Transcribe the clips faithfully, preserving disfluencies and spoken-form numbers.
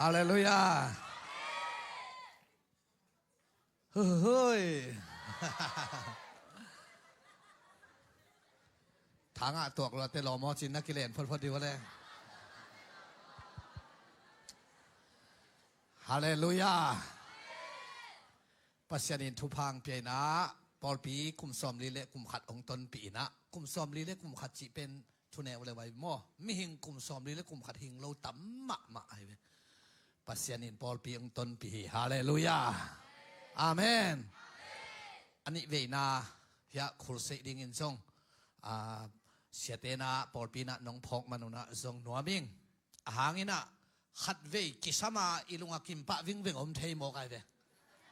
Halleluiah. Huihuihui. Thangah tuak luate lawm aw cin na kilen photphot dih uh le. Halleluiah. Pasian in thupha hong pia inah pawlpi kum sawmli le kum khat hong tonpih inah, kum sawmli le kum khat cih pen thuneu le vai maw, mihing kum sawmli le kum khat hing lo tam mahmah ahi ve. Pasian in pawlpi hong tonpih hi. Halleluiah. Amen. A nih veina hiah khulseih dingin zong, a, siate inah pawlpi inah nong phawk man unah zong nuam ing. A hang inah khatvei kisam a i lungah kimpah vingveng om thei mawk ahi ve.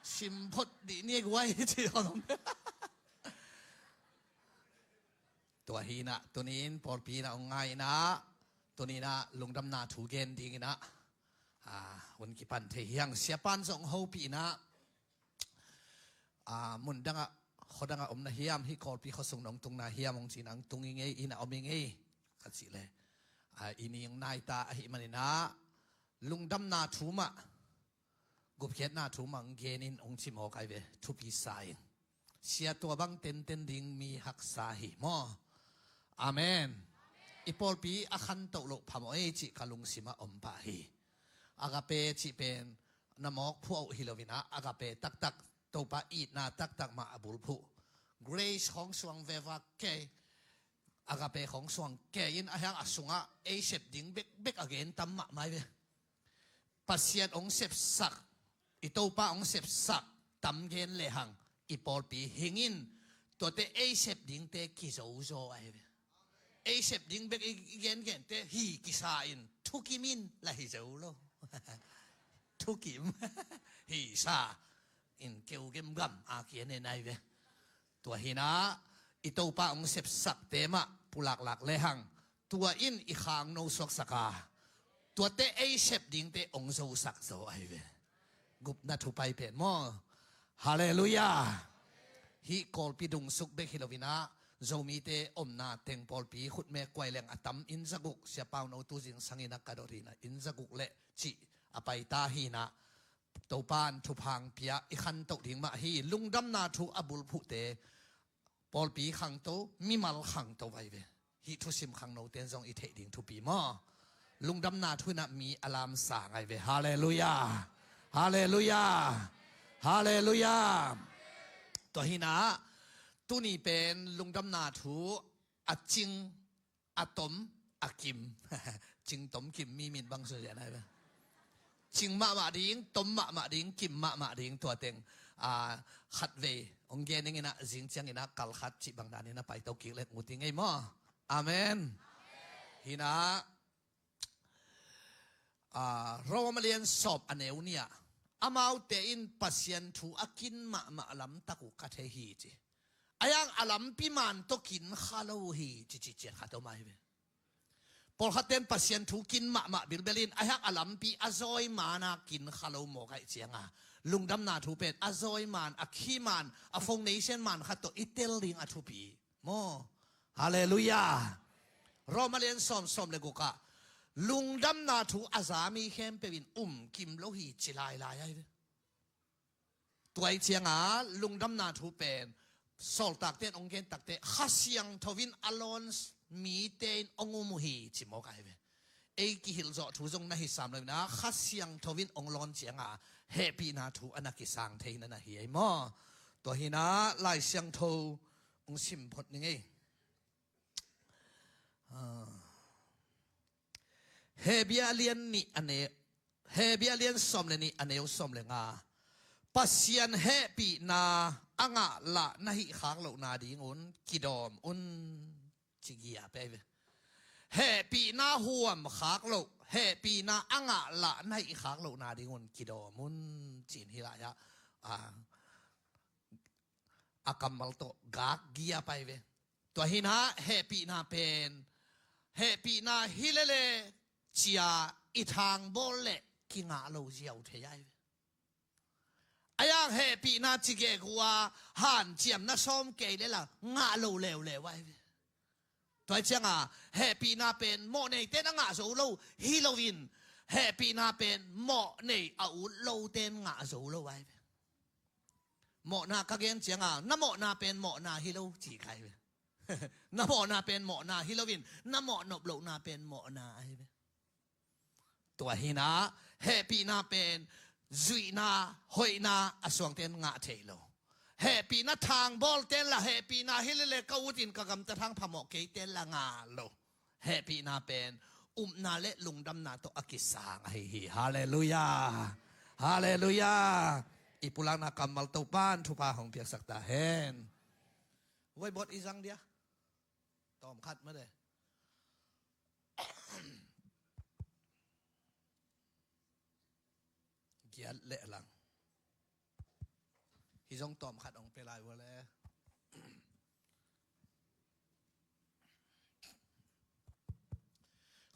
Simphot dih ni guai ci om. Tua hi inah tuni in pawlpi inah hong ngai inah tuni inah lungdamna thu gen ding inah, a, hun kipan thei hi hang. Siapan zong hopih inah, a, mun dangah, khua dangah om na hiam, hih Kawlpi khuasung nong tung na hiam hong ci inah hong tung i ngei, inah om i ngei ka cih le, a, i ning naita ahih man inah lungdamna thu mah, gupkhiatna thu mah hong gen in hong ci mawk ahi ve, thupi sa ing. Sia tua bang tenten ding mi haksa hi maw. Amen. I pawlpi a khantoh loh phamawh ei cih ka lungsimah om pah hi. Agape cih pen na mawk phuah uh hi lo inah, agape taktak, Topa itna taktak mah a bulphuh. Grace khawng suang veva kei, agape khawng suang kei in a hiang a sungah ei sep ding bekbek a gen tam mahmah hi ve. Pasian hong sepsak, i Topa hong sepsak tam gen lehang i pawlpi hing in, tuate ei sep dingte kizozo ahi ve. Ei sep ding bek i, i gengente hi kisa in thukim in la hi zo lo. Thukim. Hi sa in keu gemgam a kian en ahi ve. Tua hi inah i Topa hong sepsakte mah pulaklak lehang tua in i khangno suaksak a, tuate ei sep dingte hong zosak zo ahi ve. Gupna thupai pen maw. Halleluiah. Hih Kawlpi dungsuk bek hi lo inah Zomite omna teng pawlpi khutme kuai leng a tam, inn zaguk, Sia Pauno tu zingsang inah ka dot hi inah inn zaguk le cih a paita hi inah Topa in thupha hong pia, i khantoh ding mah hi. Lungdamna thu a bulphuhte pawlpi khangto, mimal khangto vai ve. Hih thusim khangnote in zong i theih ding thupi maw. Lungdamna thu inah mi a lamsa ngai ve. Halleluiah. Halleluiah. Halleluiah. Tua hi inah tuni pen lungdamna thu a cing, a tom, a kim. Cing tom kim mi min bang sunsian ahi ve. Cing mahmah ding, tom mahmah ding, kim mahmah ding, tua teng, a, khatvei hong gen ning inah zing ciang inah kal khat cih bang dan inah paito kik lek mu ti ngei maw. Amen. Hi inah, a, Rom a lian sawm a neu nih ah, amaute in Pasian thu a kin mahmah lamtak uh ka thei hi ci. A hiang a lampi man tawh kin kha lo uh hi ci, ci ciat khat om ahi ve. Pawlkhatte in Pasian thu kin mahmah bilbel in a hiang a lampi a zawi man a kin kha lo mawk ahih cianga lungdamna thu pen a zawi man, a khi man, a foundation man khat tawh i tel ding a thupi maw. Halleluiah. Rom a lian sawm, sawm le guk ah lungdamna thu a za mi khempeuh in um kim lo hi ci lailai ahi ve. Tua ahih cianga lungdamna thu pen sawltakte in hong gen takte Kha Siangtho in a lawn mite in hong um uh hi ci mawk ahi ve. Ei kihilh zawh thu zong na hi sam lo inah Kha Siangtho in hong lawn cianga hehpihna thu a na kisang thei na na hi ei maw. Tua hi inah Lai Siangtho hong sim phot ning ei. Ah. Hebia lian nih a ne, Hebia lian sawm le nih a neu sawm le nga. Pasian hehpihna a ngah lah na hih khak lohna dingun kidawm un ci giap ahi ve. Hehpihna huam khak loh, hehpihna a ngah lah na hih khak lohna dingun kidawm un ci-in hi lai ah, a, a kammal tawh gak giap ahi ve. Tua hi inah hehpihna pen, hehpihna hi lele cia i thangbawl leh kingah lo ziau thei ahi ve. A hiang hehpihna ci gegu a hanciam na sawm kei le la ngah lo leuleu ahi ve. Tua ahih cianga hehpihna pen mawhneite na ngah zo lo hi loin Hehpihna pen mawh nei a ut lote in ngah zo lo ahi ve. Mawhna ka gen cianga na mawhna pen mawhna hi lo ci ka hi ve. Na mawhna pen mawhna hi loin na mawh nop lohna pen mawhna ahi ve. Tua hinah hehpihna pen zuihna, hoihna a suangte in ngah thei lo. Hehpihna thangbawlte in la hehpihna hi lele ka utin ka gamtat hang phamawh keite in la ngah lo. Hehpihna pen upna le lungdamna tawh a kisang ahi hi. Halleluiah. Halleluiah. I pulakna kammal Topan thupha hong piaksak ta hen. Voi bawt i zang dia. Tawm khat mah de. Giat le lang. Hi zong tawm khat hong pia lai vua le.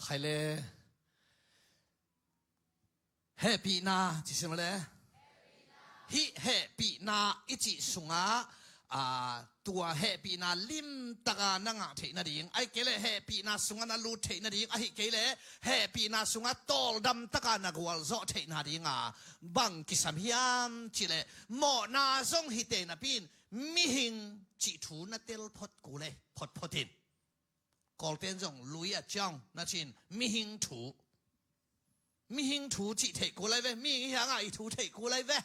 Khai le. Hehpihna ci sim le. Hih hehpihna i cih sungah, aa, tua hehpihna limtaka na ngah theih nading, ahih kei leh hehpihna sungah na lut theih nading, ahih kei leh hehpihna sungah tawldamtaka na gualzawh theih nadinga bang kisam hiam cihleh mawhna zong hite napi in mihing cih thu na tel phot kul ei, photphot in. Kawlten zong lui a ciang na cin mihing thu. Mihing thu cih theih kul lai ve. Mihing hi hanga i thu theih kul lai ve.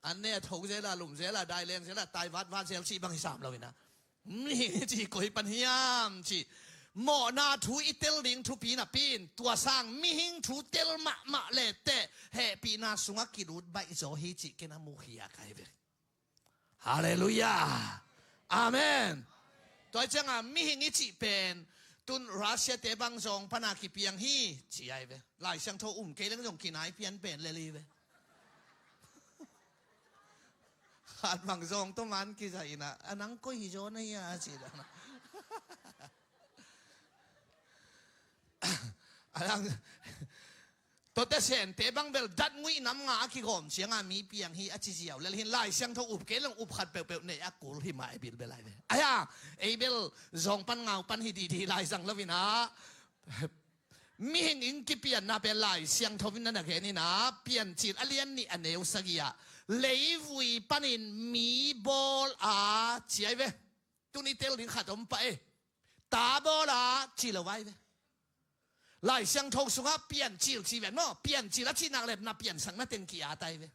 An ne a tho zela, lum zela, daileng zela, tai vatvat zel cih bang hi sam lo ina. Mihing hi cih koi pan hiam cih mawhna thu i tel ding thupi napi in tua sang mihing thu tel mahmah leteh hehpihna sungah kilut baih zaw hi cih ken a mukhiak ahi ve. Halleluiah. Amen. Tua cianga mihing i cih pen tun Russia te bang zong pana kipiang hi ci ai ve. Lai Siangtho um kei leng zong kinai pian pen lel hi ve. Khat bang zong to man kizai ina a nang koi hi zaw na hi a ci dana. A nang Tote sente bang bel dat nguih nam nga a kigawm cianga mi piang hi a ci ziau lel hin Lai Siangtho up kei leng up khat peuhpeuh nei a kul hi mah e bilbel ai ve. Aia, ei bel zong pan ngau pan hi didi lai zang lo ina. Mihing in kipianna pen Lai Siangtho in na na gen ina Piancil a lian nih a neu sagih ah leivui panin mi bawl a ci ai ve. Tuni tel ding khat om pah e. Ta bawl a ci lo ai ve. Lai Siangtho sungah Piancil ci ven maw? Piancil a cih nak le na piansakna teng ki-at ai ve.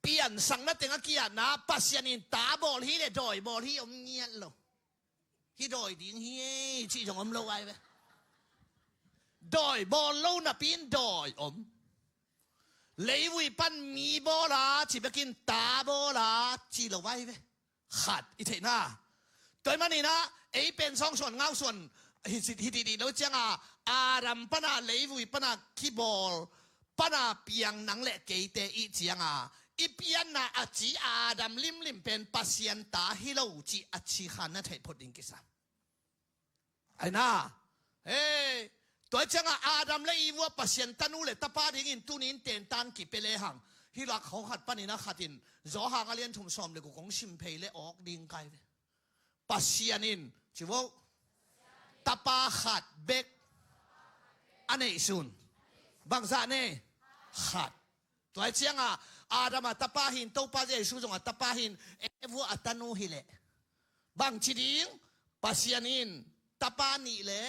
Piansakna teng a ki-atna Pasian in ta bawl hi le dawi bawl hi om ngiat lo. Hi dawi ding hi ei cih zong om lo ai ve. Dawi bawl lo napi in dawi om. Leivui pan mi bawl a ci bekin ta bawl a ci lo ai ve. Khat i theihna. Tua i maninah ei pen sawngsuan ngausuan hi, hi dihdih lo cianga Adam pana leivui pana kibawl pana piang nang le keite i cianga i pianna a ci Adam limlim pen Pasian ta hi lo ci a ci khan na theih phot ding kisa. Aina, hei, tua cianga Adam le Eve uh a Pasian tanu le tapa dingin tunin tentan kipia lehang. Hih lak khawng khat panin a khatin Zawhang a lian thum sawm le guk kong sim phei le awk ding kai ve. Pasian in, ci vo, tapa khat bek a neihsun. Bangzah ne? Khat. Tua hi cianga Adam a tapa hin, Topa Jesu zong a tapa hin, Eve uh a tanu hileh bangci ding? Pasian in tapa nih le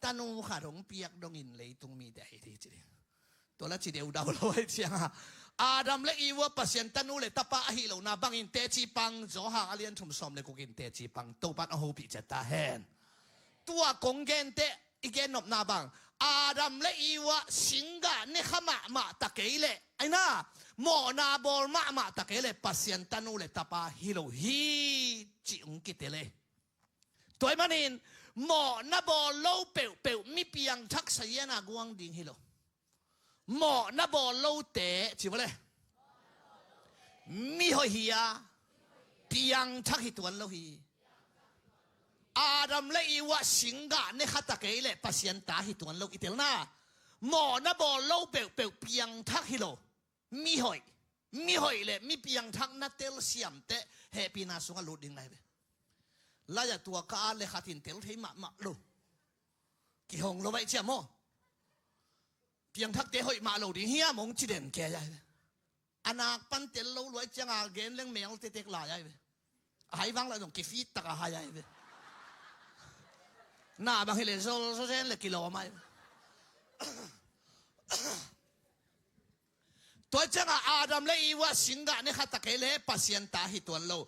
tanu khat hong piak dongin leitung mite ahi hi ci ding. Tua la ci deudau lo ahi cianga Adam le Eve uh a Pasian tanu le tapa ahi lohna bangin teci pang Zawhang a lian thum sawm le gukin teci pang Topan a hopih ciat ta hen. Tua kong genteh i gennopna bang Adam le Eve uh a singgah ne kha mahmah ta kei leh, aina, mawhna bawl mahmah ta kei leh Pasian tanu le tapa hi lo hi cih hong kitel e. Tua i manin mawhna bawl lo peuhpeuh mi piangthak saziana guang ding hi lo. Mawhna bawl lote ci vawle. Mihoih hi a piangthak hi tuan lo hi. Adam le Eve uh a singgah ne kha ta kei leh Pasian ta hi tuan lo i telna. Mawhna bawl lo peuhpeuh piangthak hi lo. Mihoih, mihoih le mi piangthak na telsiamteh hehpihna sungah lut ding lai ve. Lai-ah tua ka at le khatin tel thei mahmah lo. Kihong lo baih ciam maw? Piangthakte hoih mah lo ding hiam hong ci den kei ai ve. A nak pan tel lo luai cianga gen leng mel tetek lai ai ve. A hai vang lah zong kifit taka hai ai ve. Na bang hileh zol zol zen le kilawm ai ve. Tua cianga Adam le Eva singgah ne kha ta kei leh Pasian ta hi tuan lo.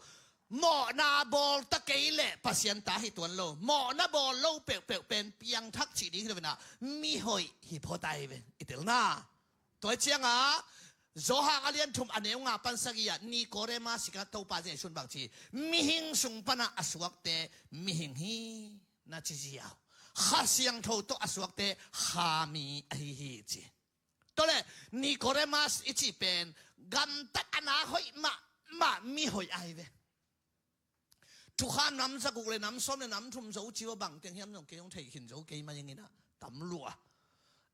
Mawhna bawl ta kei leh Pasian ta hi tuan lo. Mawhna bawl lo peuhpeuh pen piangthak cih ding hi lo inah mihoih hi phot ai ve. I telna. Tua cianga Johan a lian thum a neu nga pan sagih ah Nikodemus kikah Topa Jesu'n bang ci, mihing sung pana a suakte mihing hi na ci ziau. Kha Siangtho tawh a suakte kha mi ahi hi ci. Tua leh Nikodemus i cih pen gamtat a na hoih mahmah mihoih ai ve. Thukham nam zaguk le nam sawm le nam thum zo ci uh a bang teng hiam zong kei hong thei khin zo kei mai inginah tam lua.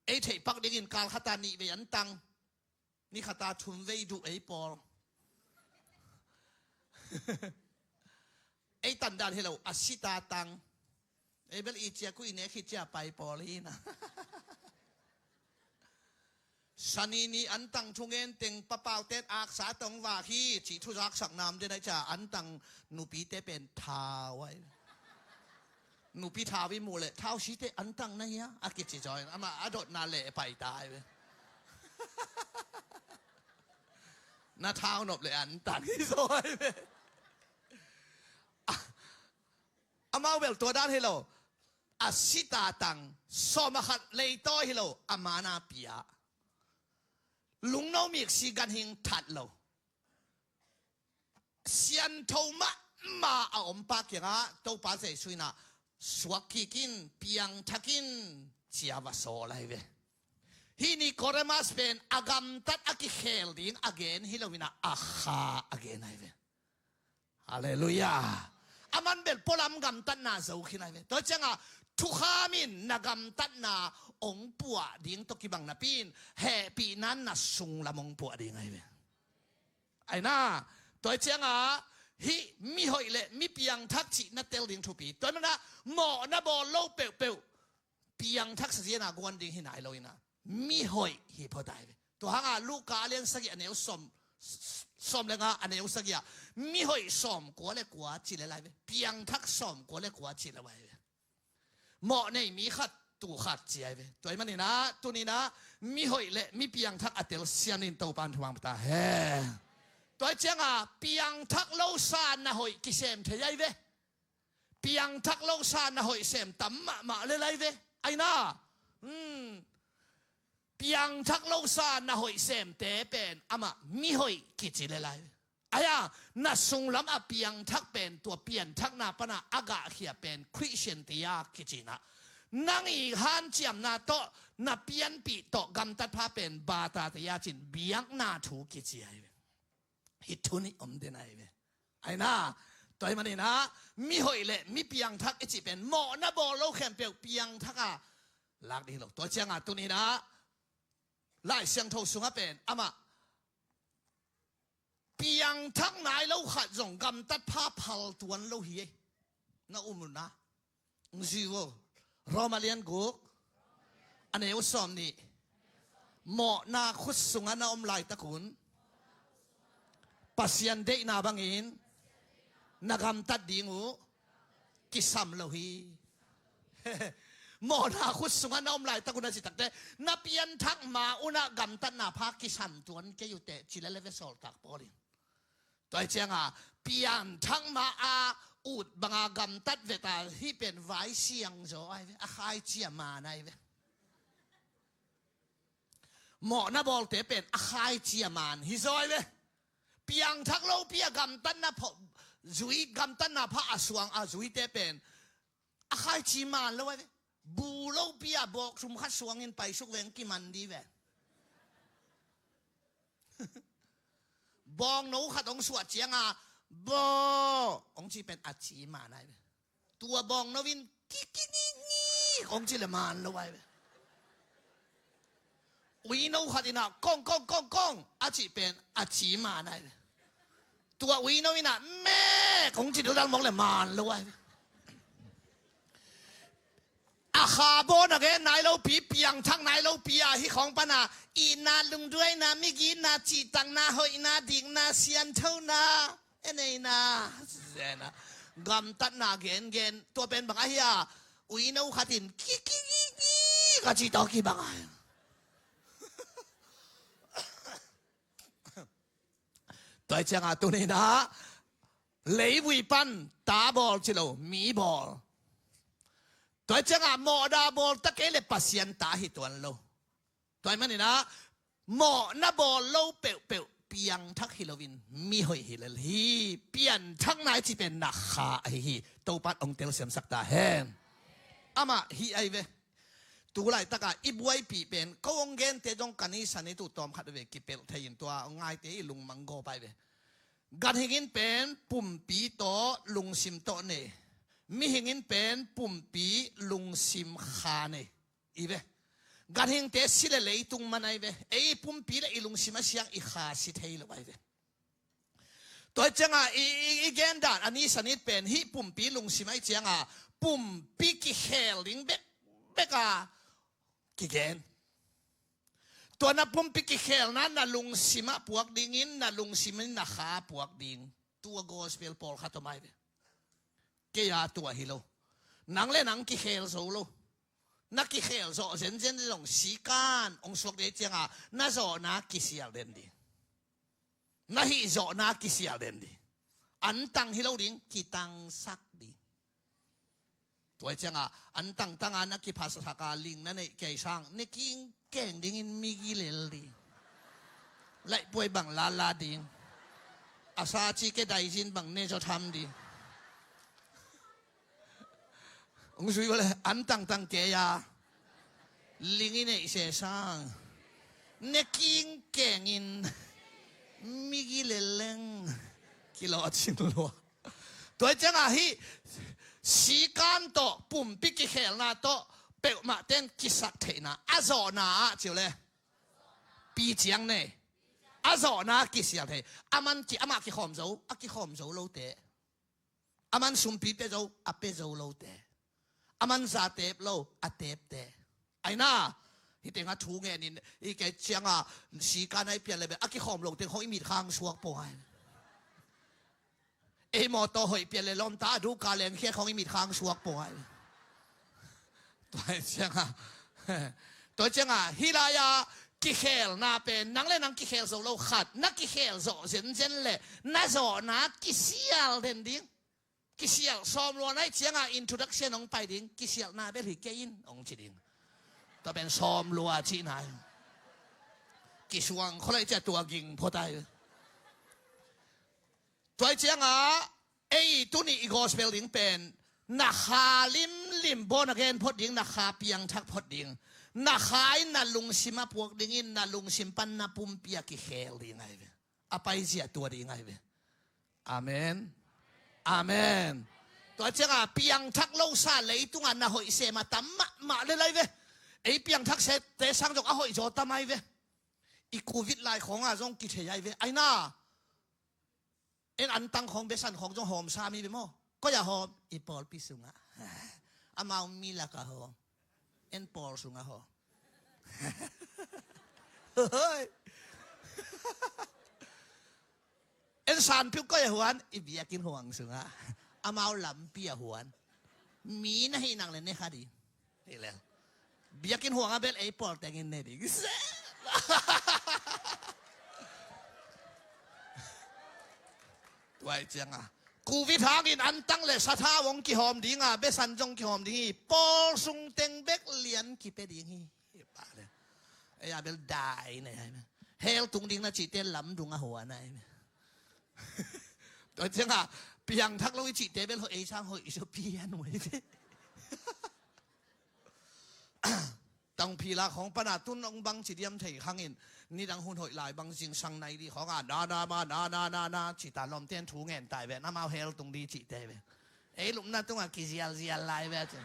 Ei theih pak dingin kal khata nih vei an tang. Ni khata thum vei duh ei pawl. Ei tandan hi lo a sita tang. Ei bel i cia kuih nek hi cia pai pawl hi na. Sani ni an tang thungen teng papauten aksa tong vak hi cih thuzaksak nam den ai cia an tang nupite pen thau ai. Nupi thau i muh leh thau site an tang na hia a kici zaw in amah a dotna leh pai ta ai ve. Na thau nop leh an tang hi zaw ai ve. Amau bel tua dan hi lo. A sita tang sawm a khat leitawi hi lo a mana pia. Lungno miksi ganhing that lo. Siantho mahmah a ompa kiangah Topa Jesu inah suak kik in piangthak in cia va sawl ai ve. Hih Nikodemus pen a gamtat a kikhel ding a gen hi lo inah a kha a gen ai ve. Halleluiah. Aman bel pualam gamtatna zo khin ai ve. Tua cianga thukham in na gamtatna ong puah ding tawh kibang napi in hehpihna na sunglam ong puah ding ai ve. Aina tua cianga hih mihoih le mi piangthak cih na tel ding thupi. Tua mana mawhna bawl lo peuhpeuh piangthak sa ziana guan ding hi nai lo ina mihoih hi phot ai ve. Tua hanga Luka a lian sagih a neu sawm, sawm le nga a neu sagih ah mihoih sawm kua le kua ci le lai ve. Piangthak sawm kua le kua ci le lai ve. Mawh nei mi khat tu khat ci ai ve. Tua i maninah tuninah mihoih le mi piangthak a tel sianin Topan thumang pata he. Tua i cianga piangthak lo sa na hoih kisem thei ai ve. Piangthak lo sa na hoih sem tam mahmah le lai ve. Aina piangthak lo sa na hoih semte pen amah mihoih kici le lai ve. Aia na sunglam a piangthak pen tua pianthakna pana a gahkhia pen Christian tia kicinah nang i hanciamna tawh na pianpih tawh gamtat pha pen bata tia cin biakna thu kici ai ve. Hih thu nih om den ai ve. Aina tua i maninah mihoih le mi piangthak i cih pen mawhna bawl lo khempeuh piangthak a lak ding lo. Tua cianga tuninah Lai Siangtho sungah pen amah piangthak nai lo khat zong gamtat pha phal tuan lo hi ei. Na um unna Zivo Roma lian guk a neu sawm nih. Mawhna khut sungah na om laitakun Pasian deihna bangin na gamtat ding uh kisam lo hi. Mawhna khut sungah na om laitakun a citakte na pianthak ma unah gamtatna pha kisam tuan kei uh teh ci le le ve sawltak Paul in. Tua i cianga pianthak ma a ut banga gamtat veta hih pen vai siang zaw ai ve. A khaici a man ai ve. Mawhna bawlte pen a khaici a man hi zaw ai ve. Piangthak lopi a gamtatna pha zui gamtatna pha a suang a zuite pen a khaici man lo ai ve. Bu lopi a bawk sum khat suangin paisuk veng kiman di ve. Bawngno khat hong suah cianga baw hong ci pen a ci man ai ve. Tua bawngno in kikingingi hong ci le man lo ai ve. Uino khat inah kong kong kong kong a cih pen a ci man ai ve. Tua uino inah mek hong ci dodal mawk le man lo ai ve. Kha bawl na gen nai lopi, piangthak nai lopi a, hih khawng pana itna, lungduaina, migitna, cihtakna, hoihna, dikna, sianthona, eneina, zena, gamtatna gengen, tua pen bang ahi a, uino khatin ki ki ki ki ka cih tawh kibang a. Tua hi ciangah tuni-in ah leivui pan ta bawl ci lo, mi bawl. Tua hi ciangah mawhna bawl ta kei le Pasian ta hi tuan lo. Tua hi manin ah mawhna bawl lo peuhpeuh piangthak hi loin mihoih hi lel hi. Pianthakna i cih pen na kha ahi hi. Topan hong telsiamsak ta hen. Amah hih ahi ve. Tu laitakah i buaipih pen ko hong gente zong ka ni sa ni tu tawmkhat ve kipelh thei in tua ngaite i lungmang gawp ahi ve. Ganhing in pen pumpi tawh lungsim tawh nei. Mihing in pen pumpi lungsim kha nei. I ve. Ganhingte si le leitung man ahi ve. Ei pumpi le i lungsim a siang i kha si thei lo ahi ve. Tua hi ciangah i, i, i gen dan a ni sa ni pen hih pumpi lungsim ahi ciangah pumpi kikhel ding bekbek a kigen. Tua na pumpi kikhelna na lungsim ah puak dingin, na lungsim in na kha ah puak ding. Tua gospel pawlkhat om ahi ve. Kei a tua hi lo. Nang le nang kikhel zo lo. Na kikhel zawh zenzen zong sikan hong suak dei ciangah na zawhna kisial den ding. Na hih zawhna kisial den ding. Antang hi lo ding, kitangsak ding. Tua hi ciangah antang tanga na kiphasak a ling na neih kei sang ne kingkeng dingin migi lel ding. Laihpuai bang lala ding. A sa ci ke daizin bang ne zaw tham ding. Hong zui vawle antang tang kei a ling i neih se sang ne kingkengin migi lel leng kilawh cin lua. Tua hi ciangah hih sikan tawh pumpi kikhelna tawh peuhmah ten kisaktheihna a zawhna ah ci uh le pi ciang nei. A zawhna kisial thei. Aman ki, amah kikhawm zo, a kikhawm zo lote. Aman sumpi pia zo, a pia zo lote. Aman za tep lo, a tepte. Aina, hih tengah thu ngenin i kei ciangah sikan a i pian le bel a kikhawm lo teng khawng i mitkhang suak pawng ai. Ei mawtaw hoih pian le lawmta a duka lengkhiat khawng i mitkhang suak pawng ai. Tua hi ciangah, tua hi ciangah hih lai-a kikhelna pen nang le nang kikhel zo lo khat na kikhel zawh zenzen le na zawhna kisial den ding. Kisial sawm lua na hi ciangah introduction hong pai ding, kisialhna bel hi kei in hong ci ding. Tua pen sawm lua cihna hi. Kisuang khua lai ciah tua ging phot ai. Tua hi ciangah ei tuni i gospel ding pen na kha limlim bawl na gen phot ding, na kha piangthak phot ding. Na kha in na lungsim a puak dingin na lungsim pan na pumpi a kikhel ding ai ve. A paizia tua ding ai ve. Amen. Amen. Tua ciangah piangthak losa leitungah na hoih sem a tam mahmah le lai ve. Ei piangthak sete sang zong a hoih zaw tam ai ve. I covid lai khawngah zong kithei ai ve. Aina. En antang khawng besan khawng zong hawm sa mi ve maw? Koi a hawm? I pawlpi sungah. Amau mi lakah hawm. En pawl sungah hawm. Hoi. En sanpiuk koi a huan? I biakinn huang sungah. Amau lampi a huan. Mi na hih nang le ne kha ding. Hi lel. Biakinn huang a bel ei pawl tengin ne ding. Tua hi ciangah covid hangin antang le sathau hong kihawm dinga besan zong kihawm ding hi. Pawl sung teng bek lian kipia ding hi. Ei a bel dai nei ai. Hell tung ding na cihte lamdung a huan ai. Tua ciangah piangthak lo i cihte bel hoih ei sang hoih i so pian huai. Tangphila khawng pana tun hong bang ci diam thei khangin nidang hun hoih lai bang zingsang nai dih khawngah na na ma na na na na ci ta lawmten thu ngen tai ven amau hell tung dih cihte ven. Ei lupna tungah kizialzial lai ve cin.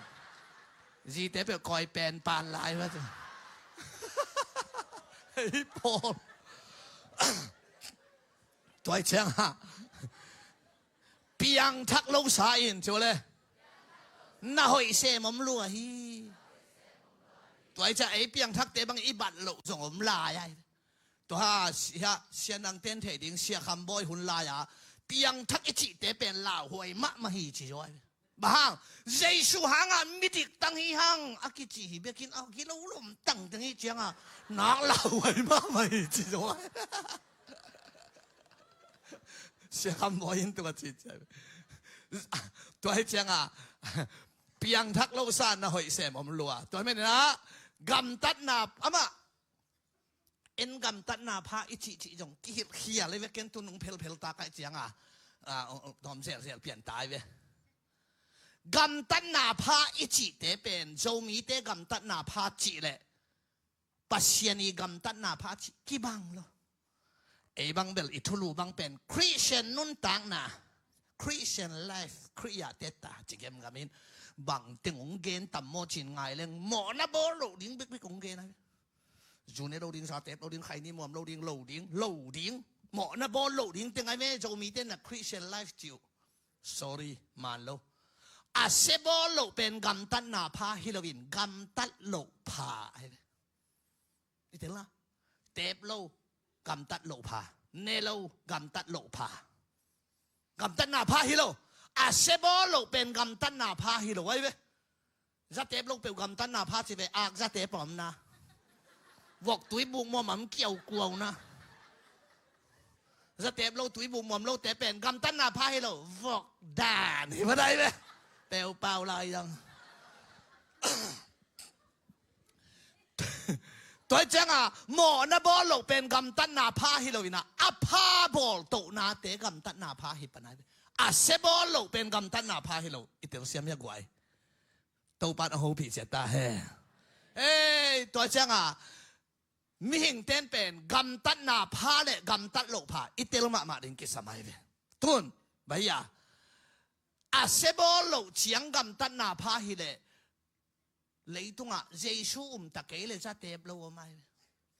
Zite peuh kawi pen pan lai ve cin. Ei pawl. Tua hi ciangah piangthak losa in ci uh le na hoih sem om lua hi. Tua hi ciang ei piangthakte bang i bat loh zong om lai ai. Tua ha, sia, sia nang ten thei ding, Sia Kham Bawi hun lai-a piangthak i cihte pen lauhuai mahmah hi ci zaw ai. Bang hang, Jesu hangah midik tang hi hang a kici hi bekin a kilolom tang teng hi cianga nak lauhuai mahmah hi ci zaw ai. Sia Kham Bawi in tua ci ciang. Tua hi cianga piangthak lo sa na hoih sem om lua. Tua menina gamtatna amah en gamtatna pha i cihcih zong kihilh khial i ve ken tu nung phelphel ta kaih cianga. Tawm zelzel pian ta i ve. Gamtatna pha i cihte pen Zomite gamtatna pha cih leh Pasian i gamtatna pha cih kibang lo. Ei bang bel i thulu bang pen Christian nuntakna, Christian life, Khrih ah teta ci gemgamin bang teng hong gen tam maw cin ngai leng mawhna bawl loh ding bekbek hong gen ai. Zu ne lo ding, za tep lo ding, khaini muam lo ding, lo ding, lo ding. Mawhna bawl loh ding teng ai ve Zomite na Christian life ci uh. Sorry, man lo. A se bawl loh pen gamtatna pha hi loin gamtat loh pha ai ve. I tel na. Tep lo gamtat loh pha. Ne lo gamtat loh pha. Gamtatna pha hi lo. A se bawl loh pen gamtatna pha hi lo ai ve. Za tep lo peuh gamtatna pha ci ve ak za tep a om na. Vok tui buk muam am kiau kuau na. Za tep lo tui buk muam lo tep pen gamtatna pha hi lo. Vok dan hi va dai ve. Peuh pau lai dang. Tua hi cianga mawhna bawl loh pen gamtatna pha hi loina a pha bawl tohnate gamtatna pha hi panai ve. A se bawl loh pen gamtatna pha hi lo i telsiam hi a guai. Topan a hopih ciat ta he. Ei tua hi cianga mihing ten pen gamtatna pha le gamtat loh pha i tel mahmah ding kisam ai ve. Tun baya a se bawl loh ciang gamtatna pha hi le leitungah Jesu um ta kei le za tep lo om ai ve.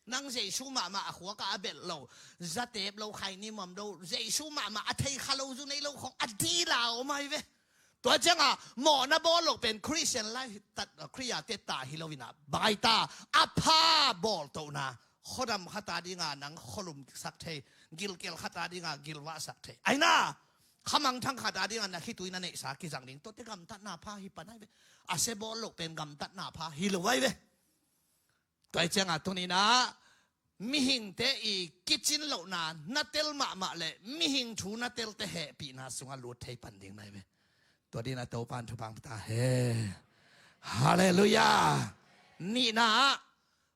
Nang Jesu mahmah a khuakah a belh lo, za tep lo, khaini muam lo, Jesu mahmah a thei kha lo zu nei lo khong a dila om ai ve. Tua cianga mawhna bawl loh pen Christian life tat Khrih ah teta hi loina baita a pha bawl tohna khuadam khata dinga nang khualum sak thei, gilkel khata dinga gilvah sak thei aina. Khamangthang khata dinga na khitui na neihsa kizang ding tuate gamtatna pha hi panai ve. A se bawl loh pen gamtatna pha hi lo ai ve. Tua hi cianga tunina mihingte i kicin lohna na tel mahmah le mihing thu na telte hehpihna sungah lut thei pan ding nai ve. Tua dina Topan thupang ta he. Halleluiah. Nihna ah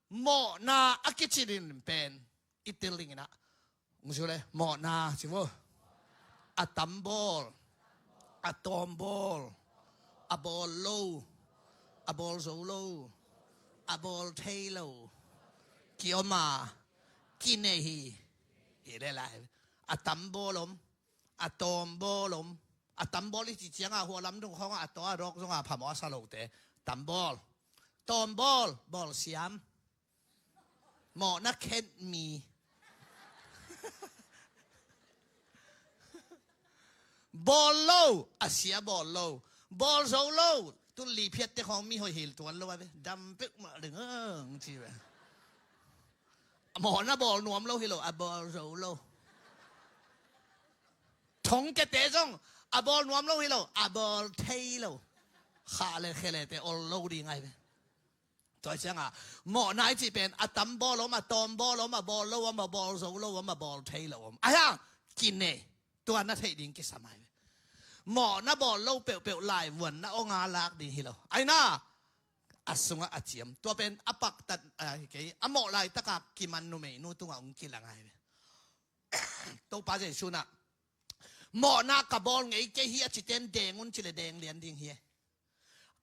mawhna a kicinin pen i tel dinginah Ung zu le mawhna ci vo. A tam bawl, a tawm bawl, a bawl lo, a bawl zo lo, a bawl thei lo, kiom a kinei hi. Hi le lai a tam bawl om, a tawm bawl om. A tam bawl i ci cianga hua lam dung khawngah a taw a dawk zonga phamawh a sa lote tam bawl, tawm bawl, bawl siam. Mawhna khen mi. Bawl lo a sia bawl lo. Bawl zo lo. Tun liphiatte khawng mi hoih hil tuan lo a ve dam pek mah ding ang ci ve. Mawhna bawl nuam lo hi lo a bawl zo lo. Thongkete zong a bawl nuam lo hi lo a bawl thei lo. Khah le khelete ol lo ding ai ve. Tua hi cianga mawhna i cih pen a tam bawl om, a tawm bawl om, a bawl lo om, a bawl zo lo om, a bawl thei lo om. Ahi hang kinei tua na theih ding kisam ai ve. Mawhna bawl lo peuhpeuh laivuan na onga lak ding hi lo. Aina a sungah a ciam tua pen a paktat a hi kei a mawh laitaka kiman numeinu tungah ong kilang ai ve. Topa Jesu nah mawhna ka bawl ngei kei hi a citen deng un ci le deng lian ding hi e.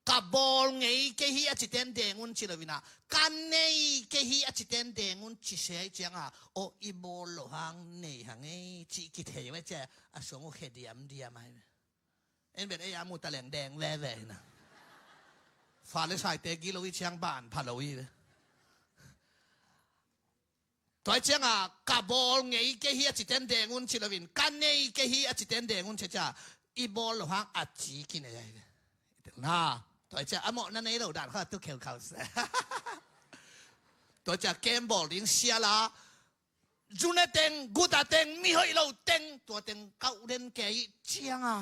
Ka bawl ngei kei hi a citen deng un ci lo inah ka nei kei hi a citen deng un ci se ai cianga aw i bawl lo hang nei hang ei cih kithei vai cia a suang uh khe diamdiam ai. En bet ei a mu ta leng deng veve hina. Fale saite gilo i ciang ban pha lo i ve. Tua hi cianga ka bawl ngei kei hi a citen deng un ci loin ka nei kei hi a citen deng un ci cia i bawl lo hang a ci kinei ahi ve. Na tua hi cia a mawhna nei lo dan kha tu khel khau se. Tua ciang camp bawl ding sial a, zune teng, guta teng, mihoih lo teng, tua teng kauh den kei ih cianga,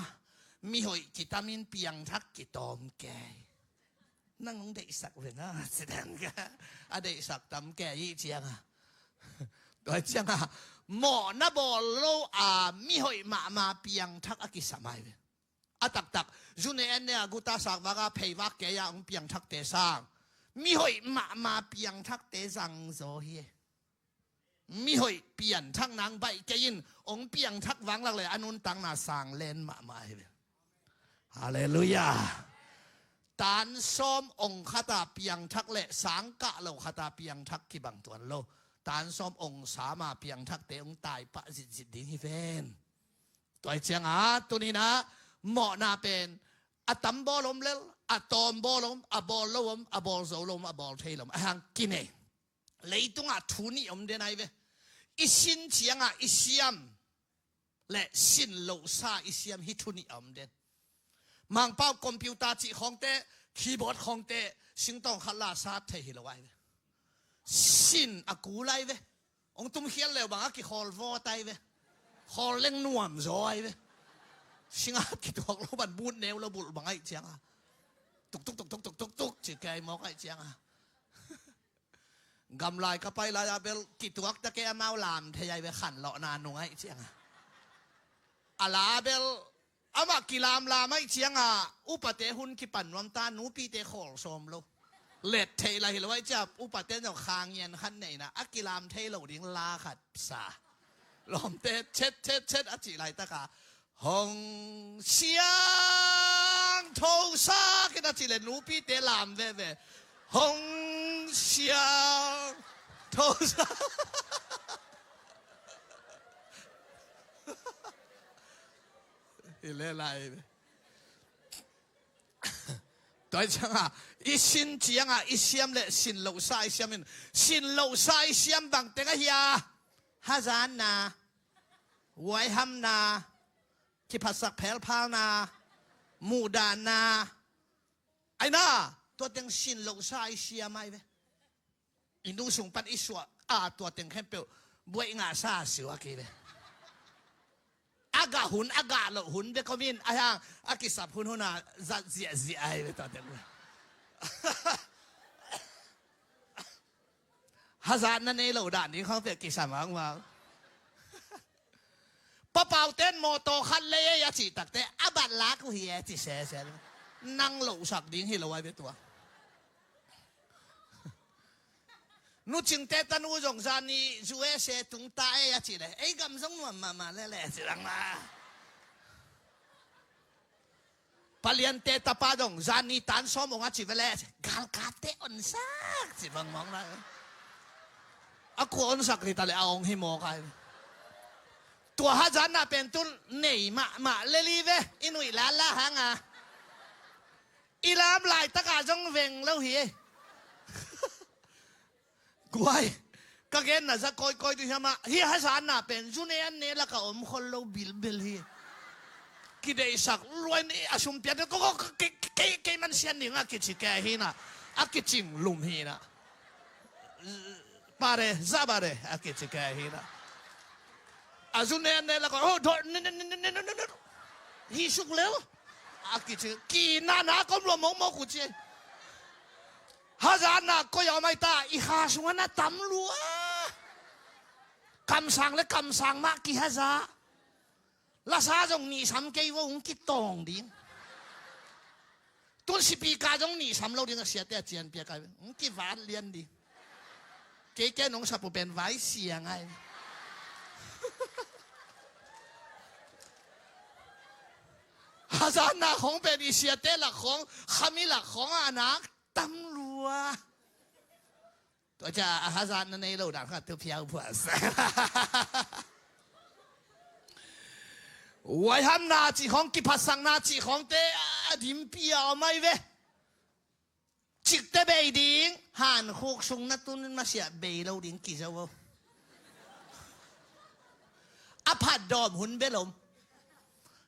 mihoih kitamin piangthak kitawm kei. Nang hong deihsak ve na, cidang ka. A deihsak tam kei ih cianga. Tua cianga, mawhna bawl lo a, mihoih mahmah piangthak a kisam ai ve. A taktak, zune enne a guta sak vaka pheivak kei a hong piangthakte sang, mihoih mahmah piangthakte zangzaw hi. Mihoih pianthak nang baih kei in, hong piangthak vanglak le a nuntakna sang len mahmah hi ve. Halleluiah. Tan sawm ong khata piangthak le sang kah lo khata piangthak kibang tuan lo. Tan sawm ong sama piangthakte hong taipah zitzit ding hi ven. Tua ih cianga tuninah mawhna pen a tam bawl om lel, a tawm bawl om, a bawl lo om, a bawl zo lo om, a bawl thei lo om, a hang kinei. Leitungah thu nih om den ai ve. I sin ciangah i siam le sin lohsa i siam hi thu nih a om den. Mangpau computer cih khawngte, keyboard khawngte, singtawng khat la sat thei hi lo ai ve. Sin a kul ai ve. Hong tumkhial leu bang a kikhawl vawt ai ve. Khawl leng nuam zaw ai ve. Singa kituak lo ban but neu lo bulh bang aih cianga, tuktuk tuktuk tuktuk tuk ci kei mawk aih cianga. Gamlai ka pai lai a bel kituak ta kei amau lam thei ai ve khanlawhna nung aih cianga. A la bel amah kilamlam aih cianga upate hun kipan nuam ta, nupite khawl sawm lo. Let theih la hi lo aih cia upate zong khangian khat neihna a kilam thei lo ding la khat sa. Lawmte chet chet chet a cih laitaka Hong Siang Tho Sa khin a cih le nupite lam veve. Hong Siang Tho Sa. Hi le lai ve. Tua cianga i sin cianga i siam le sin lohsa i siam in, sin lohsa i siam bang teng ahi a, hazatna, huaihamna, kiphatsak phelphalna, muhdanna, aina, tua teng sin lohsa i siam ai ve. I nu sung pan i suah a tua teng khempeuh buaih ngahsa siu a ki ve. A gah hun a gah loh hun bek om in a hiang a kisap hunhun a zat ziahziah ahi ve tua teng. Hazatna nei lo dan ding khawng peuh kisam hangmang. Papau ten mawtaw khat lei ei a cih takte a bat lak uh hi e ci sese. Nang lohsak ding hi lo ai ve tua. Nucingte tanu zong zani U S A tungta ei a cih le ei gam zong nuam mahmah lele ci lang la. Paliante tapa zong zani tan sawm ong a ci vele ci galkapte onsak ci bangmawng la. A kua onsak rita le a ong hi mawk ai. Tua hazatna pen tun nei mahmah leli ve i nuih lala hanga. I lam laitaka zong veng lo hi. Guai, ka genna za kawikawi tu hiamah hi hazatna pen zune an ne laka om khol lo bilbil hi. Kideihsak luai ni a sumpiat ko ko kei kei kei man sian ding a kici kei hina. A kicing lum hina. Pare, zabare a kici kei hina. A zune an ne laka oh do ne ne ne ne ne ne ne. Hi suk lel. A kici ki na na kom lo mong mong kuci. Hazatna koi a om ai ta i kha sungah na tam lua. Kamsang le kamsang mah kihaza. Lasa zong nih sam kei vo hong kitawng ding. Tun sipika zong nih sam lo ding a siate a cian piak ai hong kivat lian ding. Kei ken hong sapu pen vai siang ai. Hazatna khong pen i siate lak khong khami lak khong a nak tam lua. Tua cia a hazatna nei lo dan khat tu phiau phuas. Huaihamna cih khong kiphatsakna cih khongte a dimpi a om ai ve. Cikte bei ding hankhuk sung na tun masiah bei lo ding kizo o. A phatdawm hun belom.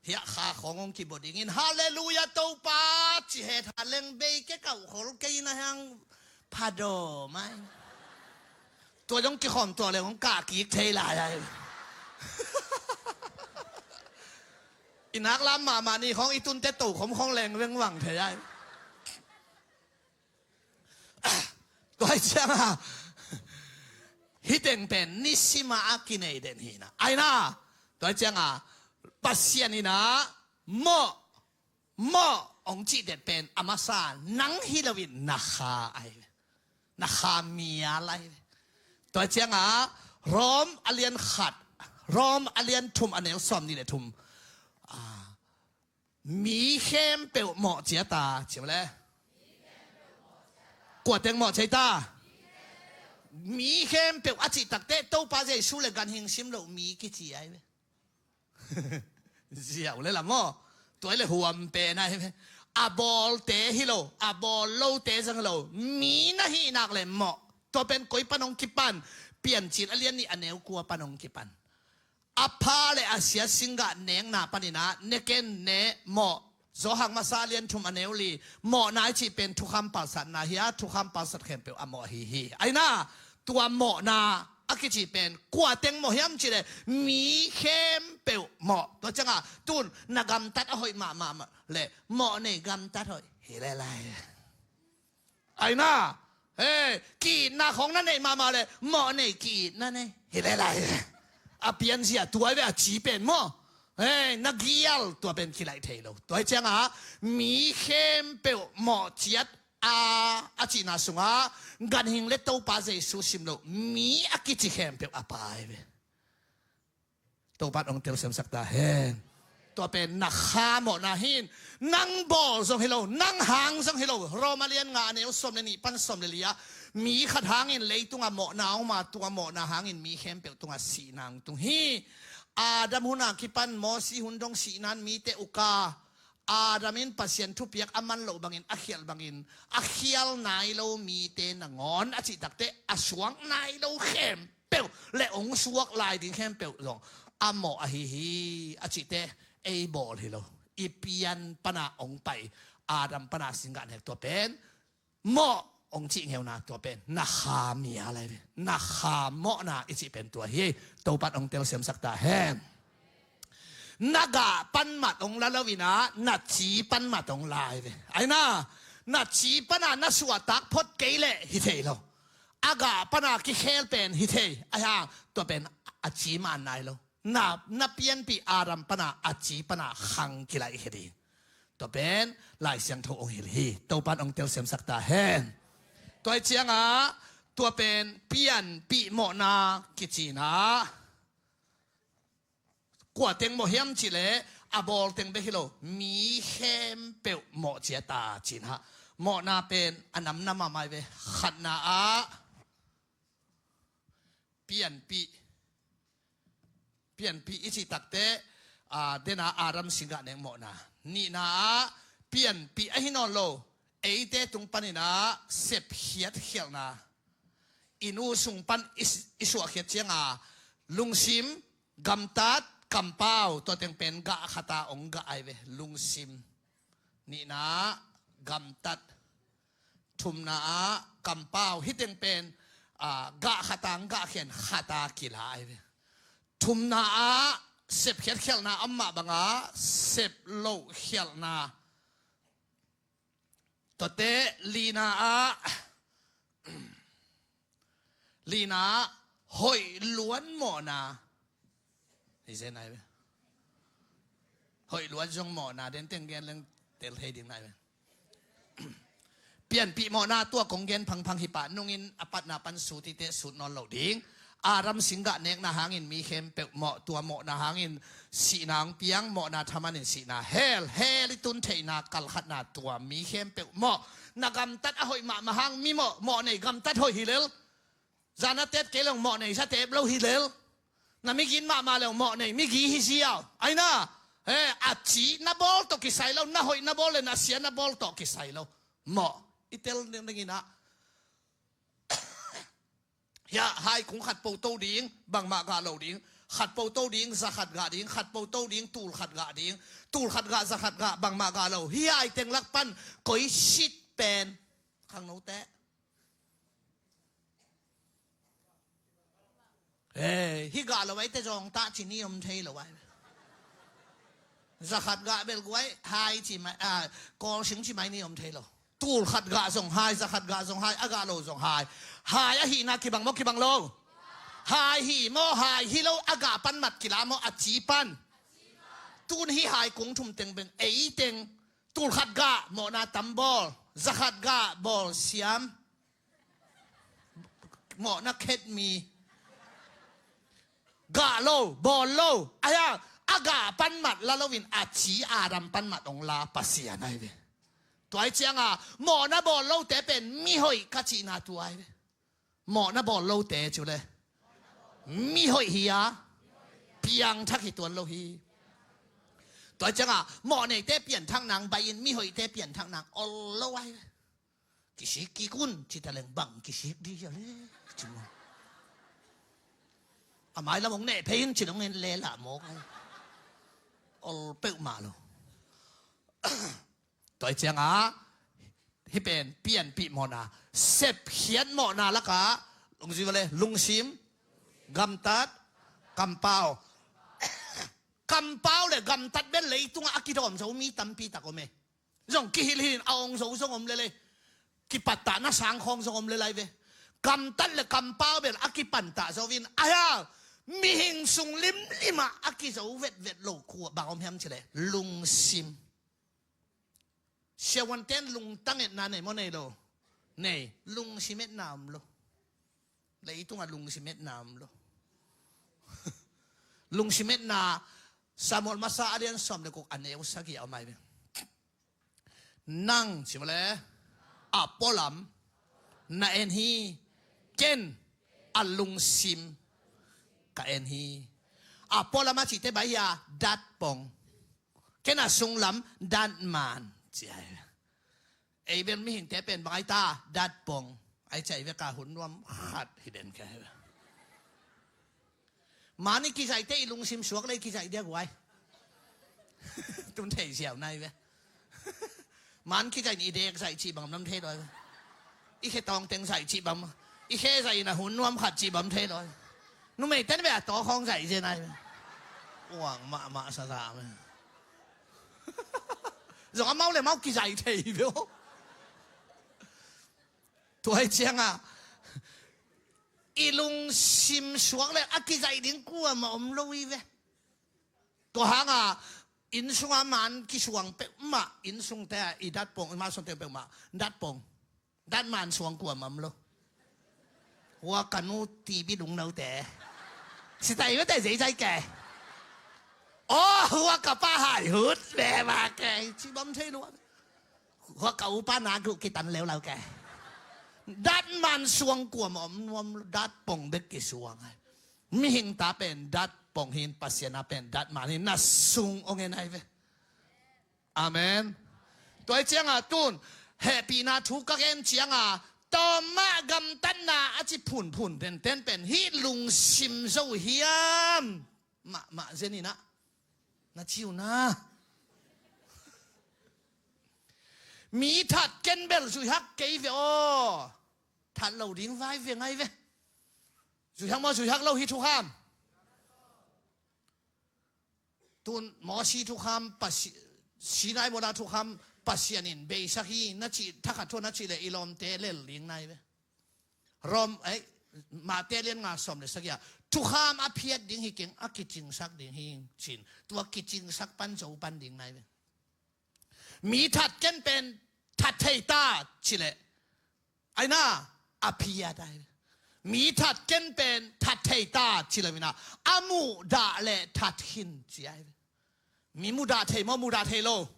Hiah kha khawng hong kibaw dingin halleluiah Topa ci het ha leng bei ke kauh khol kei na hiang phatdawm ai. Tua zong kikhawm tuak leng hong kah kik thei lai ai. I nak lam mahmah ni khawng i tunte tokhom khawng leng vengvang thei ai. Tua hi cianga hih teng pen nisima a kinei den hi na. Ai na, tua hi cianga Pasian hi na, mawh, mawh hong cih den pen a masa nang hi loin na kha ai ve. Na kha mial ai ve. Tua hi cianga Rom a lian khat, Rom a lian thum a neu sawm nih le thum. Mi khempeuh mawh ciat a, ciam le. Kua teng mawh ciat a? Mi khempeuh a cih takteh Topa Jesu le ganhing sim loh mi kici ai ve. Ziau le lam maw? Tua le huam pen ai ve. A bawlte hi lo, a bawl lote zong hi lo. Mi na hih nak le mawh. Tua pen koi pan hong kipan? Piancil a lian nih a neu kua pan hong kipan. A pha le a sia singgah nekna panin ah, ne ken ne mawh. Johan masa lian thum a neu li. Mawhna i cih pen thukham palsatna hi a, thukham palsat khempeuh a mawh ahi hi. Ai na, tua mawhna a kici pen kua teng mawh hiam cih le mi khempeuh mawh. Tua cianga tun na gamtat a hoih mahmah le mawh nei gamtat hoih hi le lai. Ai na, he, ki-itna khawng na neih mahmah le mawh nei ki-itna nei hi le lai. A pianzia tua ve a ci pen maw? He, na gial tua pen kilaih thei lo. Tua hi cianga mi khempeuh mawh ciat a, a cihna sunga ganhing le Topa Jesu sim lo mi a kici khempeuh a pai ve. Topa in hong telsiamsak ta hen. Tua pen na kha mawhna hi. Nang bawl zong hi lo, nang hang zong hi lo. Roma lian nga a neu sawm le nih pan sawm le li ah, mi khat hangin leitungah mawhna a om a, tua mawhna hangin mi khempeuh tungah sihna hong tung hi. Adam hun a kipan Mosi hun dong sihna in mite uk a, Adam in Pasian thupiak a man loh bangin, a khialh bangin, a khial nai lo mite nangawn a cih takteh a suak nai lo khem peuh le hong suak lai ding khempeuh zong a mawh ahi hi a cihte ei bawl hi lo. I pian pana hong pai Adam pana singgah nek tua pen mawh hong cih ngeuna tua pen na kha mial ai ve. Na kha mawhna i cih pen tua hi. Topa in hong telsiamsak ta hen. Na gah pan mat hong la lo in ah, na ci pan mat hong la ai ve. Ai na, na ci pana na suahtak phot kei leh hi thei lo. A gah pana kikhel pen hi thei. Ai hang, tua pen a ci man nai lo. Na, na pianpih Adam pana a ci pana khang kilaih hi ding. Tua pen Lai Siangtho hong hilh hi. Topa in hong telsiamsak ta hen. Tua hi cianga tua pen pianpih mawhna kici na. Kua teng mawh hiam cih leh a bawl teng bek hi lo, mi khempeuh mawh ciat a ci na. Mawhna pen a namnam a mai ve. Khatna ah pianpih. Pianpih i cih takteh, a, dena Adam singgah nek mawhna. Nihna ah pianpih ahi nawn lo, eite tung panin ah sepkhiat khialhna. I nu sung pan i, i suahkhiat cianga lungsim, gamtat, kampau, tua teng pen gah khata hong gah ai ve, lungsim. Nihna ah gamtat. Thumna ah kampau, hih teng pen, a, gah khata hong gah khian khata kila ai ve. Thumna ah sepkhiat khialhna a om mah banga sep loh khialhna. Tuate lina ah, lina ah hoih luan mawhna. Hi zen ai ve. Hoih luan zong mawhna, den teng gen leng tel thei ding nai ve. Pianpih mawhna tua kong gen phangphang hi pah nungin a patna pan sut i teh sut nawn lo ding. Adam singgah nekna hangin mi khempeuh mawh, tua mawhna hangin sihna hong piang, mawhna thaman in sihna hell, hell i tun theihna kalkhatna tua mi khempeuh mawh. Na gamtat a hoih mahmah hang mi mawh, mawh nei gamtat hoih hi lel. Zan a tet kei leng mawh nei sa tep lo hi lel. Na migin mahmah leng mawh nei migi hi ziau. Ai na, he, a ci na bawl tawh kisai lo, na hoih na bawl le na sia na bawl tawh kisai lo. Mawh i tel dingin ah. Hiah hai kung khat po to ding, bangmah gah lo ding. Khat po to ding, za khat gah ding. Khat po to ding, tul khat gah ding. Tul khat gah, za khat gah, bangmah gah lo. Hiah i teng lak pan koi sit pen khangnote. Hih gah lo aite zawngtah ci ni om thei lo ai. Zakhat gah bel guai hai ci mai, a, kawlsing ci mai ni om thei lo. Tul khat gah zong hai, zakhat gah zong hai, a gah lo zong hai. Hai ahihna kibang maw kibang lo? Hai hi maw, hai hi lo, a gah pan mat kila maw, a ci pan? Tun hih hai kung thum teng beng ei teng. Tul khat gah mawhna tam bawl, zakhat gah bawl siam. Mawhna khet mi. Gah lo, bawl lo. Aia, a gah pan mat la loin a ci Adam pan mat ong la Pasian ai ve. Tuai cianga mawhna bawl lote pen mihoih ka cihna tuai ve. Mawhna bawl lote cu le mihoih hi a, piangthak hi tuan lo hi. Tuai cianga mawh neite pianthak nang bai in mihoihte pianthak nang ol lo ai ve. Kisik kik un, ci ta leng bang kisik di hia le, ci maw. A mai lam hong neh phei in ci dong in le lah mawk. Ol peuhmah lo. Tuai cianga hih pen pianpih mawhna, sepkhiat mawhna lakah lungzui va le lungsim, gamtat, kampau. Kampau le gamtat bel leitungah a kidawm zo mi tampi tak om e. Zong kihilhil in a ong zo zong om lel e. Kipattahna sangkhawng zong om lel ai ve. Gamtat le kampau bel a kipantah zo in, aia, mihing sung limlimah a kizo vetvet lo kua bang om hiam cih le lungsim. Siavuanten lungtang etna nei maw nei lo? Nei. Lungsim etna om lo. Leitungah lungsim etna om lo. Lungsim etna, Samuel masa a lian sawm le guk a neu sagih a om ai ve. Nang ci maw le, a pualam na en hi, ken a lungsim ka en hi. A pualam a cihte bai hi a, datpong. Ken a sunglam datman ci ai ve. Ei bel mihingte pen bang ai ta, datpong ai ci ai ve, ka hun nuam khat hi den ke. Mani kizaihte i lungsim suak le i kizaih dia guai. Tun thei ziau nai ve. Man kizaih in i dek zaih cih bang nam thei lo ai ve. I khe tawng teng zaih cih bang. I khe zaih in a hun nuam khat cih bang thei lo ai ve. Numei ten ve a tawkhawng zaih zen ai ve. Uang mahmah sa sa ve. Zong amau le mau kizaih thei ve aw. Tuai cianga i lungsim suak le a kizaih ding kuamah om lo i ve. Tua hanga inn sunga man kisuang peuhmah, inn sungte a i datpong, i man sungte peuhmah datpong, datman suang kuamah om lo. Hua ka nu tibi lungnote sitai mate zeizai ke. Aw, hua ka pa haihut ve ma ke, ci bam thei lua. Hua ka upa na guh kitan leulau ke. Datman suang kuamah om nuam lo, datpong bek kisuang ai. Mihing ta pen datpong hin, Pasian a pen datman hin, na sung ong en ai ve. Amen. Tuai cianga tun hehpihna thu ka gen cianga tawmah gamtatna a ci phunphun tenten pen hih lungsim zo hiam? Mahmah zen inah na ciuna. Mi that ken bel zuihak kei ve aw. That lo ding vai ve ngai ve. Zuihak maw zuihak lo hi thukham? Tun Mosi thukham, Pasi-, Sinai mawla thukham Pasian in beisak hi na cih thakhat thua na cih le i lawmte lel ding nai ve. Rom, ei, Mate lian nga sawm le sagih ah thukham a phiat ding hi keng, a kicingsak ding hi cin. Tua kicingsak pan zo pan ding nai ve. Mi that ken pen that thei ta ci le aina a phiat ai ve. Mi that ken pen that thei ta ci le mina a muhdah le that khin ci ai ve. Mi muhdah thei maw muhdah thei lo?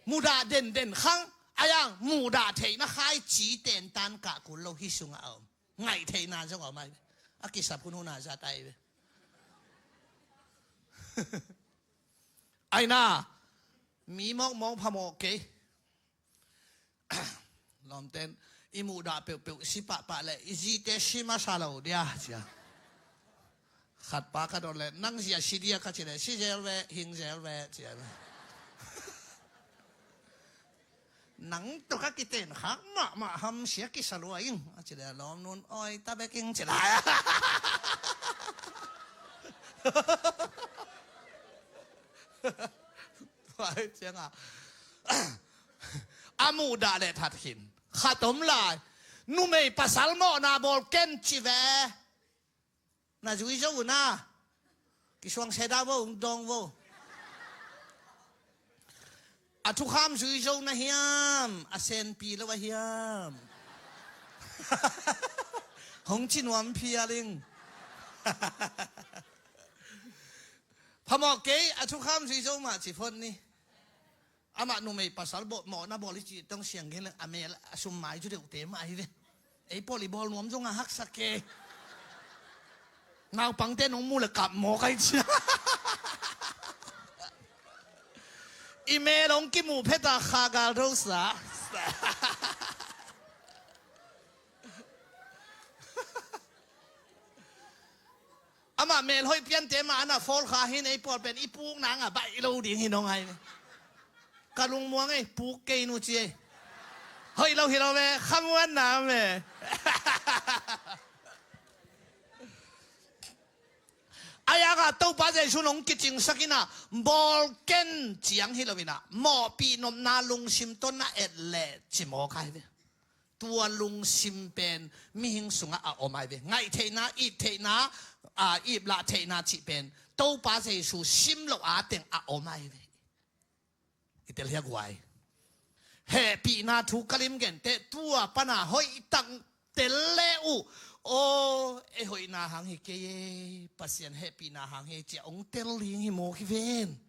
Muhdah denden khang. Aiang muhdah theihna khai ci tentan kah kul lo hi sungah a om. Ngaih theihna zong a om ai ve. A kisap hunhun a zat ai ve. Aina mi mawkmawk phamawh kei. Lawmten i muhdah peuhpeuh si pahpah le i zite si masa lo dia cia. Khatpa ka dot le nang zia si dia ka ci le si zel ve hing zel ve cia. Nang tuk a kiten khak mahmah ham sia kisa lua ing a ci le lawm nun oi ta bek ing ci lai. Tua hi ciangah a muhdah le that khin khat om lai. Numei pasal mawhna bawl ken ci ve. Na zui zo uh na. Kisuang seda vo, ung dawng vo. A thukham zui zo na hiam? A senpi lo a hiam? Hong ci nuam phial ing. Phamawh kei, a thukham zui zo mah ci phot ni. Amah numei pasal bawh mawhna bawl i cih tong siang gen leng a mel a sum mai zu deuhte mah ahi ve. Ei pawl i bawl nuam zong a haksa kei. Naupangte nong mu le kap mawk ahi cia. I mel hong kimuh pheta kha gal dosa. Amah melhoih piante mah ana fawl kha hin ei pawl pen i puk nang a baih lo ding hi nong ai ve. Ka lungmuang ei puk kei nu ci ei. Hoih lo hi lo ve, khamuan na me. A yangah Topa Jesu nong kicingsak inah bawl ken ciang hi lo inah mawhpih nopna lungsim tonna et leh ci mawk ai ve. Tua lungsim pen mihing sungah a om ai ve. Ngaih theihna, ip theihna, a, ip lah theihna cih pen Topa Jesu sim loh a teng a om ai ve. I tel hiak huai. Hehpihna thu ka lim gente tua pana hoih tak tel le uh. Aw, ei hoihna hang hi kei ei, Pasian hehpihna hang hi ei cia ong tel ding hi mawk hi ven.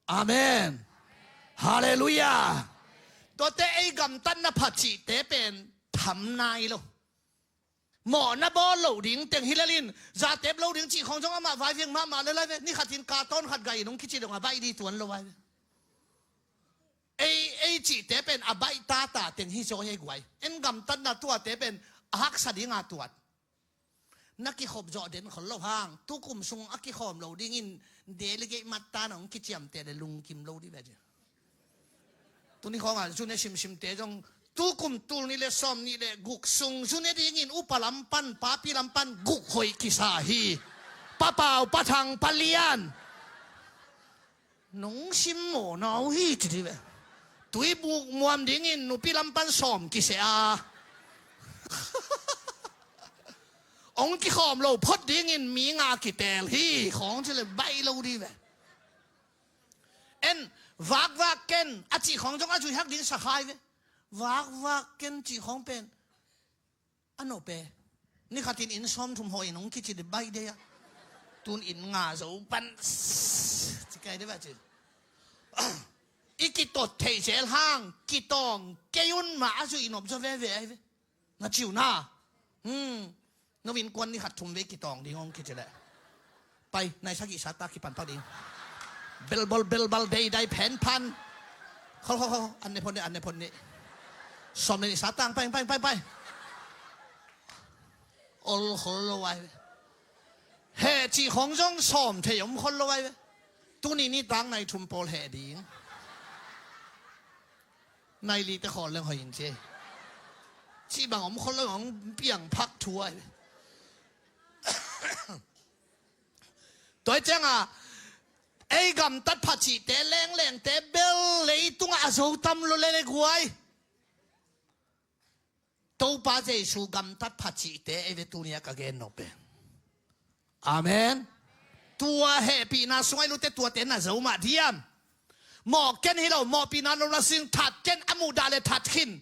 Amen. Halleluiah. Tuate ei gamtatna pha cihte pen tham nai lo. Mawhna bawl lo ding teng hi lelin zatep lo ding cih khawng zong amah vaiviang mahmah le lai ve. Ni khatin ka tawn khat gai in hong kici dong a baih di tuan lo vai ve. Ei, ei cihte pen a baih tata teng hi zaw hi ei guai. En gamtatna tuate pen a haksa dinga tuat. Na kikhop zawh den khol lo hang tukum sung a kikhawm lo dingin delegate matta na hong kiciamteh le lungkim lo dih ve ci. Tuni khawngah zune simsimte zong tukum tul nih le sawm nih le guk sung zune dingin upa lam pan papi lam pan guk hoih kisa hi. Papau pathang palian. Nong sim mawhna uh hi ci dih ve. Tuibuk muam dingin nupi lam pan sawm kiseh a ong kikhawm lo phot dingin mi nga kitel hi khawng ci le baih lo dih ve. En vakvak ken a cih khawng zong a zui hak ding sa khai ve. Vakvak ken cih khawng pen a nop e. Ni khatin inn sawmthum hawh in hong kici dih baih dei a. Tun inn nga zo pan ci kai dih va ci. I kitot theih zel hang kitawng kei un mah a zuih nop zaw veve ai ve. Na ciu na. Hmm. No innkuan ni khat thum vei kitawng ding hong kici leh pai nai sagih sa ta kipan pak ding. Belbol belbal deidai phen phan. Khol khol khol an ne phon ne an ne phon ne. Sawm ne ni sa tang pai pai pai pai. Ol khol lo ai ve. Heh cih khawng zong sawm thei om khol lo ai ve. Tuni ni tang nai thum pawl heh ding. Nai li te khawl leng hoih in ci. Cih bang om khol leng hong piang phak thu ai ve. Tua hi ciangah ei gamtat pha cihte lenglengte bel leitungah a zo tam lo le le guai. Topa Jesu gamtat pha cihte ei ve tuni a ka gen nop e. Amen. Tua hehpihna sungah i lute tuate na zo mah diam. Mawh ken hi lo mawhpihna lo na sing that ken a muhdah le that khin.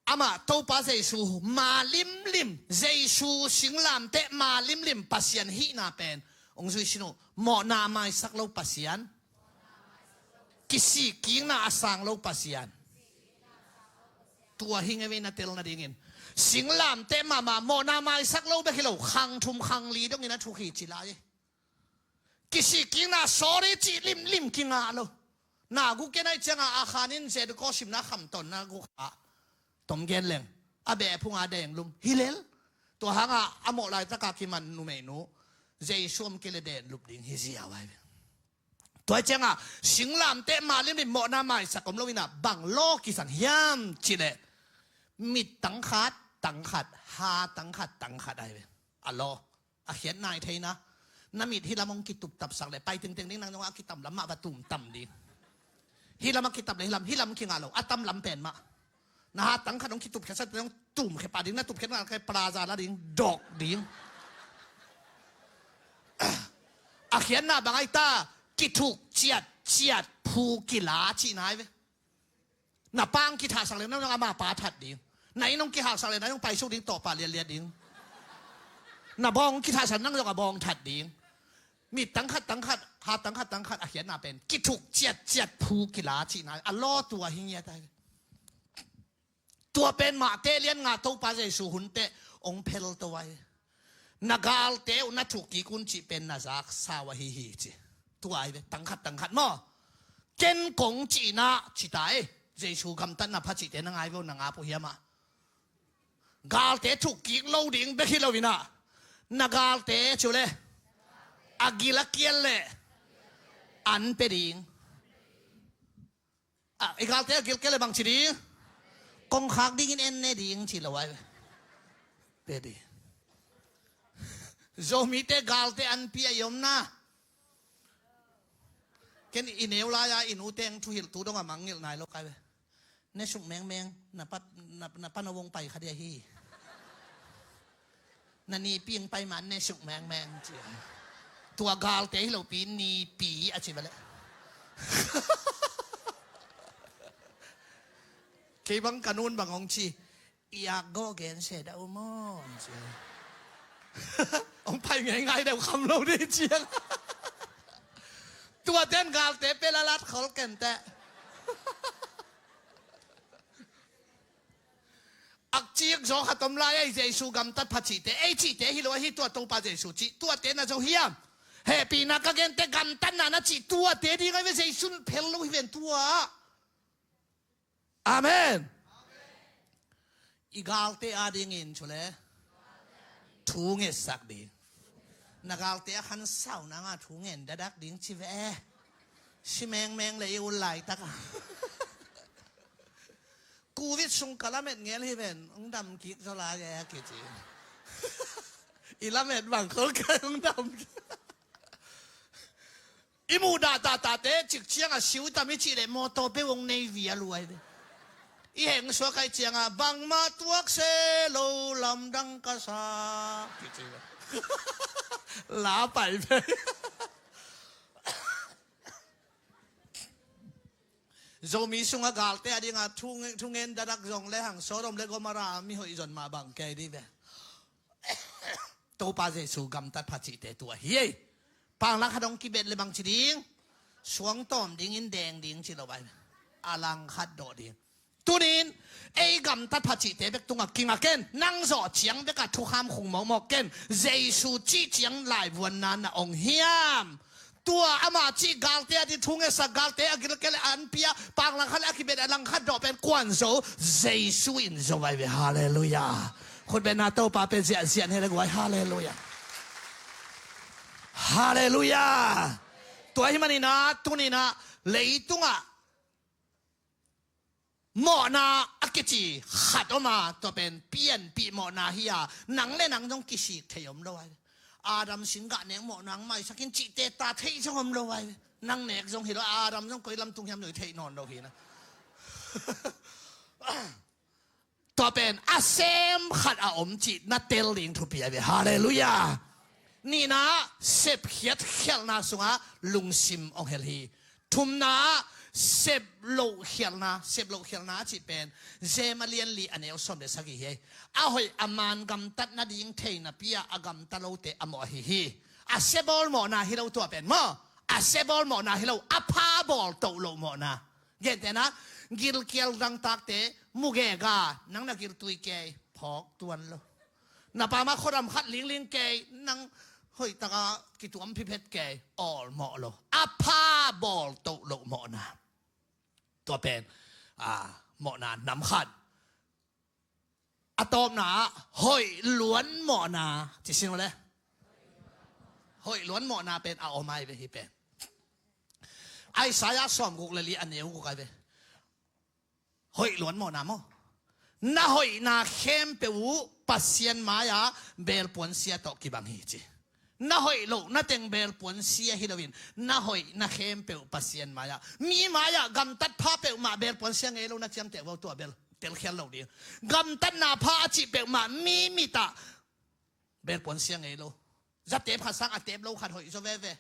Amah Topa Jesu ma limlim, Jesu singlamteh ma limlim Pasian hihna pen hong zui sin uh. Mawhna maisak lo Pasian, kisik kikna a sang lo Pasian. Tua hi ngei vei na tel nadingin singlamteh mahmah mawhna maisak lo bek hi lo khang thum khang li dongin a thukhi ci lai. Kisik kikna sorry cih limlim kingah lo. Na guk ken ai ciangah a khanin Jericho simna khamtawnna guk ah tom gen leng a beh phunga deng lum hi lel. Tua hangah a mawh laitaka kiman numeinu Jesu om kei le den lup ding hi ziau ai ve. Tua ciangah singlamteh ma limlim mawhna maisak om lo inah bang law kisang hiam cileh mit tangkhat tangkhat ha tangkhat tangkhat ai ve. A law a khiat nai theina Na mit hih lam hong kituptapsak leh pai tengteng ding, nang zong a kitam lam mah va tumtam ding. Hih lam a kitap leh hih lam, hih lam kingah lo, a tam lam pen mah. Na hat tang khat hong kitupkhiasak teh hong tumkhia pah ding, na tupkhiat ngal kei plaza la ding, dawk ding. A khiatna bang ai ta, kithuk ciatciat phu kila cihna ai ve. Na pa hong kithahsak leh nang zong ama pa that ding. Na inn hong kihaksak leh nang zong paisuk ding, tawhpah liatliat ding. Na bawng hong kithahsak nang zong a bawng that ding. Mit tang khat tang khat, hat tang khat tang khat a khiatna pen kithuk ciatciat phu kila cihna a law tua hi ngiat ai. Tua pen Mate lian nga Topa Jesu hun teh hong phel to ai. Na galte uh na thuk kik un cih pen na zak sau ahi hi ci. Tua ai ve, tang khat tang khat maw. Ken kong cihna ci ta ei. Jesu gamtatna pha cihte na ngai ve uh, na ngap uh hiam ah. Galte thuk kik lo ding bek hi lo in ah, na galte cu le a gil a kial leh an pe ding. Ah, i galte a gil kial leh bang ci ding? Kong khak dingin en ne ding ci lo ai. Pe ding. Zomite galte an pia i omna. Ken i neu lai-a i nu teng thuhilh tu dong a mangngilh nai lo kai ve. Ne suk mengmeng, na pa, na, na pa na vong pai kha dia hi. Na nipi hong pai man ne suk mengmeng ci. Tua galte hi lo pi, nipi a ci va leh. Kei bang ka nun bang hong ci. I ak gaw gen se dah u maw ci. Hong pai ngeingai deuh kham lo dih ciang. Tua ten galte pe lalat khol ken teh. Ak cik zaw khat om lai ei, Jesu gamtat pha cihte, ei cihte hi lo ahi, tua Topa Jesu cih, tuate na zo hiam? Hehpihna ka gente gamtatna na cih tuate ding ai ve, Jesu phel lo hi ven tua. Amen. I galte adingin cu le thu ngetsak ding. Na galte a khan sau nanga thu ngen dadak ding ci ve. Si mengmeng le i ul laitaka. Covid sung ka lamet ngel hi ven, ung dam kik zaw lai e kici. I lamet bang khol kai ung dam kik. I muh dah tatate cik cianga siu tam i cih leh mawtaw peuh hong nei via luai ve. I heng suak kai cianga bangmah tuak se lo lamdang ka sa kici ve. La pai ve. Zomi sunga galte a dinga thu nge-, thu ngen dadak zong le hang Sodom le Gomorrah mi hoih zon mah bang kei dih ve. Topa Jesu gamtat pha cihte tua hi ei. Panglang khat hong kibet le bang ci ding? Suang tawm dingin deng ding ci lo vai. A lang khat dawh ding. Tunin ei gamtat pha cihte bek tungah kingak ken, nang zawh ciang bekah thukham khung mawkmawk ken. Jesu cih ciang laivuanna na ong hiam? Tua ama cih galte a di thu ngetsak, galte a gilkel an pia, panglang khat le a kibet a lang khat dawh pen kuan zo, Jesu in zo vai ve. Halleluiah. Khutbetna Topa pen ziahziah ne le guai. Halleluiah. Halleluiah. Tua hi maninah tuninah leitungah mawhna a kici khat om a, tua pen pianpih mawhna hi a, nang le nang zong kisik thei om lo ai. Adam sin gah nek mawhna ang maisakin cihte ta theih zong om lo ai. Nang nek zong hi lo, Adam zong koi lamtung hiam zong theih nawn lo hi na. Tua pen a sem khat a om cih na tel ding thupi a ve. Halleluiah. Nihna, sepkhiat khialhna sungah lungsim ong hel hi. Thumna, sep loh khialhna, sep loh khialhna a cih pen Jem a lian li a neu sawm le sagih hi. A hoih a man gamtat nading thei napi-ah a gamta lote a mawh ahi hi. A sia bawl mawhna hi lo tua pen maw? A sia bawl mawhna hi lo, a pha bawl toh loh mawhna. Gentehna, gilkial dangtakte mugega, nang na giltui kei, phawk tuan lo. Na pama khuadam khat lingling kei, nang hoihtaka kituam phiphet kei, awlmawh lo. A pha bawl toh loh mawhna. Tua pen, a, mawhna nam khat. A tawpna ah hoih luan mawhna ci sin uh le. Hoih luan mawhna pen a om ai ve hi pen. Isaiah sawmguk le li a neu guk ai ve. Hoih luan mawhna maw? Na hoihna khempeuh uh Pasian mai-ah belpuan sia tawh kibang hi ci. Na hoih loh na teng belpuan sia hi loin, na hoih na khempeuh Pasian mai-ah, mi mai-ah gamtat pha peuhmah belpuan sia ngei lo na ciamteh vo, tua bel telkhial lo ding. Gamtatna pha a cih peuhmah mi mitah belpuan sia ngei lo. Zatep khat sang a tep lo khat hoih zaw veve.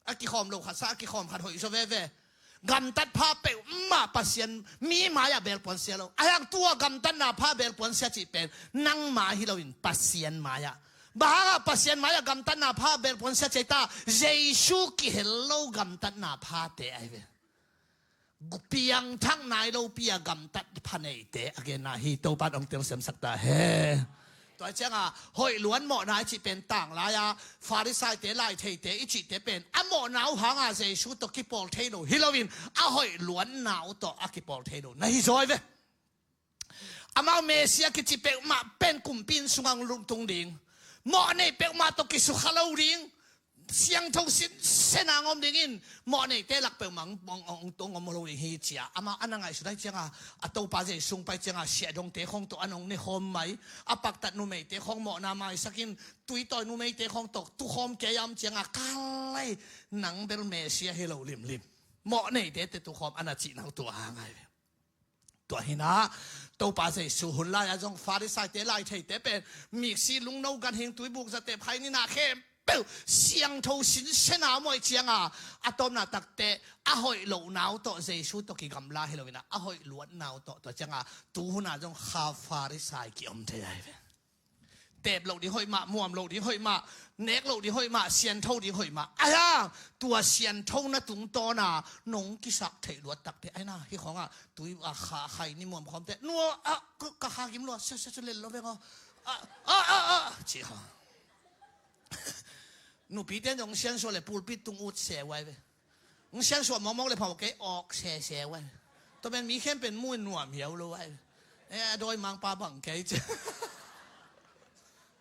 A kikhawm lo khat sang a kikhawm khat hoih zaw veve. Gamtat pha peuhmah Pasian mi mai-ah belpuan sia lo. A hang tua gamtatna pha belpuan sia cih pen nang mai hi loin Pasian mai-ah. Bang hangah Pasian mai-ah gamtatna pha belpuan sia cih ta, Jesu kihel lo gamtatna phate ahi ve. Piangthak nai lopi a gamtat pha neite a genna hi. Topa in hong telsiamsak ta hen. Tua cianga hoih luan mawhna i cih pen tanglai-a Farisaite, laitheite i cihte pen a mawhna uh hanga Jesu tawh kipawl thei lo hi loin a hoih luanna uh tawh a kipawl thei lo na hi zaw hi ve. Amau Messiah kici peuhmah pen kumpi inn sungah hong lungtung ding, mawh nei peuhmah tawh kisukha lo ding, siangtho sinsen a hong om dingin mawh neite lak peuhmah hong, hong, hong, hong om lo ding hi ci-a amau a na ngaihsut ahih cianga, a Topa Jesu hong pai cianga siahdongte khawng tawh an hong nekhawm mai, a paktat numeite khawng mawhna maisakin tuitawi numeite khawng tawh tukhawm kei a om cianga, kalai, nang bel Messiah hi lo limlim, mawh neite tawh tukhawm a na cihna uh tua a ngai ve. Tua hi-in ah Topa Jesu hun lai-ah zong Farisaite, laitheite pen miksi, lungno, ganhing, tuibuk, zatep, khaini, na khempeuh siangtho sinsen a om ahih cianga, a tawpna takteh a hoih lohna uh tawh Jesu tawh kigamla hi loin ah a hoih luatna uh tawh, tua cianga tuhun ah zong kha Farisai ki-om thei ahi ve. Tep loh ding hoih mah, muam loh ding hoih mah, nek loh ding hoih mah, siangtho ding hoih mah. Ahi hang tua siangthona tungtawna nong kisak theih luat takteh, ahi na, hih khawngah tui a kha, khaini muam khawmte, nua, a, ka, ka kha gim lua, sia, sia, sia, lel lo veng aw. A, a, a, a, ci hang. Nupite zong siangsuah le pulpit tung ut se uai ve. Hong siangsuah mawkmawk le phawk kei awk sese uai. Tua pen mi khempeuh in mu in nuam hiau lo uai. Eh, a dawimangpa bang kei ci.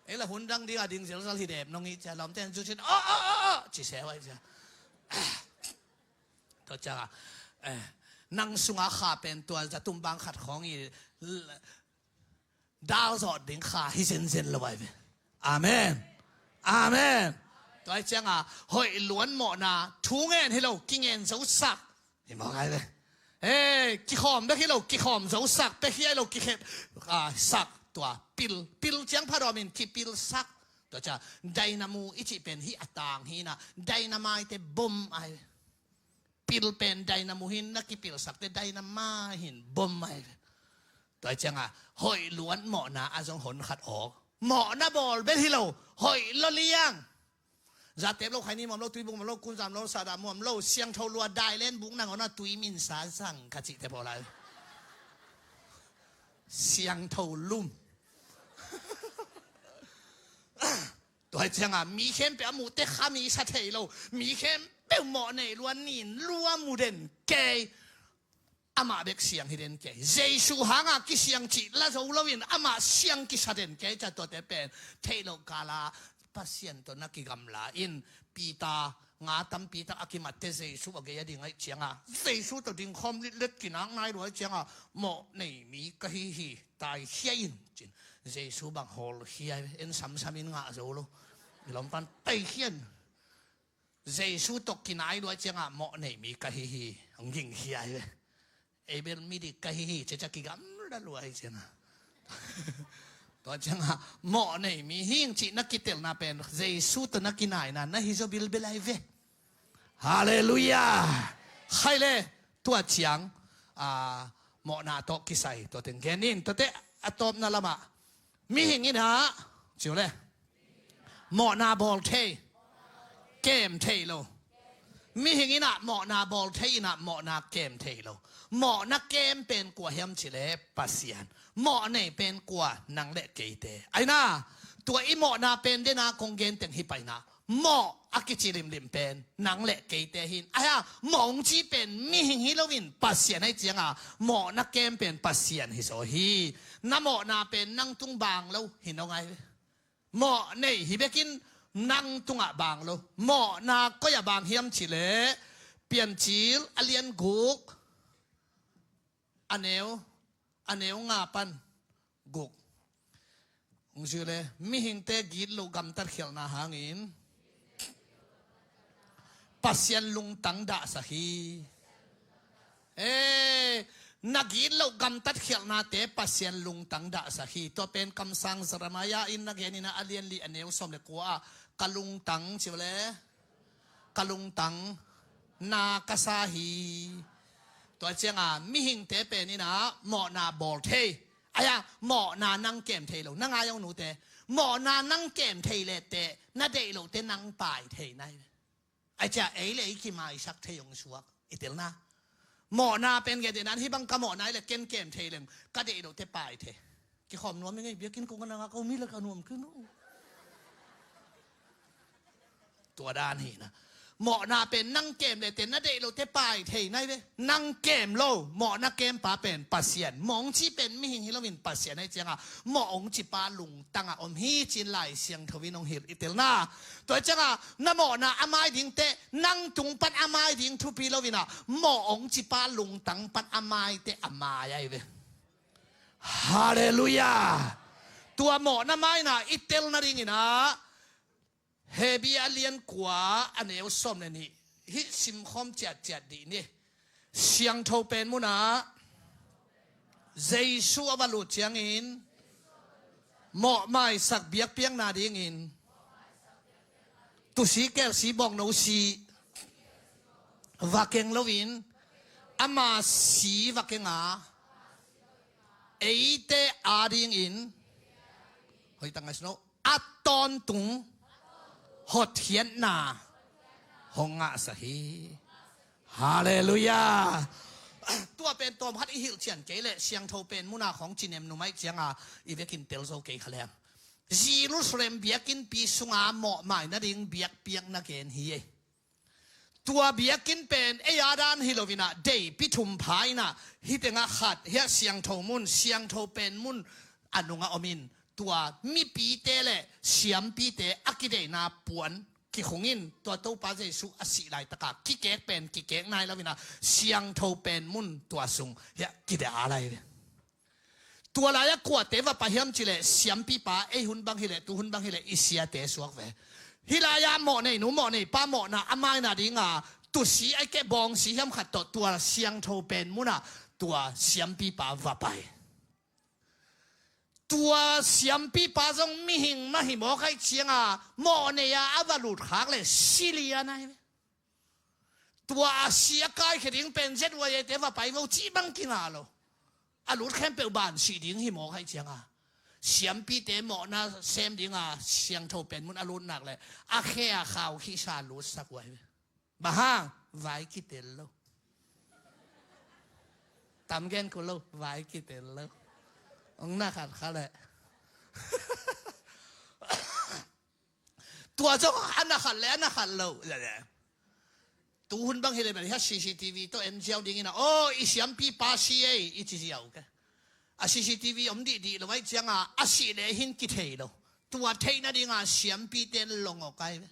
Ei la hun dang ding a ding zelzal hi dep nong hi cia lawmte in cu cin, "Aw, aw, aw, aw," ci se uai cia. Tua cianga, eh, nang sunga kha pen tua zatum bang khat khawng i l-, dal zawh ding kha hi zenzen lo ai ve. Amen. Amen. Tua hi cianga hoih luan mawhna thu ngen hi lo, kingen zosak hi mawk ai ve. Hei, kikhawm bek hi lo, kikhawm zosak, pia hi lo, kikhep, ah, sak, tua pil, pil ciang phadawmin kipilsak. Tua cia dynamo i cih pen hih a tang hi na, dynamite bom ai ve. Pil pen dynamo hin na kipilsak teh dynamite hin bom mai ve. Tua hi cianga hoih luat mawhna a zong hon khat awk. Mawhna bawl bel hi lo, hoih lo liang. Zatep lo, khaini muam lo, tuibuk muam lo, kunzam lo, sahdah muam lo, siangtho lua, dailen buk nangawn a tui minsa zang ka cihte pawl lai. Siangtho lum. Tua hi cianga mi khempeuh a muhte kha mi sa thei lo, mi khempeuh mawh nei lua, nin lua, mu den kei. Amah bek siang hi den kei. Jesu hanga kisiang cih la zo loin amah siang kisa den kei. Cia tuate pen theih loh kala Pasian tawh na kigamla in, Peter nga tampi tak a kimatte Jesu a gei a ding ahih cianga, Jesu tawh dingkhawm litlet kinak nai lua ahih cianga, mawh nei mi ka hi hi, taikhia in cin. Jesu bang hawlkhia, en samsam in ngah zo lo. Lawmpan taikhia in. Jesu tawh kinai lua ahih cianga mawh nei mi ka hi hi, hong gingkhia hi ve. Ei bel midik ka hi hi, cia cia kigamla lua ahih cianga. Tua cianga mawh nei mi hing cih na kitelna pen Jesu tawh na kinaina na hi zaw bilbel ai ve. Halleluiah. Khai le, tua ciang, ah, mawhna tawh kisai tua teng gen in, tuate a tawpna lamah mihing in ah, ciu le, mawhna bawl thei, kem thei lo. Mihing in ah mawhna bawl thei, in ah mawhna kem thei lo. Mawhna kem pen kua hiam cih leh Pasian. Mawh nei pen kua? Nang le keite. Ahi na, tua i mawhna pen dena kong gen teng hi pai na. Mawh a kici limlim pen nang le keite hi in. Ahi a, mawh hong ci pen mihing hi loin Pasian ahih cianga mawhna kem pen Pasian hi zaw hi. Na mawhna pen nang tung bang lo hi nong ai ve. Mawh nei hi bekin nang tungah bang lo. Mawhna koi-ah bang hiam cih leh Piancil a lian guk, a neu, a neu nga pan guk. Hong zui le, mihingte gitloh gamtat khialhna hangin Pasian lungtang dahsak hi. Eh, na gitloh gamtat khialhnate Pasian lungtang dahsak hi. Tua pen kamsang Jeremiah in na gen in ah, a lian li a neu sawm le kua ah, ka lungtang ci uh le, ka lungtang na ka sa hi. Tua cianga mihingte pen in ah mawhna bawl thei. Aia, mawhna nang kem thei lo, na ngai ung nute. Mawhna nang kem thei leh teh na deih loh teh nang pai thei nai ve. Ai cia ei le ei kimaisak thei ung suak i telna. Mawhna pen gen te nan hih bang ka mawhna i le ken kem thei leng ka deih loh teh pai thei. Kikhawm nuam i ngei, biakinn kong a nang a ko mi le ka nuam khin uh. Tua dan hi na. Mawhna pen nang kem le teh na deih loh teh pai thei nai ve. Nang kem lo, mawhna kempa pen Pasian. Mawh hong ci pen mihing hi loin Pasian ahi cianga mawh hong cipa lungtanga om hi cin Lai Siangtho in hong hilh i telna. Tua hi cianga na mawhna a mai ding teh nang tung pan a mai ding thupi loin ah mawh hong cipa lungtang pan a mai teh a mai ahi ve. Halleluiah. Tua mawhna maina i tel nadingin ah Hebrew a lian kua a neu sawm le nih hih simkhawm ciatciat dih ni. Siangtho pen munah Jesu a va lut ciangin mawhmaisak biakpiakna dingin tusi kelsi bawngno si va keng loin ama si va kenga eite adingin hoih tangah sino a tawntung hotkhiatna hong ngahsak hi. Halleluiah. Tua pen tawm khat i hilh cian kei leh Siangtho pen muna khawng cinem numaih cianga i vekin tel zo kei kha leng Jerusalem biakinnpi sunga mawhmai nading biakpiakna gen hi ei. Tua biakinn pen ei a dan hi loinah deipi thum pha inah hih tengah khat hiah siangtho mun, siangtho pen mun a nungah omin tua mipite le siampite a kideihna puan kikhungin tua Topa Jesu a sih laitaka kikek pen kikek nai loinah siangtho pen mun tua sung hiah kideh a lai ve. Tua lai-ah kuate va pai hiam cileh siampipa ei hun bang hileh tu hun bang hileh i siate suak ve. Hih lai-ah mawhnei nu mawhnei pa mawhna a maina dinga tusi ai keh bawngsi hiam khat tawh tua siangtho pen munah tua siampipa va pai. Tua siampipa zong mihing mah hi mawk aih cianga mawhnei-a a va lutkhak le silian ahi ve. Tua a si a kaikhia ding pen Z Y A te va pai vo cih bang kingah lo. A lut khempeuh ban sih ding hi mawk aih cianga siampite mawhna sem dinga siangtho pen mun a lut nak le a khe a khau khihsa lutsak uh ahi ve. Bang hang vai kitel lo. Tam gen ko lo vai kitel lo. Ong na khat kha le. Tua zong a na khat le a na khat lo. Tu hun bang hileh bel hiah C C T V tawh en ziau dingin a aw i siampipa si ei i ci ziau ke. A C C T V om dihdih lo aih cianga a sih le hin kithei lo. Tua theih nadinga siampite longok ahi ve.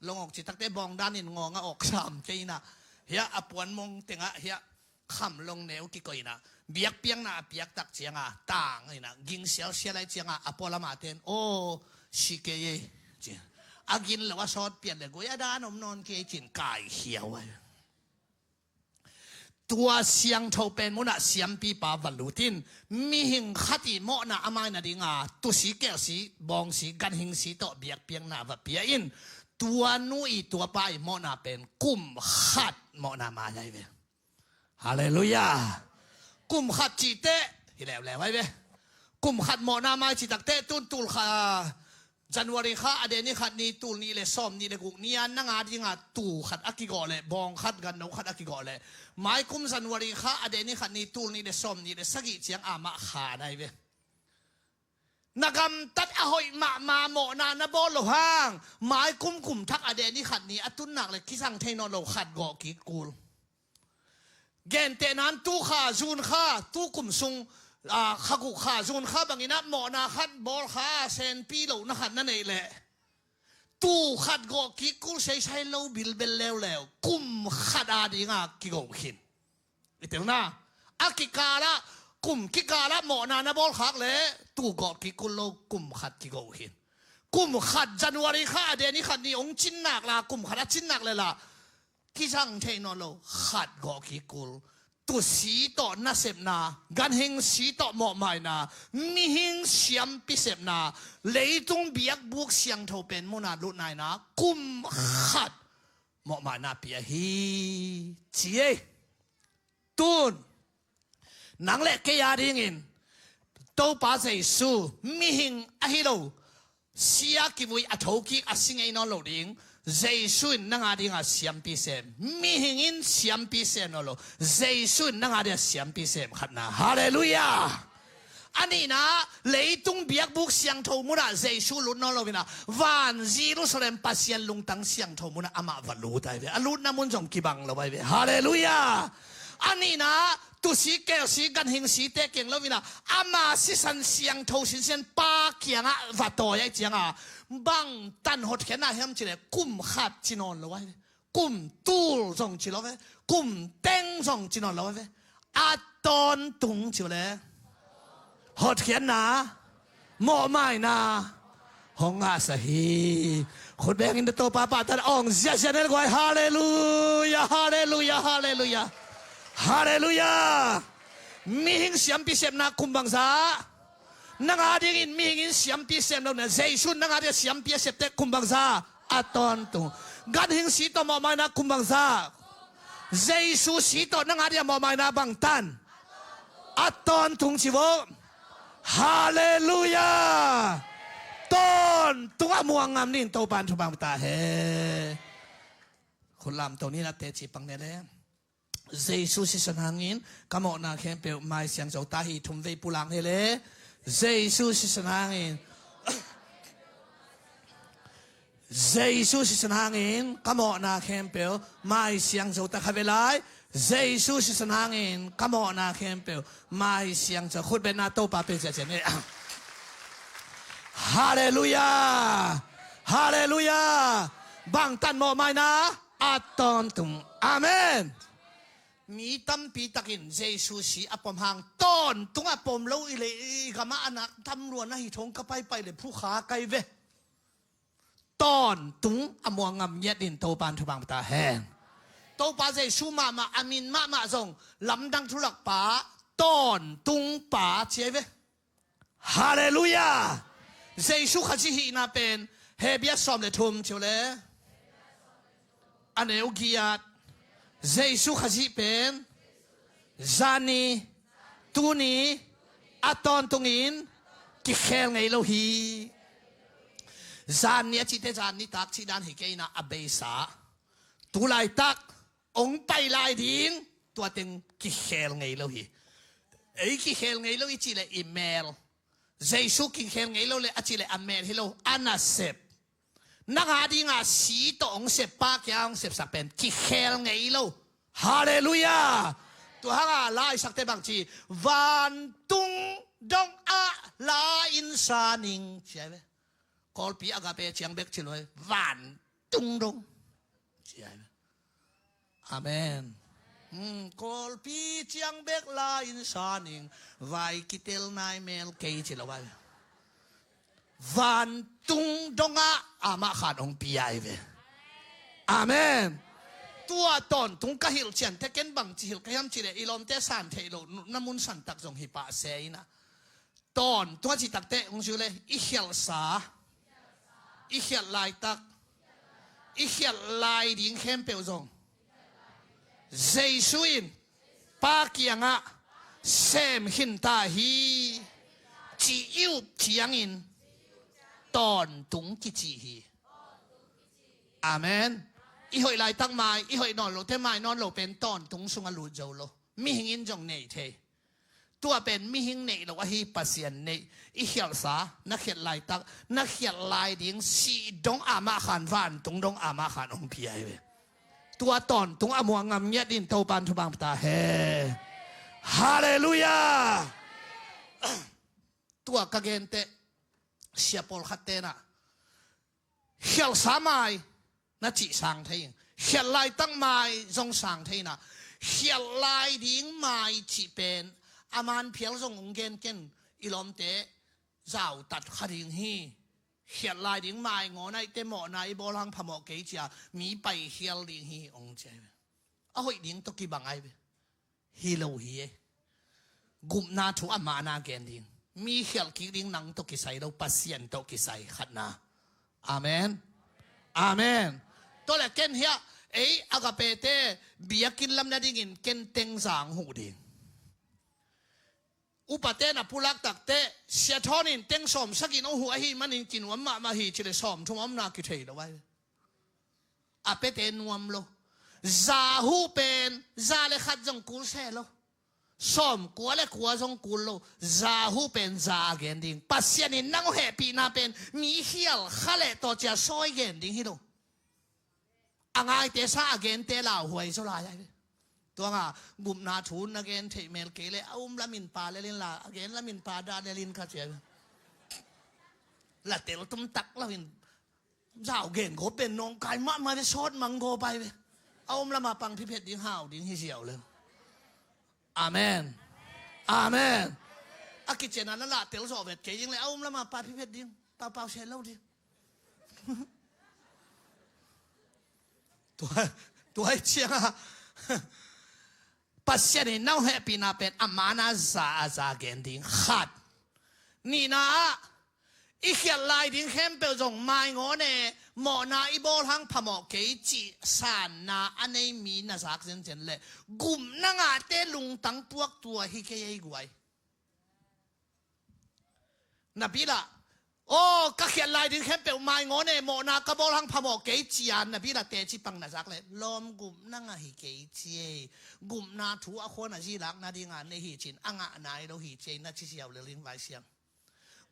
Longok citakte bawngdanin ngawng a awk sam kei inah hiah a puanmong tengah hiah kham long neu kikoih inah biakpiakna a piaktak cianga tang inah ging sialsial aih cianga a pualam a ten aw si kei ei ci. A gin lo a sawt piat le gui a dan om nawn kei cin kaikhia uh ahi. Tua siangtho pen munah siampipa va lutin mihing khat i mawhna a maina dinga tusi kelsi bawngsi ganhingsi tawh biakpiakna va pia in tua nu i tua pa i mawhna pen kum khat mawhna mai ahi ve. Halleluiah. Kum khat cihteh hi leuleu ahi ve. Kum khat mawhna mai cihtakteh tun tul kha January kha a deni khat ni tul nih le sawm nih le guk ni-a nanga dinga tuu khat a kigawh leh bawng khat ganno khat a kigawh leh maikum January kha a deni khat ni tul nih le sawm nih le sagih ciang amah kha nai ve. Na gamtat a hoih mahmah mawhna na bawl lo hang maikum kum thak a deni khat ni a tunnak le kisang thei nawn lo khat gawh kik kul. Gentehnan tu kha zun kha tu kum sung kha guk kha zun kha banginah mawhna khat bawl kha senpi lohna khat na neih leh tu khat gawh kik kul seisai lo bilbel leuleu kum khat a dinga kigo khin. I telna a kikalah kum kikalah mawhna na bawl khak leh tu gawh kik kul lo kum khat kigo khin. Kum khat January kha a deni khat ni hong cin nak la, kum khat a cin nak le la kizang thei nawn lo, khat gawh kik kul. Tusi tawh nasepna, ganhing si tawh mawhmaina, mihing siampi sepna, leitung biakbuk siangtho pen muna lutnaina kum khat mawhmaina pia hi ci ei. Tun nang le kei a dingin Topa Jesu, mihing ahi lo, sia kivui a thokik a si ngei nawn lo ding. Jesu in nang a dinga siampi sem. Mihing in siampi sem nawn lo. Jesu in nang a dinga siampi sem khatna. Halleluiah. A nihna, leitung biakbuk siangtho munah Jesu lut nawn lo inah, van Jerusalem Pasian lungtang siangtho munah amah va lut ai ve. A lutna mun zong kibang lo ai ve. Halleluiah. A nihna, tusi kelsi ganhing site keng lo inah, ama sisan siangtho sinsian Pa kiangah va tawi ai cianga, bang tan hotkhiatna hiam cileh kum khat ci nawn lo ai ve. Kum tul zong ci lo ve. Kum teng zong ci nawn lo ve. A tawntung ci uh le hotkhiatna, mawhmaina hong ngahsa hi. Khut bengin Topa pahtan awng ziahziah nel guai. Halleluiah, halleluiah, halleluiah. Halleluiah. Mihing siampi sepna kum bangza? Nang a dingin mihing in siampi sem lo na, Jesu nang a dingin siampi a septe kum bangza? A tawntung. Ganhing si tawh mawhmaina kum bangza? Jesu si tawh nang a dingin mawhmaina bangtan? A tawntung ci vo. Halleluiah. Tawntung a muang ngam ning Topan thupang ta he. Khut lamto ni na teci pang ne le. Jesu sisan hangin ka mawhna khempeuh mai siang zo ta hi. Thum vei pulang hi le. Jesu sisan hangin. Jesu sisan hangin ka mawhna khempeuh mai siang zo ta kha ve lai. Jesu sisan hangin ka mawhna khempeuh mai siang zo. Khut betna Topa pe ciacian e. Halleluiah. Halleluiah. Bangtan mawhmaina? A tawntung. Amen. Mi tampi takin Jesu si a pom hang tawntung a pom lo i le i gamah a nak tamluan ahi thong ka paipai le phukha kai ve. Tawntung a muang ngam ngiat in Topan thupang ta hen. Topa Jesu mahmah a min mahmah zong lamdang thulak pa, tawntung pa ci ai ve. Halleluiah. Jesu Khazih hihna pen Hebia sawm le thum ci uh le a neu giat. Jesu Khazih pen zani, tuni, a tawntungin kikhel ngei lo hi. Zanni a cihte zanni tak cih dan hi kei inah a beisa. Tu laitak ong pai lai ding, tua teng kikhel ngei lo hi. Ei kikhel ngei lo i cih le i mel. Jesu kikhel ngei lo le a cih le a mel hi lo, a nasep. Nang a dinga si tawh ong sep, Pa kiang ong sepsak pen kikhel ngei lo. Halleluiah. Tua hanga la i sakte bang ci? Vantung dongah la in sa ning ci ai ve. Kawlpi agape ciang bek ci lo ai. Vantung dong ci ai ve. Amen. Hmm, Kawlpi ciang bek la in sa ning, vai kitel nai mel kei ci lo ai. Vantung dongah amah khan ong pi ai ve. Amen. Tua tawntung ka hilh cian te ken bang ci hilh ka hiam ci le i lawmte san theih lo na mun santak zong hi pah se inah. Tawntung a cih takte ung ziu le i khialhsa, i khialh laitak, i khialh lai ding khempeuh zong Jesu in Pa kiangah sem khin ta hi. Cih i up ciangin tawntung kici hi. Amen. I hoih laitak mai, i hoih nawn lote mai nawn lo pen tawntung sungah lut zo lo. Mihing in zong nei thei. Tua pen mihing neih lo ahi, Pasian neih. I khialhsa, na khialh laitak, na khialh lai ding si dong amah khan, vantung dong amah khan ong pi ai ve. Tua tawntung a muang ngam ngiat in Topan thupang ta he. Halleluiah. Tua ka gente sia pawlkhat tenah khialhsa mai na cih sang thei ing. Khialh laitak mai zong sang thei inah, khialh lai ding mai cih pen a man phial zong ung gen ken, i lawmte zautat kha ding hi. khiat lai ding, maingawn ahih teh mawhna i bawl hang phamawh kei ci-a mi paikhial ding hi hong ci ahi ve. A hoih ding tawh kibang ahi ve. Hi lo hi e. Gupna thu a mana gen ding. Mi khialh kik ding nang tawh kisai lo, Pasian tawh kisai, khatna. Amen. Amen. Tua leh ken hiah ei Agape-te biakinn lam nadingin ken teng za hong huh ding. Upate na pulak takteh, Sia Thawn in teng sawmsagih hong huh ahih manin kinuam mahmah hi ci leh sawmthum a omna kithei lo ahi. A piate nuam lo. Za huh pen za le khat zong kul se lo. Sawmkua le kua zong kul lo. Za huh pen za a gen ding. Pasian in nang hong hehpihna pen mi khial kha leh tawh cia sawi gen ding hi lo. A ngaite sa, a gente lauhuai zaw lai ahi ve. Tua ngah gupna thu na gen theih mel kei leh a um lamin pa lel inla, a gen lamin pa dah lel in ka ci ahi ve. La tel tum tak lo in. Zau gen gawp pen nawngkai mahmah ve, sawt mang gawp ahi ve. A um lama pang phiphet ding, hau ding hi ziau lel. Amen. Amen. A kician a na lah tel zawh vet kei ding leh a um lama pa phiphet ding. Paupau se lo ding. Tua, tua hi ciangah Pasian in nang hehpihna pen a mana za a za gen ding, khat. Nihna ah, i khiat lai ding khempeuh zong maingawn e, mawhna i bawl hang phamawh kei cih sanna a nei mi na zak zenzen leh gupna ngahte lungtang puak tua hi kei ei guai. Na bil ah, aw, ka khiat lai ding khempeuh maingawn e, mawhna ka bawl hang phamawh kei ci-a na bil ah teci pang na zak leh lawm, gupna ngah hi kei ci ei. Gupna thu a khuan a zilak nadinga nei hi cin a ngah nai lo hi ci ei na ci ziau lel in Lai Siang.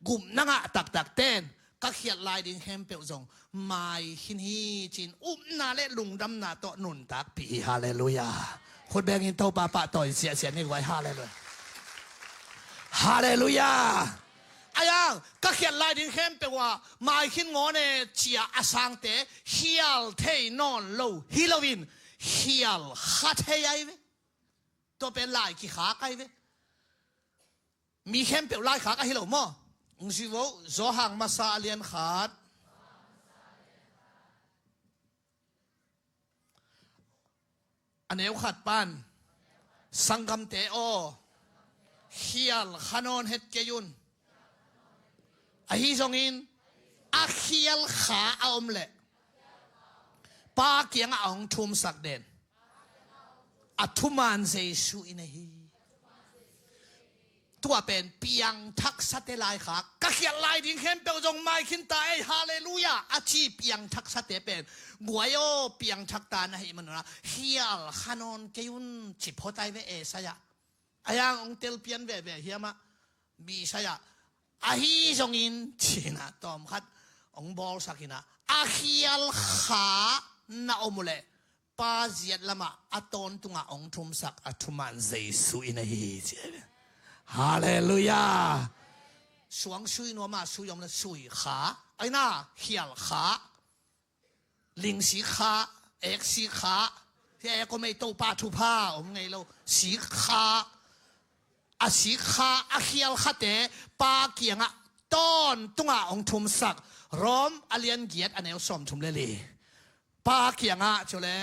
Gupna ngah taktak ten ka khiat lai ding khempeuh zong mai khin hi cin upna le lungdamna tawh nuntakpih hi. Halleluiah. Khut bengin Topa pahtawi ziahziah ni guai. Halleluiah. Halleluiah. Ayang, ka khiat lai ding khempeuh ah mai khin ngawn e cia a sangte khial thei nawn lo hi loin khial kha thei ahi ve. Tua pen lai kikhak ahi ve. Mi khempeuh laikhak ahi lo maw? Hong zui vo, Johan masa a lian khat, a neu khat pan, sanggamte aw, khial kha nawn het kei un. Ahi zongin a khial kha a om leh Pa kiangah a hong thumsak den a thuman Jesu i nei hi. Tua pen piangthaksate laikhak. Ka khiat lai ding khempeuh zong mai khin ta ei, halleluiah, a ci piangthaksate pen guai aw, piangthak ta na hih manun ah khial kha nawn kei un ci phot ahi ve. Esaiah, ayang hong tel pian veve hiam ah, Isaiah, ahi zongin ci-in ah tawmkhat hong bawlsak in ah, a khial kha na om uh leh Pa ziat lamah a tawntungah hong thumsak a thuman Jesu i nei hi ci. Halleluiah. Suang sui nuam ah sui om leh sui kha, aina khial kha. Ling sik kha, ek sik kha, hi ek om ei, Topa thupha om ngei lo. Sik kha, a sik kha, a khial khate Pa kiangah tawntungah hong thumsak. Rom a lian giat a neu sawmthum le li. Pa kiangah cu le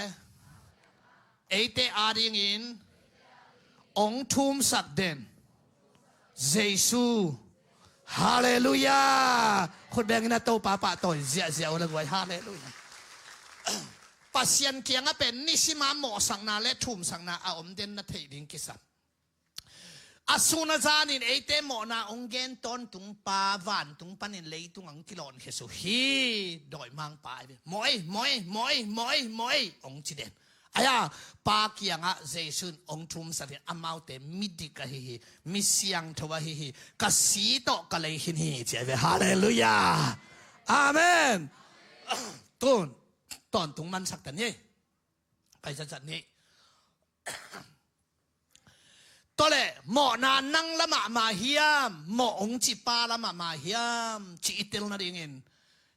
eite adingin hong thumsak den Jesu. Halleluiah. Khut bengin a Topa pahtawi ziahziah uh le guai. Halleluiah. Pasian kiangah pen nisima mawhsakna le thumsakna a om den na theih ding kisam. A sun a zanin eite mawhna hong gen tawntung Pa vantung panin leitung hong kilawnkhia su hi. Dawimangpa ahi ve. Mawh ei, mawh ei, mawh ei, mawh ei, mawh ei hong ci den. Aya, Pa kiangah Jesu in hong thumsak hi. Amaute midik ahi hi, mi siangtho ahi hi, ka si tawh ka lei khin hi ci ahi ve. Halleluiah. Amen. Tun tawntung mansak ta ni. Pai zatzat ni. Tua leh mawhna nang lamah ma hiam, mawh hong ci Pa lamah ma hiam cih i tel nadingin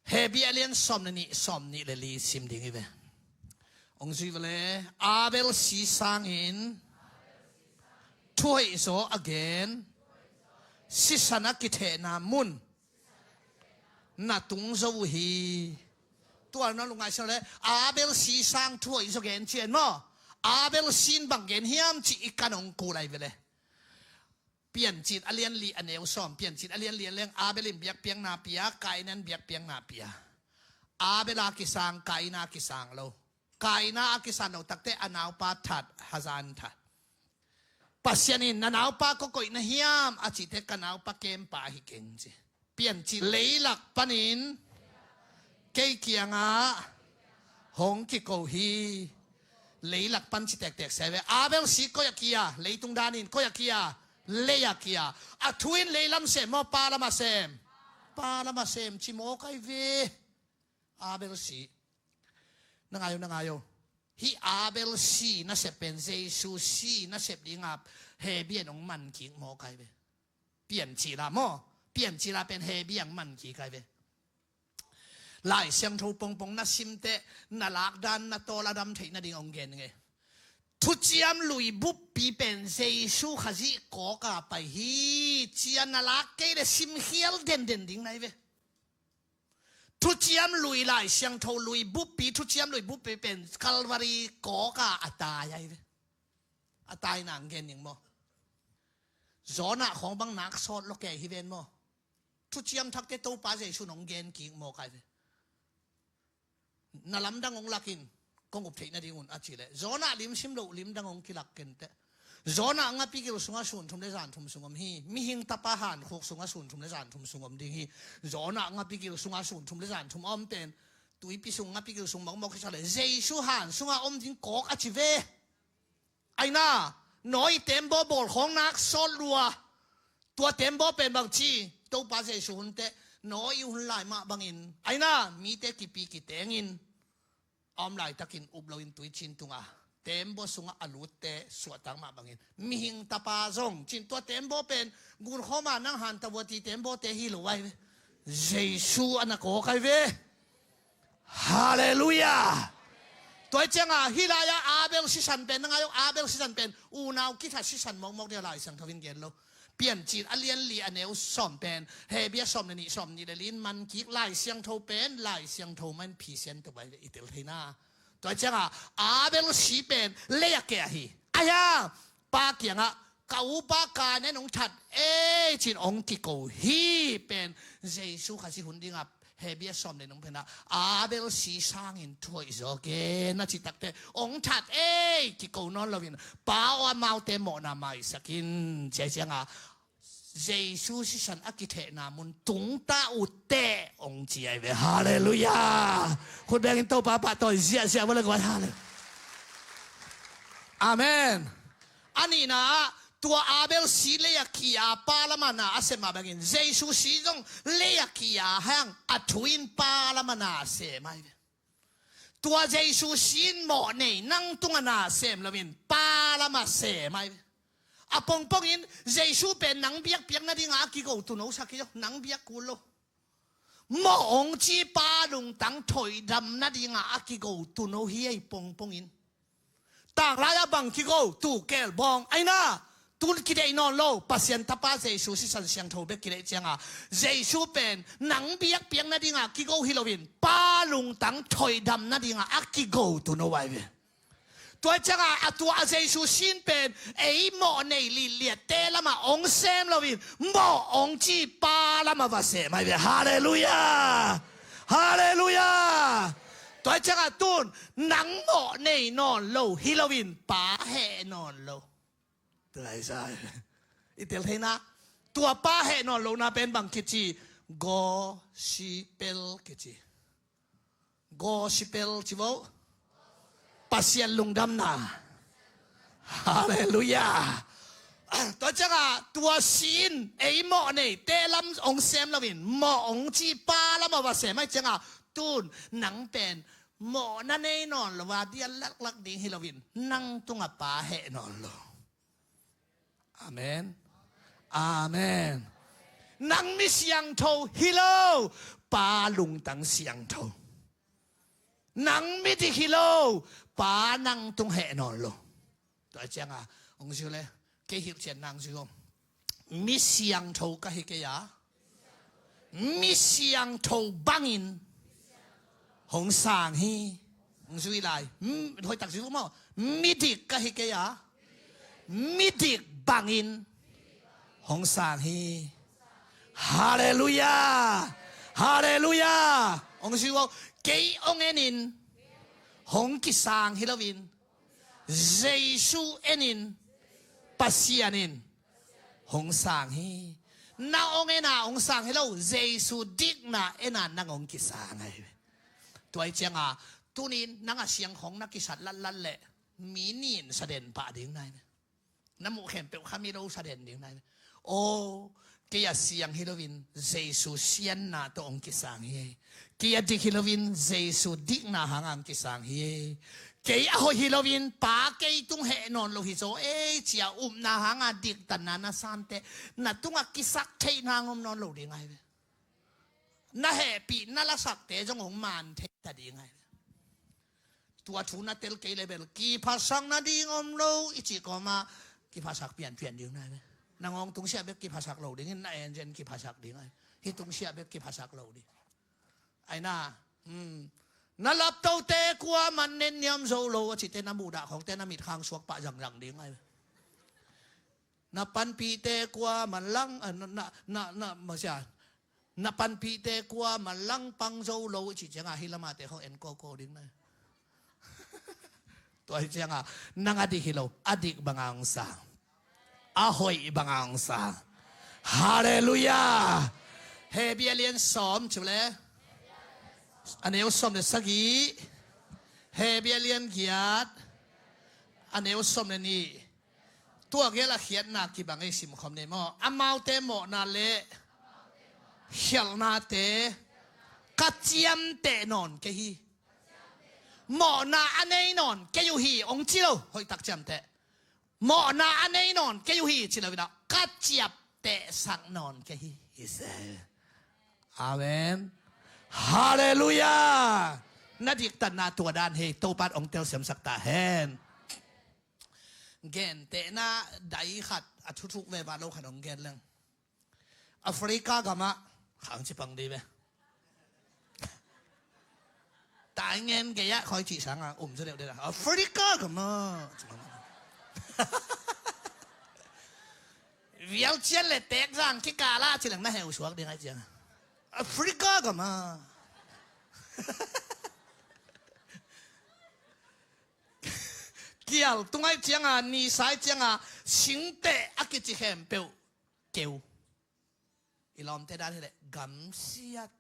Hebru a lian sawm le nih, sawm nih le li sim ding hi ve. Hong zui va le. Abel si sangin thuhoih zaw a gen, sisan a kithehna mun na tung zo uh hi. Tua na lungngai siang le Abel si sang thu hoih zaw gen cian maw? Abel sin bang gen hiam ci i kan hong kul lai ve le. Piancil a lian li a neu sawm, Piancil a lian li a leng Abel in biakpiakna pia, Kain in biakpiakna pia. Abel a kisang, Kain a kisang lo. Kain a kisang lo takte a naupa that, hazan that. Pasian in na naupa kua koih na hiam a cihte ka naupa kempa hi keng ci. Piancil leilak panin kei kiangah hong kiko hi. Leilak pan ci tektek se ve. Abel si koi a kia, leitung danin koi a kia, lei a kia. A thu in leilam sem maw, palam a sem? Palam a sem ci maw kai ve. Abel si. Na ngai uh, na ngai uh. Hih Abel si nasep pen Jesu si nasep dingah Hebru in hong man kik maw kai ve. Piancil a maw? Piancil a pen Hebru in hong man kik kai ve. Lai Siangtho pongpong na simte na lakdan na tawl a dam theih nading hong gen nge. Thuciam lui buppi pen Jesu Khazih kawka pai hi. Cia na lak kei le simkhial denden ding nai ve. Thuciam lui, Lai Siangtho lui buppi, thuciam lui buppi pen Calvary kawka a tai ai ve. A taina hong gen ning maw? Jonah khawng bang nak sawt lo kei hi ven maw? Thuciam thakte Topa Jesu in hong gen kik maw kai ve. Na lamdang hong lakin kong up theih nadingun a ci le. Jonah lim sim loh limdang hong kilak kenteh. Jonah ngapigil sungah sun thum le zan thum sung om hi. Mihing tapa hankhuk sungah sun thum le zan thum sung om ding hi. Jonah ngapigil sungah sun thum le zan thum a om pen tuipi sung ngapigil sung mawkmawk hi sa le. Jesu han sungah om ding kawk a ci ve. Aina, Noah i tembaw bawl khawng nak sawt lua. Tua tembaw pen bang ci, Topa Jesu hun teh, Noah i hun lai mah bangin. Aina, mite kipi kitengin. A om laitakin up loin tuicin tunga tembaw sungah a lutte suahtak mah bangin. Mihing tapa zong, cin tua tembaw pen, gun khawma nang han tawati tembawte hi lo ai ve. Jesu a na kawk ai ve. Halleluiah. Tua cianga hih lai-a Abel sisan pen, na ngai uh Abel sisan pen, unau kithat sisan mawkmawk dia Lai Siangtho in gen lo. Piancil a lian li a neu sawm pen, Hebru a sawm le nih sawm nih le li in man kik Lai Siangtho pen, Lai Siangtho man phisian tua bai i tel theina. Tua cianga Abel si pen, lei a kei ahi. Aia, pa kiangah, ka upa Kain in hong that ei cin hong kiko hi pen Jesu Khazih hun dingah Hebru a sawm le nung penah Abel si sangin thu hoih zaw gen a cih takte hong that ei kiko nawn loin pa aw amaute mawhna maisak in ci ai cianga Jesu sisan a kithehna mun tungta uh teh hong ci ai ve. Halleluiah. Khut bengin Topa pahtawi ziahziah vua le guai. Halleluiah. Amen. A nihna ah tua Abel si lei a kia pa lamah na a sem mah bangin Jesu si zong lei a kia hang a thu in pa lamah na a sem ai ve. Tua Jesu si in mawh nei nang tungah na sem loin pa lamah sem ai ve. A pongpongin Jesu pen nang biakpiak nadingah a kigo tuno sak hi lo, nang biak kul lo. Mawh hong ci pa lungtang thoidam nadingah a kigo tuno hi ei pongpongin. Tanglai-ah bang kigo, tuu keel bawng. Aina, tun kideih nawn lo, Pasian Tapa Jesu sisan siangtho bek kideih cianga Jesu pen nang biakpiak nadinga kigo hi loin pa lungtang thoidam nadinga a kigo tuno ai ve. Tua cianga a tua a Jesu sin pen ei mawh nei liliatte lama ong sem loin mawh ong ci pa lama va sem ai ve. Halleluiah. Halleluiah. Tua cianga tun nang mawh nei nawn lo hi loin pa heh nawn lo. Tua hi sa i tel theina. Tua pa heh nawn lo na pen bang kici? Gospel kici. Gospel ci vo. Pasian lungdamna. Halleluiah. Tua cianga tua sin ei mawh nei te lam ong sem loin mawh ong ci pa lama va sem ai cianga tun nang pen mawhna nei nawn lo a dia laklak ding hi loin nang tunga pa heh nawn lo. Amen. Amen. Nang mi siangtho hi lo, pa lungtang siangtho. Nang mi dik hi lo, pa nang tung heh nawn lo. Tua cianga ong ziu le kei hilh cian nang ziu ong. Mi siangtho ka hi kei a. mi siangtho bangin hong sang hi. Hong zui lai. Hmm, hoihtak zui uh maw. Midik ka hi kei a, midik bangin hong sang hi. Halleluiah. Halleluiah. Hong zui uh. Kei hong enin hong kisang hi loin, Jesu enin, Pasian in hong sang hi. Na hong ena hong sang hi lo, Jesu dikna ena nang hong kisang ahi ve. Tua hi cianga tunin nang a siangkhong na kisat latlat leh mi nin saden pah ding nai ve. Na muh khempeuh kha mi lo saden ding nai ve. Aw, kei a siang hi loin Jesu sianna tawh hong kisang hi. Kei a dik hi loin Jesu dikna hanga hong kisang hi. Kei a hoih hi loin Pa kei tung heh nawn lo hi zaw ei cia upna hanga diktanna na sante na tunga kisak theih nang om nawn lo ding ahi ve. Na hehpih na lasakte zong hong man thei ta ding ahi ve. Tua thu na tel kei le bel kiphasak nading om lo i cih kawma kiphasak pianpian ding nai ve. Na ngawng tungsiah bek kiphasak lo dingin na enzen kiphasak ding ahi. Hih tungsiah bek kiphasak lo ding. Aina, hmm. Na laptote kuaman nen niam zo lo a cihte na muhdah khawngte na mitkhang suak pah zangzang ding ahi. Na panpihte kuaman lang, ah, na, na, na, na, masiah. Na panpihte kuaman langpang zo lo i cih cianga hih lamate khawng en kawkaw ding na. Tua hi cianga nang a dik hi lo, a dik banga hong sang. A hoih banga hong sang. Halleluiah. Hebru a lian sawm ci uh le, a neu sawm le sagih. Hebru a lian giat, a neu sawm le nih. Tua gel a khiatna kibang ei simkhawm ni maw. Amaute mawhna le khialhnate ka ciamteh nawn kei hi. Mawhna a nei nawn kei uh hi hong ci lo, hoihtak ciamteh. Mawhna a nei nawn kei uh hi ci lo in ah ka ciaptehsak nawn kei hi. Amen. Halleluiah. Na diktatna tua dan hi. Topan hong telsiamsak ta hen. Gentehna dai khat a thuthuk veva lo khat hong gen leng. Africa gamah khang ci pang dih ve. Tai ngen gei ah khawi cih sanga um zaw deuh deuh. Africa gamah vial cian le tek zang kikala ci leng na heu suak ding ai ciang. Africa gamah kial tungai cianga, nisai cianga, singteh a kici khempeuh keu. I lawmte dan hileh gamsiat.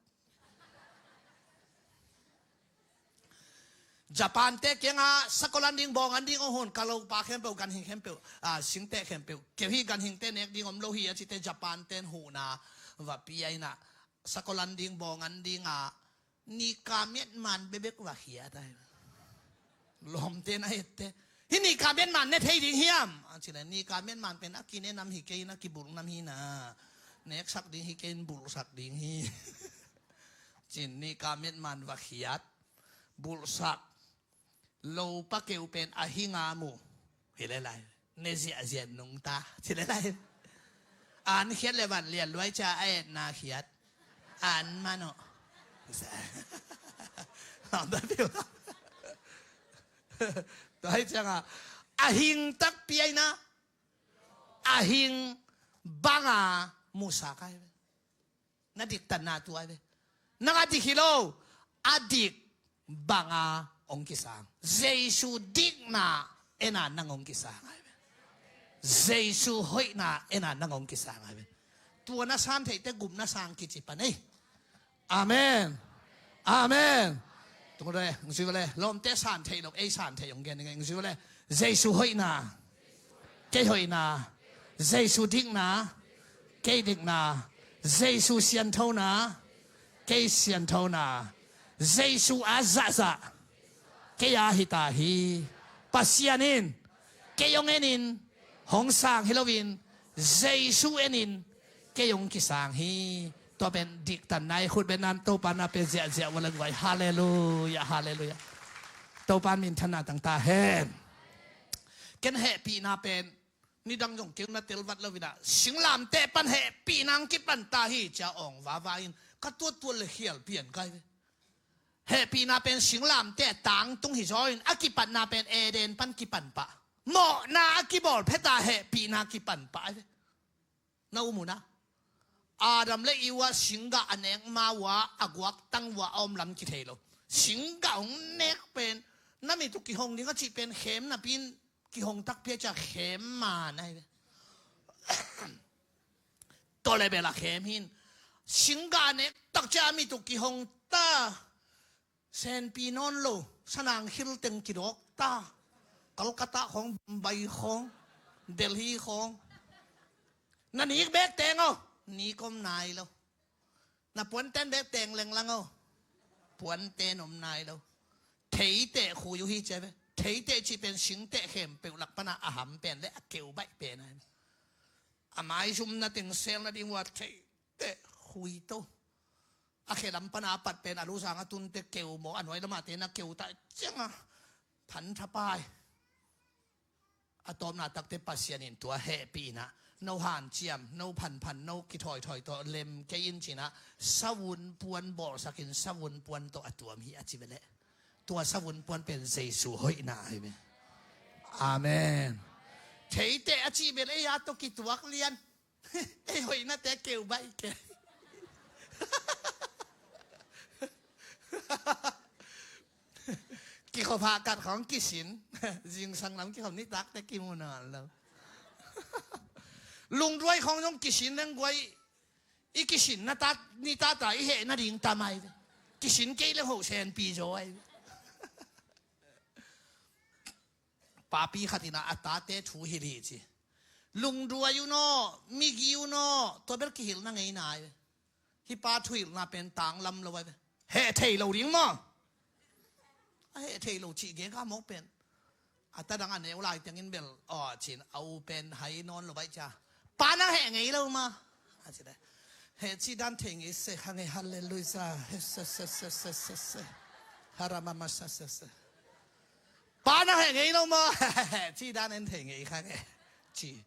Japan te kianga sakol an ding, bawng an ding, oh hun ka lopa khempeuh, ganhing khempeuh, ah, singteh khempeuh keu hi, ganhingte nek ding om lo hi a cite Japan ten huhna va pia inah sakol an ding, bawng an dinga nika miatman bebek va khiat ai. Lawmte na ette. Hih nika miatman ne thei ding hiam? A cile nika miatman pen a kine nam hi kei na, kibulh nam hi na. Neksak ding hi kei in bulhsak ding hi. Cin nika miatman va khiat. Bulhsak. Lopa keu pen a hinga mu. Hi le lai. Ne ziahziah nungta. Ci le lai. An khiat le van lian luai ca a etna khiat. An mano. Tua hi cianga a hing takpi aina a hing banga musa kai. Na diktatna tua ai ve. Nang a dik hi lo, a dik banga hong kisang. Jesu dikna ena nang hong kisang ai ve. Jesu hoihna ena nang hong kisang ai ve. Tua na san theihte gupna sang kici pan ei. Amen. Amen. Tung le, hong zui le, lawmte san theih lo, ei san theih hong gen ing, hong zui le. Jesu hoihna. Kei hoihna, Jesu dikna, kei dikna, Jesu sianthona, kei sianthona, Jesu a zahzah, kei a hita hi. Pasian in kei hong enin hong sang hi loin Jesu enin kei hong kisang hi. Tua pen diktanna i khut bennam Topa na pe ziahziah ua la guai. Halleluiah, halleluiah. Topa minthanna tangta hen. Ken hehpihna pen Nidang zong keu na tel vat lo inah, singlamteh pan hehpihna hong kipan ta hi ci-a awng vava in ka tuattuat le khial pian kai ve. Hehpihna pen singlamteh tangtung hi zaw in a kipatna pen Eden pan kipan pah. Mawhna a kibawl phet a hehpihna kipan pah ai ve. Na um uh na. Adam le Eva singgah a nek ma uh a, a guaktang uh a, a om lam kithei lo. Singgah hong nek pen na mit uh kihong ding a cih pen khem napi in kihong takpi a, cia khem man ai ve. Tua le bel a khem hi in. Singgah a nek tak cia a mit uh kihong ta. Senpi nawn lo, sanang khil teng kidawk ta. Kolkata khawng, Bombay khawng, Delhi khawng. Na nik bek teng aw, nik om nai lo. Na puanten bek teng lenglang aw, puanten om nai lo. Theiteh khui uh hi ci ai ve. Theiteh cih pen singteh khempeuh lak pana a ham pen le a keu baih pen ai ve. A maizumna teng selna ding uh a theiteh khui to. A khe lam pana a pat pen a lusang a tunte keu maw, a nuai lamah te na keu ta cianga phan thapai. A tawpna takte Pasian in tua hehpihna, no hanciam, no phanphan, no kithawithawi tawh lem kei in cinah savun puan bawlsakin savun puan tawh a tuam hi a ci ve leh. Tua savun puan pen Jesu hoihna ahi ve. Amen. Theiteh a cih bel ei a tawh kituak lian. Ei hoihnate keu baih kei. Kikhop hahkat khawng kisin. Zingsang lam kikhop nitakte kimu nawn lo. Lungduai khawng zong kisin leng guai. I kisin na tat, ni tata i heh nading tam ai ve. Kisin kei leng hoh senpi zaw ai ve. Papi khat inah a tate thu hilh hi ci. Lungduai un aw, migi un aw, tua bel kihilhna ngei nai ve. Hih pa thuhilhna pen tanglam lo ai ve. Heh thei lo ding maw? A heh thei lo cih gega mawk pen. A tadang a neu lai tengin bel aw cin a u pen hai nawn lo baih cia. Pa nang heh ngei lo maw? A ci le. Heh cih dan thei ngei se kha ngei, halleluia. He se se se se se se. Haramama sa se se. Pa nang heh ngei lo maw? Heh cih dan en thei ngei kha ngei. Ci.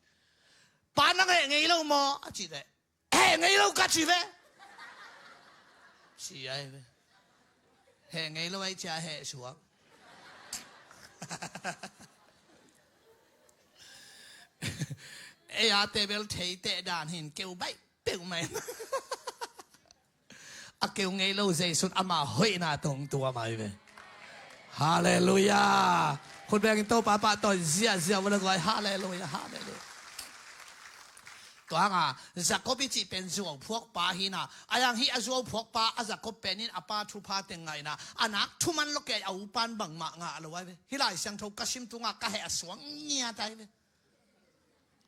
Pa nang heh ngei lo maw? A ci le. Heh ngei lo ka ci ve. Ci ai ve. Heh ngei lo ai cia heh suak. Ei a tebel theiteh dan hin keu baih peuhmah in. A keu ngei lo Jesu in ama hoihna tawh hong tuam ai ve. Halleluia. Khut bengin Topa pahtawi ziahziah vua le guai. Halleluia, halleluia. Tua hanga Jacob i cih pen zuau phuakpa hi na. A yang hi a zuau phuakpa a Jacob pen in a pa thupha teng ngaihna a nak thuman lo kei a upan bangmah ngah lo ai ve. Hih Lai Siangtho ka sim tunga ka heh a suang ngiat ai ve.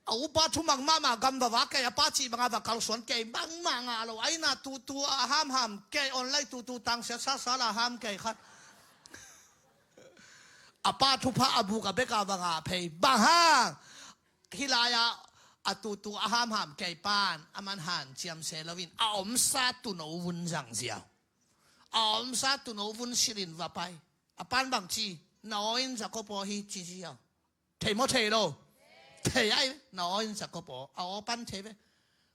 A upa thuman mahmah gam va vak kei, a pa cih banga va kalsuan kei bangmah ngah lo. Aina tutu a hamham kei, online tutu tangsiat sasa la ham kei khat. A pa thupha a buk a beka va ngah phei. Bang hang? Hih lai-ah a tutu a hamham kei pan a man hanciam se loin a omsa tuuno vun zang ziau. A omsa tuuno vun silhin va pai. A pan bang ci? Na aw in Jacob aw hi ci ziau. Thei maw thei lo? Thei ai, na aw in Jacob aw. A aw pan thei ve.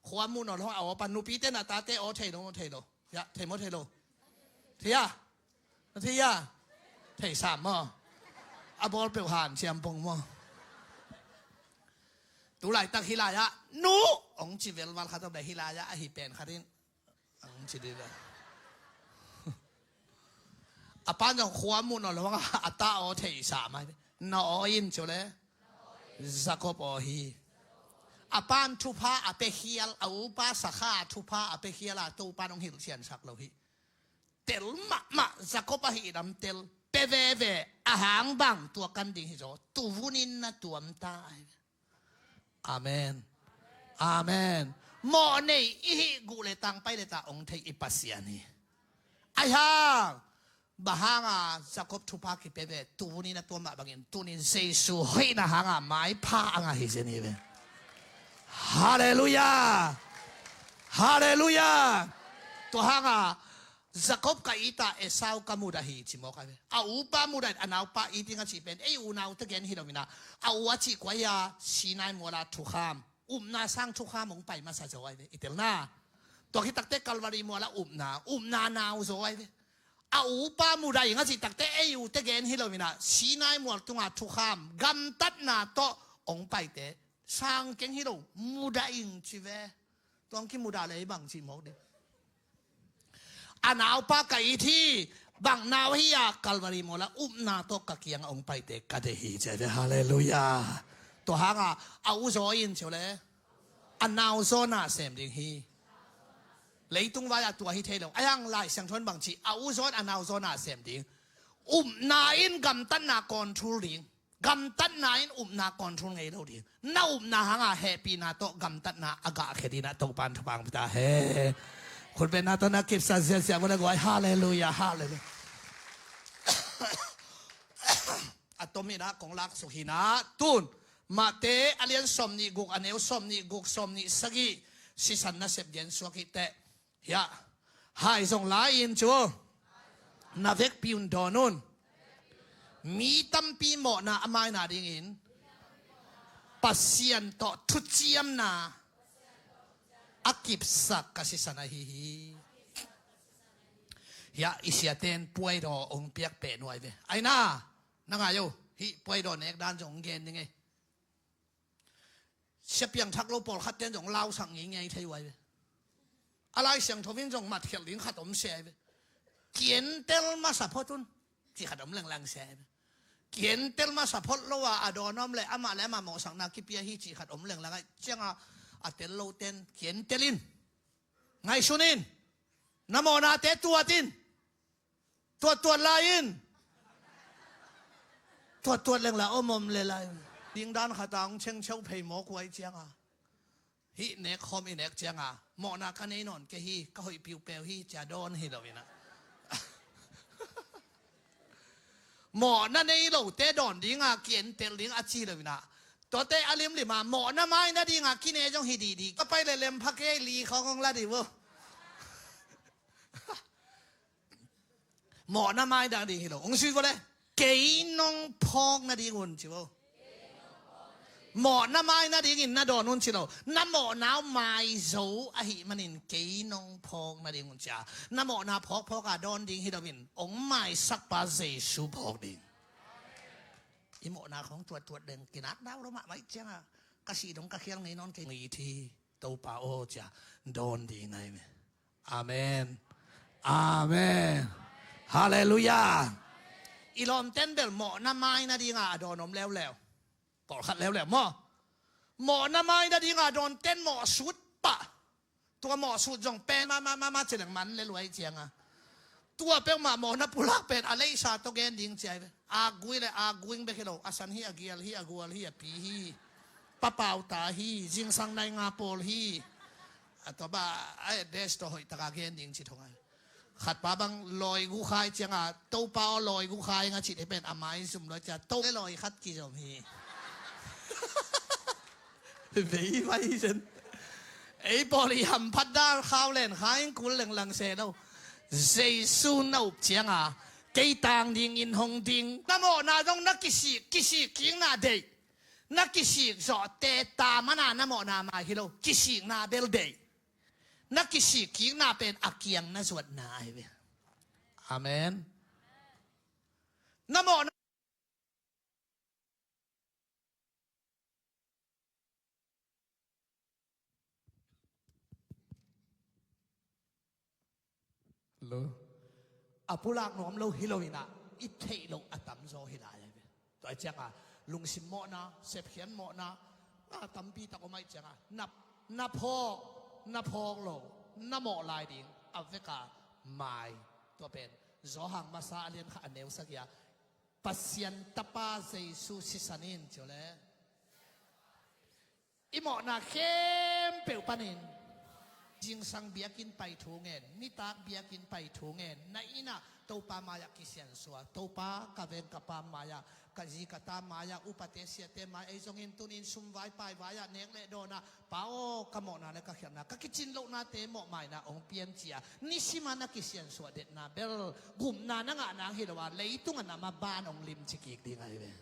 Khua muh nawn lo a aw pan, nupite na tate aw thei lo maw thei lo? Ya, thei maw thei lo? Thei a? Na thei a? Thei sam maw? A bawl peuh hanciam pong maw? Tu laitak hih lai-ah nu hong ci velval khat om le, hih lai-ah ahi pen khat in ang ci dih ve. A pan zong khua muh nawn lo hang a ta aw thei sam ai. Na aw in ci uh le Jacob aw hi. A pan thupha a pia khial, a upa sakha thupha a pia khial a Topa in hong hilhciansak lo hi. Tel mahmah Jacob ahi dam tel. Pia veve a hang bang tua kan ding hi zaw. Tuuvunin na tuam ta ai. Amen. Amen. Mawh nei i hih guh le tang pai le ta ong thei i Pasian hi. Ai hang, bang hanga Jacob thupha kipia ve, tuuvunin a tuam mah bangin tuunin Jesu hoihna hanga maipha a ngah hi zen hi ve. Halleluia. Halleluia. Tua hanga Jacob ka it a, Esau ka mudah hi ci mawk ai ve. A upa mudah in a naupa it ding a cih pen ei unaute gen hi lo in ah, a u a cih kua hi a, Sinai mual a thukham, upna sang thukham hong pai masa zaw ai ve. I telna, tua khit takte Calvary mual a upna, upna nau zaw ai ve. A upa mudah ing a cih takte ei ute gen hi lo in ah, Sinai mual tunga thukham, gamtatna tawh hong paite sang keng hi lo, mudah ing ci ve. Tua hong kimudah le ei bang cih mawk ding? A naupa ka it hi, bang nau hi a, Calvary mual a upna tawh ka kiangah hong paite ka deih hi ci ai ve. Halleluiah. Tua hanga a u zaw in ci uh le, a nau zaw na sem ding hi. Leitung vai-ah tua hi thei lo. Ahi hang Lai Siangtho in bang ci, a u zaw in a nau zaw na sem ding. Upna in gamtatna control ding. Gamtatna in upna control ngei lo ding. Na upna hanga hehpihna tawh gamtatna a gahkhia ding in ah Topan thupha hong pia ta hen. Khutbetna tawh na kipsa ziahziah vua le guai. Halleluiah, halleluiah. A tom in ah kong laksuk hi in ah, tun Matthai a lian sawmnih guk, a neu sawmnih guk, sawmnih sagih, sisan nasep gen suak hi teh. Hiah, hai zong la in cu, na vekpi un dawn un. Mi tampi mawhna a maina dingin Pasian tawh thuciamna a kipsak ka sisan ahi hi. Hiah i siaten puaidaw hong piak peh nuai ve. Aina, na ngai o, hih puaidaw nek dan zong hong gen ding ei. Sia piangthak lo pawlkhat ten zong lausak ngeingei thei uh ai ve. A Lai Siangtho in zong matkhelh ding khat om se ai ve. Kientel masa phot un, ci khat om lenglang se ai ve. Kientel masa phot lo a, a dawn om le amah le amah mawhsakna kipia hi, ci khat om lenglang ai. Cianga a tel lo ten kientel in, ngaihsun in, na mawhnate tuat in. Tuattuat lai in. Tuattuat leng la om om le lai. Dingdan khat a hong chengcheu phei mawk uh ai cianga, hih nek khawm i nek cianga, mawhna ka nei nawn kei hi, ka hoih piupeu hi, cia dawn hi lo in ah. Mawhna nei lote dawn dinga kientel ding a ci lo in ah, tuate a limlima mawhna mai nadinga kine zong hi dihdih. Ka pai le lem pha kei, li khawng hong la dih uh. Mawhna mai nading hi lo. Hong sui vua le, kei nong phawk nading un ci vo. Mawhna mai nadingin na dawn un ci lo. Na mawhna uh mai zo ahih manin kei nong phawk nading un cia. Na mawhna phawkphawk a dawn ding hi lo in, hong maisakpa Jesu phawk ding. I mawhna khawng tuattuat deng, kinak dau lo mahmah ih cianga, ka sih dong ka khial ngei nawn kei, ngei it hi, Topa aw cia dawn ding ai ve. Amen. Amen. Halleluiah. I lawmten bel mawhna mai nadinga a dawn om leuleu. Pawlkhat leuleu maw? Mawhna mai nadinga dawnten mawhsut pah. Tua mawhsut zong pen ma ma ma ma cileng man le luai cianga, tua peuhmah mawhna pulak pen a leisa tawh gen ding ciai ve. Agui le aguing bek hi lo, a san hi, a gial hi, a gual hi, a pi hi, papauta hi, zingsang nainga pawl hi. A tua ba a address tawh hoih taka gen ding ci thong ai. Khatpa bang lawi gukhai cianga, Topa aw lawi gukhai nga cih hi pen a mai zum lawi cia, to le lawi khat kizom hi. Vei vai hi zen. Ei pawl i hamphat dan khau len kha in kul lenglang se lo. Jesu na up cianga, kei tang dingin hong ding. Na mawhna zong na kisik, kisik kikna deih. Na kisik zawhte ta mana na mawhna mai hi lo, kisikna bel deih. Na kisik kikna pen a kiang na zuatna ai ve. Amen. Na mawhna lo. A pulak nuam lo hi lo inah, i theih loh a tamzaw hi lai ai ve. Tua cianga lungsim mawhna, sepkhian mawhna, na tampi tak om ai cianga, na, na phawk, na phawk lo, na mawh lai ding a veka mai. Tua pen Johan masa a lian kha a neu sagia, Pasian Tapa Jesu sisan in ci le. I mawhna khempeuh panin Zingsang biakinn pai thu ngen, nitak biakinn pai thu ngen, na innah Topa mai-ah kisiansuah, Topa ka veng ka pa mai-ah, ka zi ka ta mai-ah, upate siate mai-ah, ei zongin tunin sumvai paivai-ah nek le dawnah, Pa aw, ka mawhna le ka khialhna, ka kicin lohnate mawhmaina hong pian ci-a, nisimah na kisiansuah detna bel, gupna na ngah nang hi lo a, leitungah na maban hong limci kik ding ahi ve.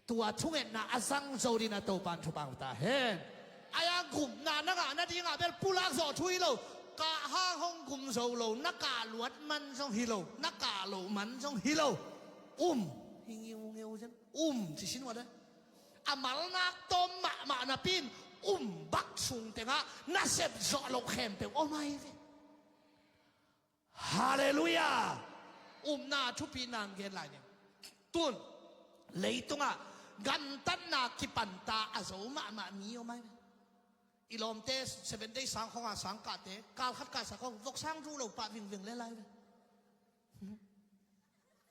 Tua thungetna a zang zo dingin a Topa in thupha ta hen. Ai-a gupna na ngah nadingah bel pulak zawh thu hi lo. Kah hang hong gum zo lo, na kah luat man zong hi lo, na kah loh man zong hi lo. Um, hi ngiungeu zen. Um, ci sin ua de. A malnak tawm mahmah napi-in um bak sung tengah nasep zawh loh khempeuh om ahi ve. Halleluiah. Upna thupi nang gen lai ning. Tun leitungah gamtatna kipanta a zo mahmah mi om ahi ve. I lawmte Seven Day sang khawngah sang kahte, kal khat kahsa khawng vok sang duh lo pah vingving le lai ve.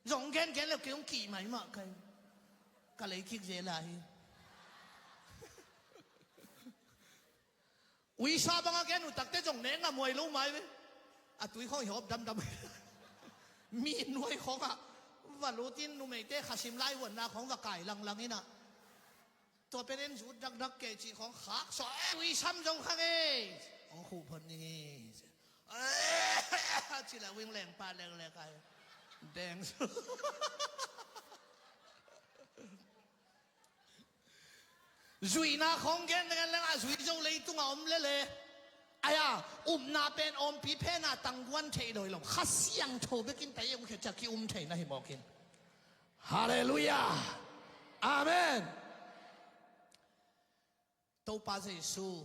Zong gengen lo kei hong kih maimah kai. Ka lei kik ve lai hi. Uisa banga gen uh takte zong ne ngam huai lo mai ve. A tui khawng hi hop damdam. Mi nuai khawngah va lutin numeite khasim lai huanna khawng va kai langlang inah. Tua pen en zut dakdak kei cih khawng khak sawh, eh, uisam zong khang ei. Hong khuh phot ning ei. Eh, ci la wing leng pah leng leng kai. Deng. Zuihna khawng gen gen leng a zui zo leitungah om lele. Ai-a upna pen ompi phena tangguan thei lo hi lo. Kha Siangtho bekin tai hong khia ciah ki-um theina hi mawkin. Halleluiah. Amen. Topa Jesu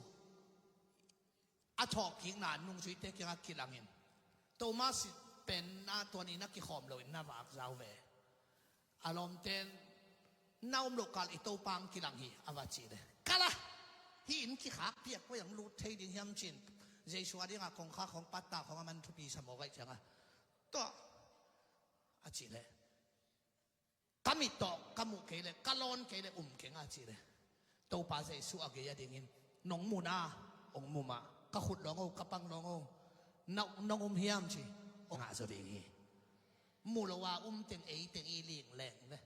a thawhkikna nungzuite kiangah kilangin Thomas pen a tuanin a kikhawm loin na vak zau ve. A lawmten na um loh kal i Topa hong kilang hi a va cih le. Kala hih inn kikhak piak koi ang lut thei ding hiam cin. Jesu a dingah kongkhak khawng patta khawng a man thupi sa mawk aih ciangah. Tua a cih le. Ka mit tawh ka muh kei le, ka lawn kei le, um keng a cih le. Topa Jesu a gei a dingin, nong muhna hong mu mah, ka khut lawng o, ka pang lawng o, nong um hiam ci, hong ngah zaw ding hi. Muh lo a um teng ei teng i ling leng ve.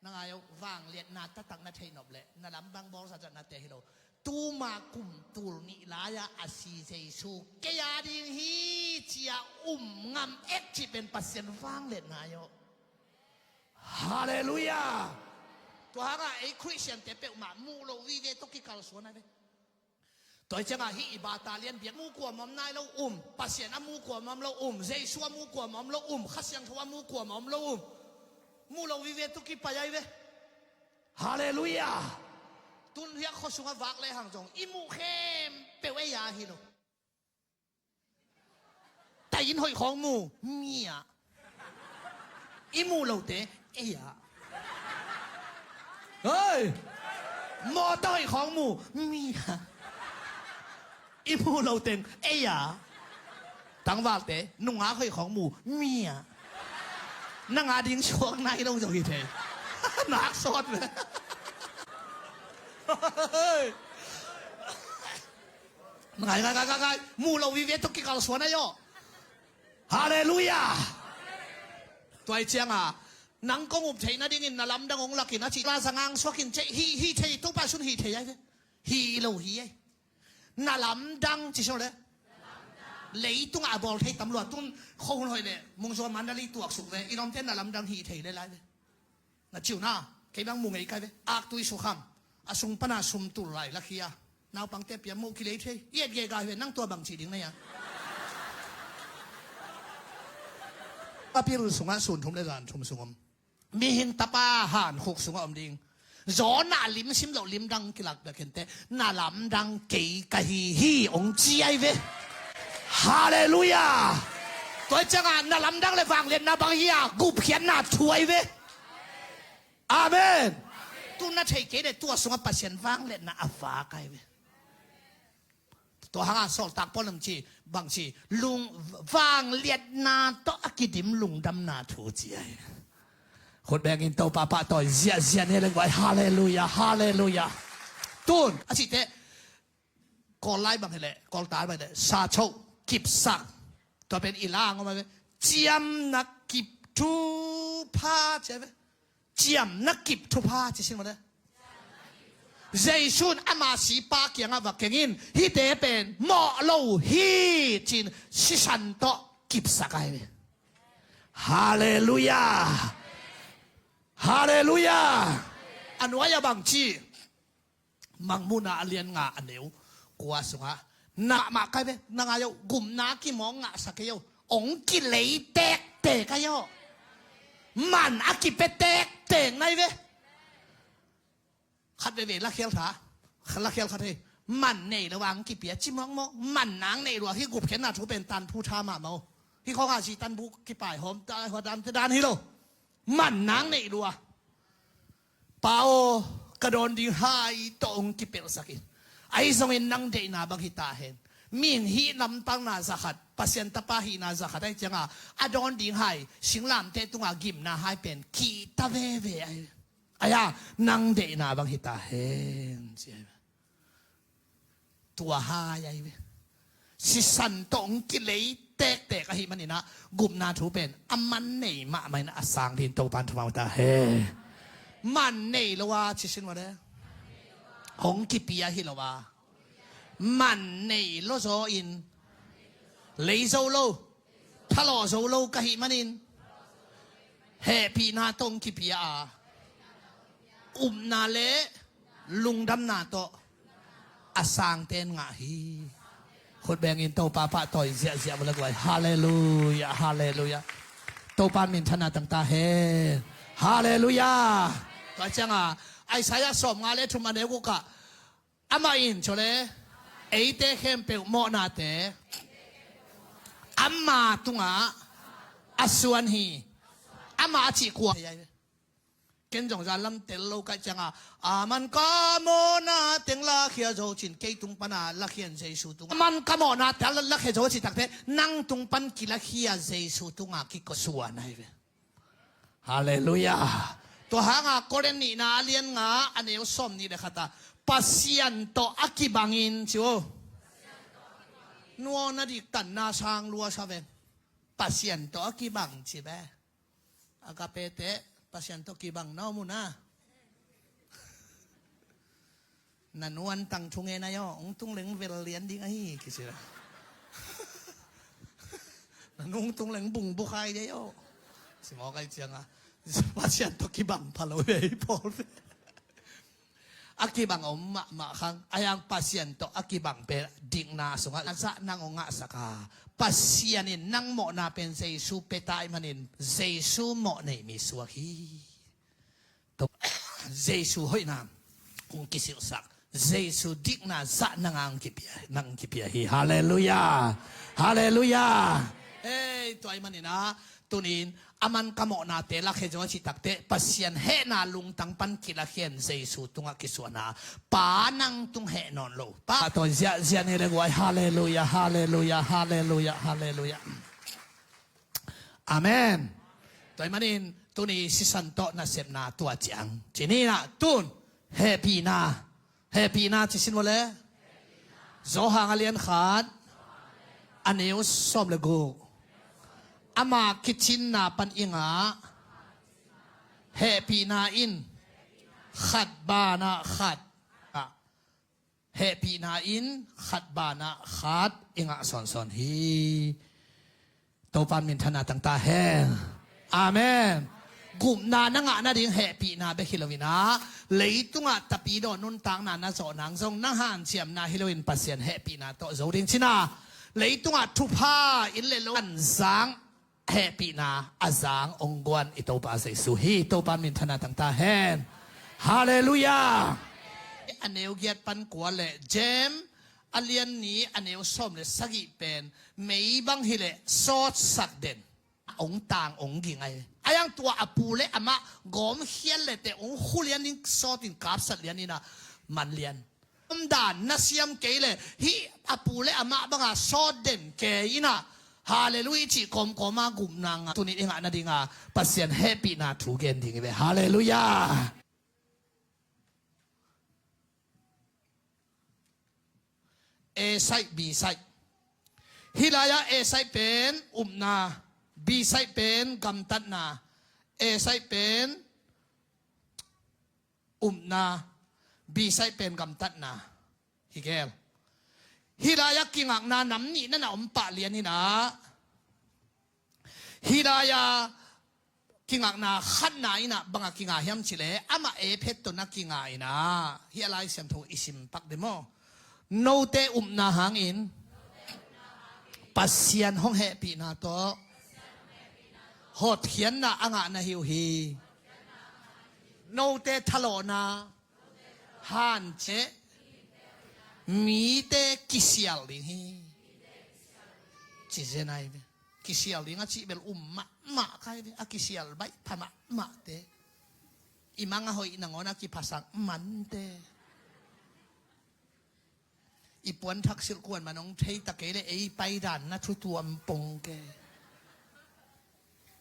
Na ngai o, vangliatna taktak na theih nop leh na lam bang bawlsa zat na te hi lo. Tuma kum tul nih lai-a a si Jesu kei a ding hi ci-a um ngam ek cih pen Pasian vangliatna hi aw. Halleluiah. Tua hangah ei Khristiante peuhmah muh loh vive tawh kikalsuan ahi ve. Tua hi ciangah hih i battalion biak mu kuamah om nai lo um, Pasian a mu kuamah om lo um, Jesu a mu kuamah om lo um, Kha Siangtho a mu kuamah om lo um. Muh loh vive tawh kipai ahi ve. Halleluiah. Tun hiah khua sungah vak lehang zong i muh khempeuh ei a hi lo. Taih inn hoih khawng mu, mi ah. I muh lote ei ah. Hei. Mawtaw hoih khawng mu, mi ah. I muh lo teng ei ah. Tangvalte nungak hoih khawng mu, mi ah. Nang a ding suak nai lo zong hi thei. Nak sawt ve. Ngai ngai ngai ngai, muh lo vive tawh kikalsuan ahi aw. Halleluiah. Tua hi ciangah nang kong up theih nadingin na lamdang hong lakin a cih la zangang suakin ceh hi, hi thei, Topa sun hi thei ahi ve. Hi lo hi ei. Na lamdang ci sung le. Leitungah a bawl thei tam lua tun khohun hoih le mungzual mandali tuaksuk ve. I lawmte na lamdang hi thei le lai ve. Na ciu na, kei bang mu ngei kai ve. Aktui sukham. A sung pana sum tul lai lakhia. Naupangte pia muh kilei thei. I et gega hi ve, nang tua bang cih ding na hia. A pil sungah sun thum le zan thum sung om. Mihing tapa han khuk sungah om ding. Zawna limsim loh limdang kilak bia kente. Na lamdang kei ka hi hi hong ci ahi ve. Halleluiah. Tua hi ciangah na lamdang le vangliatna bang hi a, gupkhiatna thu ahi ve. Amen. Tu na thei kei le tua sungah Pasian vangliatna a vak ahi ve. Tua hangah sawltak Paul in ci, bang ci, lung, vangliatna tawh a kidim lungdamna thu ci ahi. Khut bengin Topa pahtawi ziahziah ni leng vai, halleluiah, halleluiah. Tun a cihte Kawl lai bang hileh, Kawl tal bang hileh, sa cho, kipsak. Tua pen i la ngawm a ve. Ciamna kip thupha ci a ve. Ciamna kip thupha ci sin mawle. Jesu'n ama sipa kiangah va keng in, hihte pen mawh lo hi ci-in sisan tawh kipsak a hi ve. Halleluiah. Halleluiah. A nuai-ah bang ci? Mangmuhna a lian nga a neu kua sungah, na mahmah kai ve, na ngai o, gupna a kimawk ngahsa kei o, hong kilei tektek ai o. Man a kipia tektek nai ve. Khat veve lakhial tha, lakhial khat hei. Man nei lo a hong kipia ci mawkmawk, man nang nei lua hi. Gupkhiatna thu pen tanphu tha mahmah o. Hih khawngah ci tanphu kipaihawm ta hua dan te dan hi lo. Man nang nei lua. Pa aw, ka dawn ding hai tawh hong kipelhsak in. Ahi zongin nang deihna bang hi ta hen. Mihing hih lamtakna zakhat, Pasian tapa hihna zakhat ahi cianga, a dawn ding hai, singlamteh tunga gimna hai pen kihta veve ahi. Ahi a, nang deihna bang hi ta hen ci ahi. Tua hai ahi ve. Sisan tawh hong kilei tektek ahih maninah, gupna thu pen a man nei mahmah in a sang ding Topan thupha ta hen. Man nei lo a ci sin mawle. Hong kipia hi lo a. Man nei lo zaw in, lei zo lo, thalawh zo lo ka hih manin, hehpihna tawh hong kipia a, upna le lungdamna tawh a sangten ngah hi. Khut bengin Topa pahtawi ziahziah mawle guai. Halleluiah, halleluiah. Topa minthanna tangta hen. Halleluiah. Tua cianga Isaiah sawmnga le thum a neu gukah, amah in cawle, eite khempeuh mawhnate ama tungah a suan hi. Amah a cih kua? Ken zong zan lam tel lo kaih cianga, aman ka mawhna teng lakhia zo cin, kei tung pana lakhian Jesu tunga. Aman ka mawhna teng lakhia zo a cih takte, nang tung pan kilakhia Jesu tunga kiko suan ahi ve. Halleluiah. Tua hanga Korin nihna a lian nga a neu sawm nih le khata, Pasian tawh a kibangin ci o. Nuaw na dik tanna sang lua sa ven. Pasian tawh a kibang ci be. Agape te Pasian tawh kibang na om uh na. Na nuan tang thungen ahi aw, hong tung leng vel lian ding ahi, kici la. Na nu hong tung leng bung bukhai dei aw. Simawk ai cianga, Pasian tawh kibang pha lo ve, i pawl ve. A kibang om mahmah khang, a yang Pasian tawh a kibang pen dikna sungah a zah nang hong ngahsak a, Pasian in nang mawhna pen Jesu pia ta ahih manin Jesu mawh nei mi suak hi. Jesu hoihna hong kisilhsak, Jesu dikna zah nang ang kipia, nang kipia hi. Halleluiah. Halleluiah. Ei, tua ahih maninah tunin aman ka mawhnate lakhia zo a cih takte, Pasian hehna lungtang pan kilakhian Jesu tungah kisuana, Pa nang tung heh nawn lo. Pa tawh ziahziah ni le guai. Halleluiah, halleluiah, halleluiah, halleluiah. Amen. Tua ahih manin tuni sisan tawh nasepna tua ciang cininah tun hehpihna, hehpihna ci sin vawle. Johan a lian khat a neu sawm le guk. Ama kicinna pan i ngah hehpihna in khat banah khat, hehpihna in khat banah khat i ngah sawnsawn hi. Topan minthanna tangta hen. Amen. Gupna na ngah nading hehpihna bek hi loinah, leitungah tapidaw nuntakna na zawh nang zong na hanciamna hi loin Pasian hehpihna tawh zo ding cina. Leitungah thupha in le lo anzang hehpihna a zang hong guan i Topa Jesu hi. Topan minthanna tangta hen. Halleluiah. A neu giat pan kua le Jem a lian ni a neu sawm le sagih pen mei bang hileh sawtsak den, hong tang hong ging ahi. A yang tua a pu le amah gawmkhiat le teh hong khu lian in sawtin kapsat lian inah man lian. Omdan na siam kei le hih a pu le amah banga sawt den kei inah, halleluiah cih kawmkawma gupna ngah, tunin i ngah nadinga Pasian hehpihna thu gen ding i ve. Halleluiah. A side, B side. Hih lai-ah A side pen upna, B side pen gamtatna, A side pen upna, B side pen gamtatna hi gel. Hih lai-ah kingakna nam nih na na om pah lian hi nah. Hih lai-ah kingakna khatna in ah bang a kinga hiam cih leh, amah A phet tawh na kinga in ah. Hih a Lai Siangtho i sim pak ding maw? Note upna hangin Pasian hong hehpihna tawh hotkhiatna a ngah na hi uh hi. Note thalawhna hanciah, mite kisial ding hi, ci zen ahi ve. Kisial ding a cih bel um mahmah ka hi ve. A kisial baih pha mahmahte, i mang a hoih nangawn a kiphasak mante, i puanthak silh kuan man hong thei ta kei leh ei paidan na thutuam pong ke.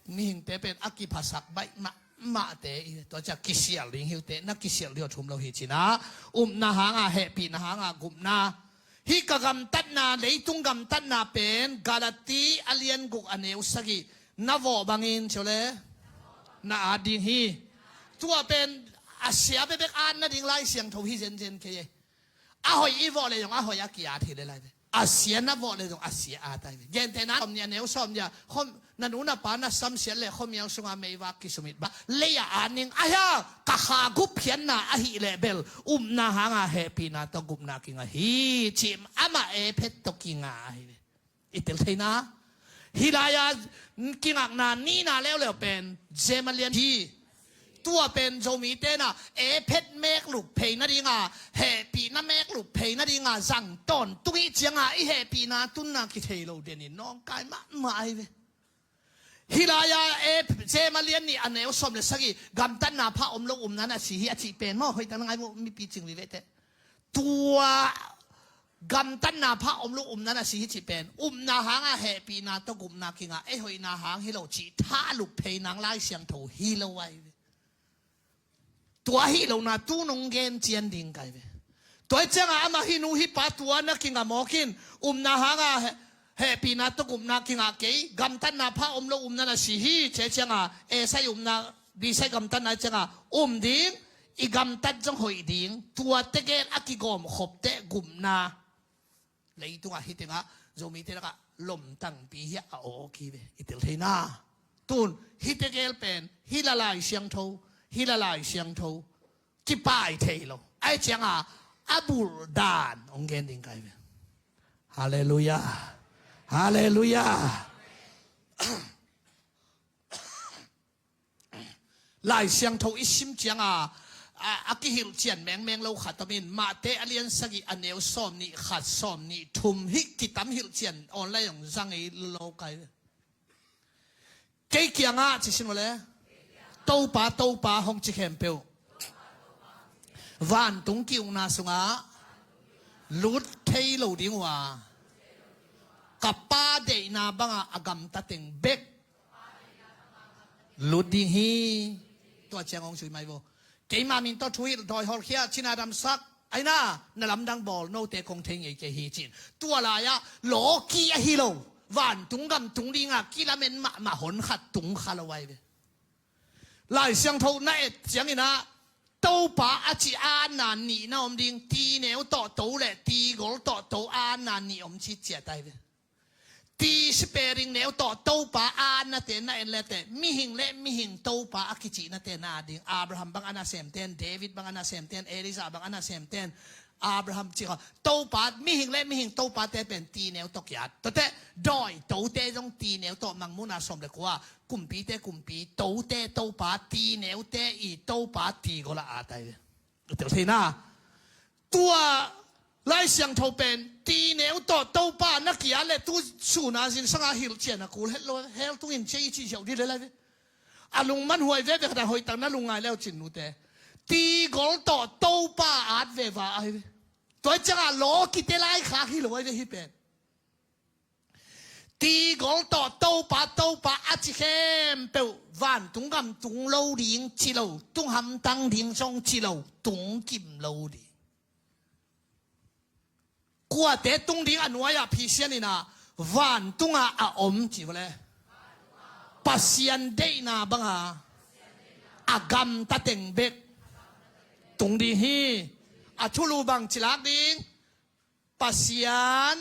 Mihingte pen a kiphasak baih mahmahte i, tua ciang kisial ding hi uh teh, na kisial ding uh thum lo hi ci nah. Upna hanga hehpihna hanga gupna. Hih ka gamtatna, leitung gamtatna pen Galati a lian guk a neu sagih na vawh bangin, ci uh leh, na at ding hi. Tua pen a sia bekbek at nading Lai Siangtho hi zenzen kei e. A hoih i vawh leh zong a hoih a ki-at hi lel ahi ve. A sia na vawh leh zong a sia at ahi ve. Gentehna sawm nih a neu sawm nih ah, na nu na pa na samsiat leh khuamial sunga meivak kisumit bang, lei-ah at ning, ahi a, ka kha gup khiatna ahih leh bel upna hanga hehpihna tawh gupna kinga hi, ci amah A phet tawh kinga ahi ve. I tel thei nah. Hih lai-a kingakna nihna leuleu pen James a lian hi. Tua pen Zomite na A phet meklup phei nadinga, hehpihna meklup phei nadinga zang tawntung ih cianga i hehpihna tunna kithei lo denin nawngkai mahmah ahi ve. Hih lai-a James a lian nih a neu sawm le sagih, gamtatna pha om lo upna na si hi a cih pen maw, hoih tak na ngai maw, mipi cing vive teh. Tua gamtatna pha om lo upna na si hi cih pen, upna hanga hehpihna tawh gupna kinga, ei hoihna hang hi lo cih thalup phei nang Lai Siangtho hi lo ahi ve. Tua hi lohna tu nong gen cian ding kai ve. Tua ih cianga amah hih nu hih pa tua na kinga mawk in, upna hanga he-, hehpihna tawh gupna kinga kei, gamtatna pha om lo upna na si hi, ci cianga A side upna, B side gamtatna cianga um ding, i gamtat zong hoih ding, tua tegel a kigawm khop teh gupna. Leitungah hih tengah Zomite lakah lomtangpi hi a awk hi ve, i tel thei nah. Tun hih tegel pen hih la Lai Siangtho, hih la Lai Siangtho kipai thei lo. Ahi cianga a bulh dan hong gen ding kai ve. Halleluiah. Halleluiah. Lai Siangtho i sim cianga a, a kihilhcian mengmeng lo khat om in, Mate a lian sagih a neu sawm nih khat, sawm nih thum, hih kitam hilhcian online hong zang ei lo kai. Kei kiangah ci sin uh le, Topa, Topa hong ci khempeuh vantung ki-ukna sungah lut thei lo ding uh a, ka Pa deihna bangah a gamta teng bek lut ding hi. Tua ciang hong sui mai vo. Keima min tawh thuhilh, dawi hawlkhia, cina damsak, aina, na lamdang bawl, note kong thei ngei kei hi cin. Tua lai-ah lawki ahi lo, vantung gam tung dinga kilamen mahmah hon khat tung kha lo ahi ve. Lai Siangtho na et cianginah Topa a ci a atna nih na om ding, tineu tawh to le tigol tawh to a atna nih om citciat ahi ve. Ti sipering neu tawh Topa a atnate na en leteh, mihing le mihing Topa a kici nate na at ding. Abraham bang a nasemten, David bang a nasemten, Elijah bang a nasemten, Abraham ci kha, Topa, mihing le mihing Topate pen tineu tawh ki-at. Tuate dawi tote zong tineu tawh, Mangmuhna sawm le kua, kumpite kumpi, tote Topa, tineute i Topa tigol a at ahi ve. Tel thei nah. Tua Lai Siangtho pen tineu tawh Topa na ki-at le tu suna zingsanga hilhcian a kul het lo, hell tungin cia i cih ziau dih le lai ve. A lungman huai veve khat a hoihtak na lungngai leu cin nute. Tigol tawh Topa at veva ahi ve. Tua ih cianga lawkite laikhak hi lo ahi ve hih pen. Tigol tawh Topa, Topa a ci khempeuh vantung gam tung lo ding ci lo, tung hamtang ding zong ci lo, tung kim lo ding. Kuate tung ding a nuai-ah Pasian in ah vantungah a om ci vua le Pasian deihna banga a gamta teng bek tung ding hi. A thulu bang ci lak ding? Pasian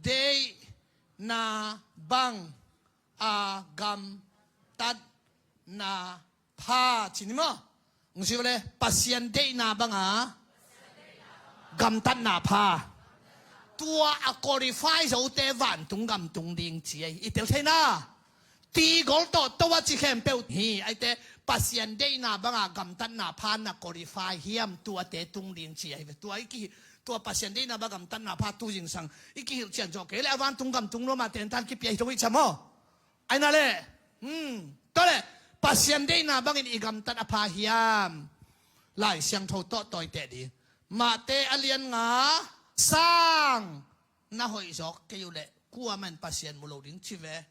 deihna bang a gamtatna pha ci ni maw? Hong ci vua le Pasian deihna banga gamtatna pha. Tua a qualify zote vantung gam tung ding ci ei. I tel thei na? Tigol tawh to a ci khempeuh hi aite, Pasian deihna banga gamtatna pha na qualify hiam, tuate tung ding ci ahi ve. Tua i kihi, tua Pasian deihna banga gamtatna pha tu zingsang i kihilh cian zawh kei le a vantung gam tung nuam a tentan kipia hi thong i cam aw. Aina le, hmm, tua le Pasian deihna bangin i gamtat a pha hiam? Lai Siangtho tawh tawi teh ding. Mate a lian nga, sang na hoih zawk kei uh leh kuamah in Pasian mu lo ding ci ve.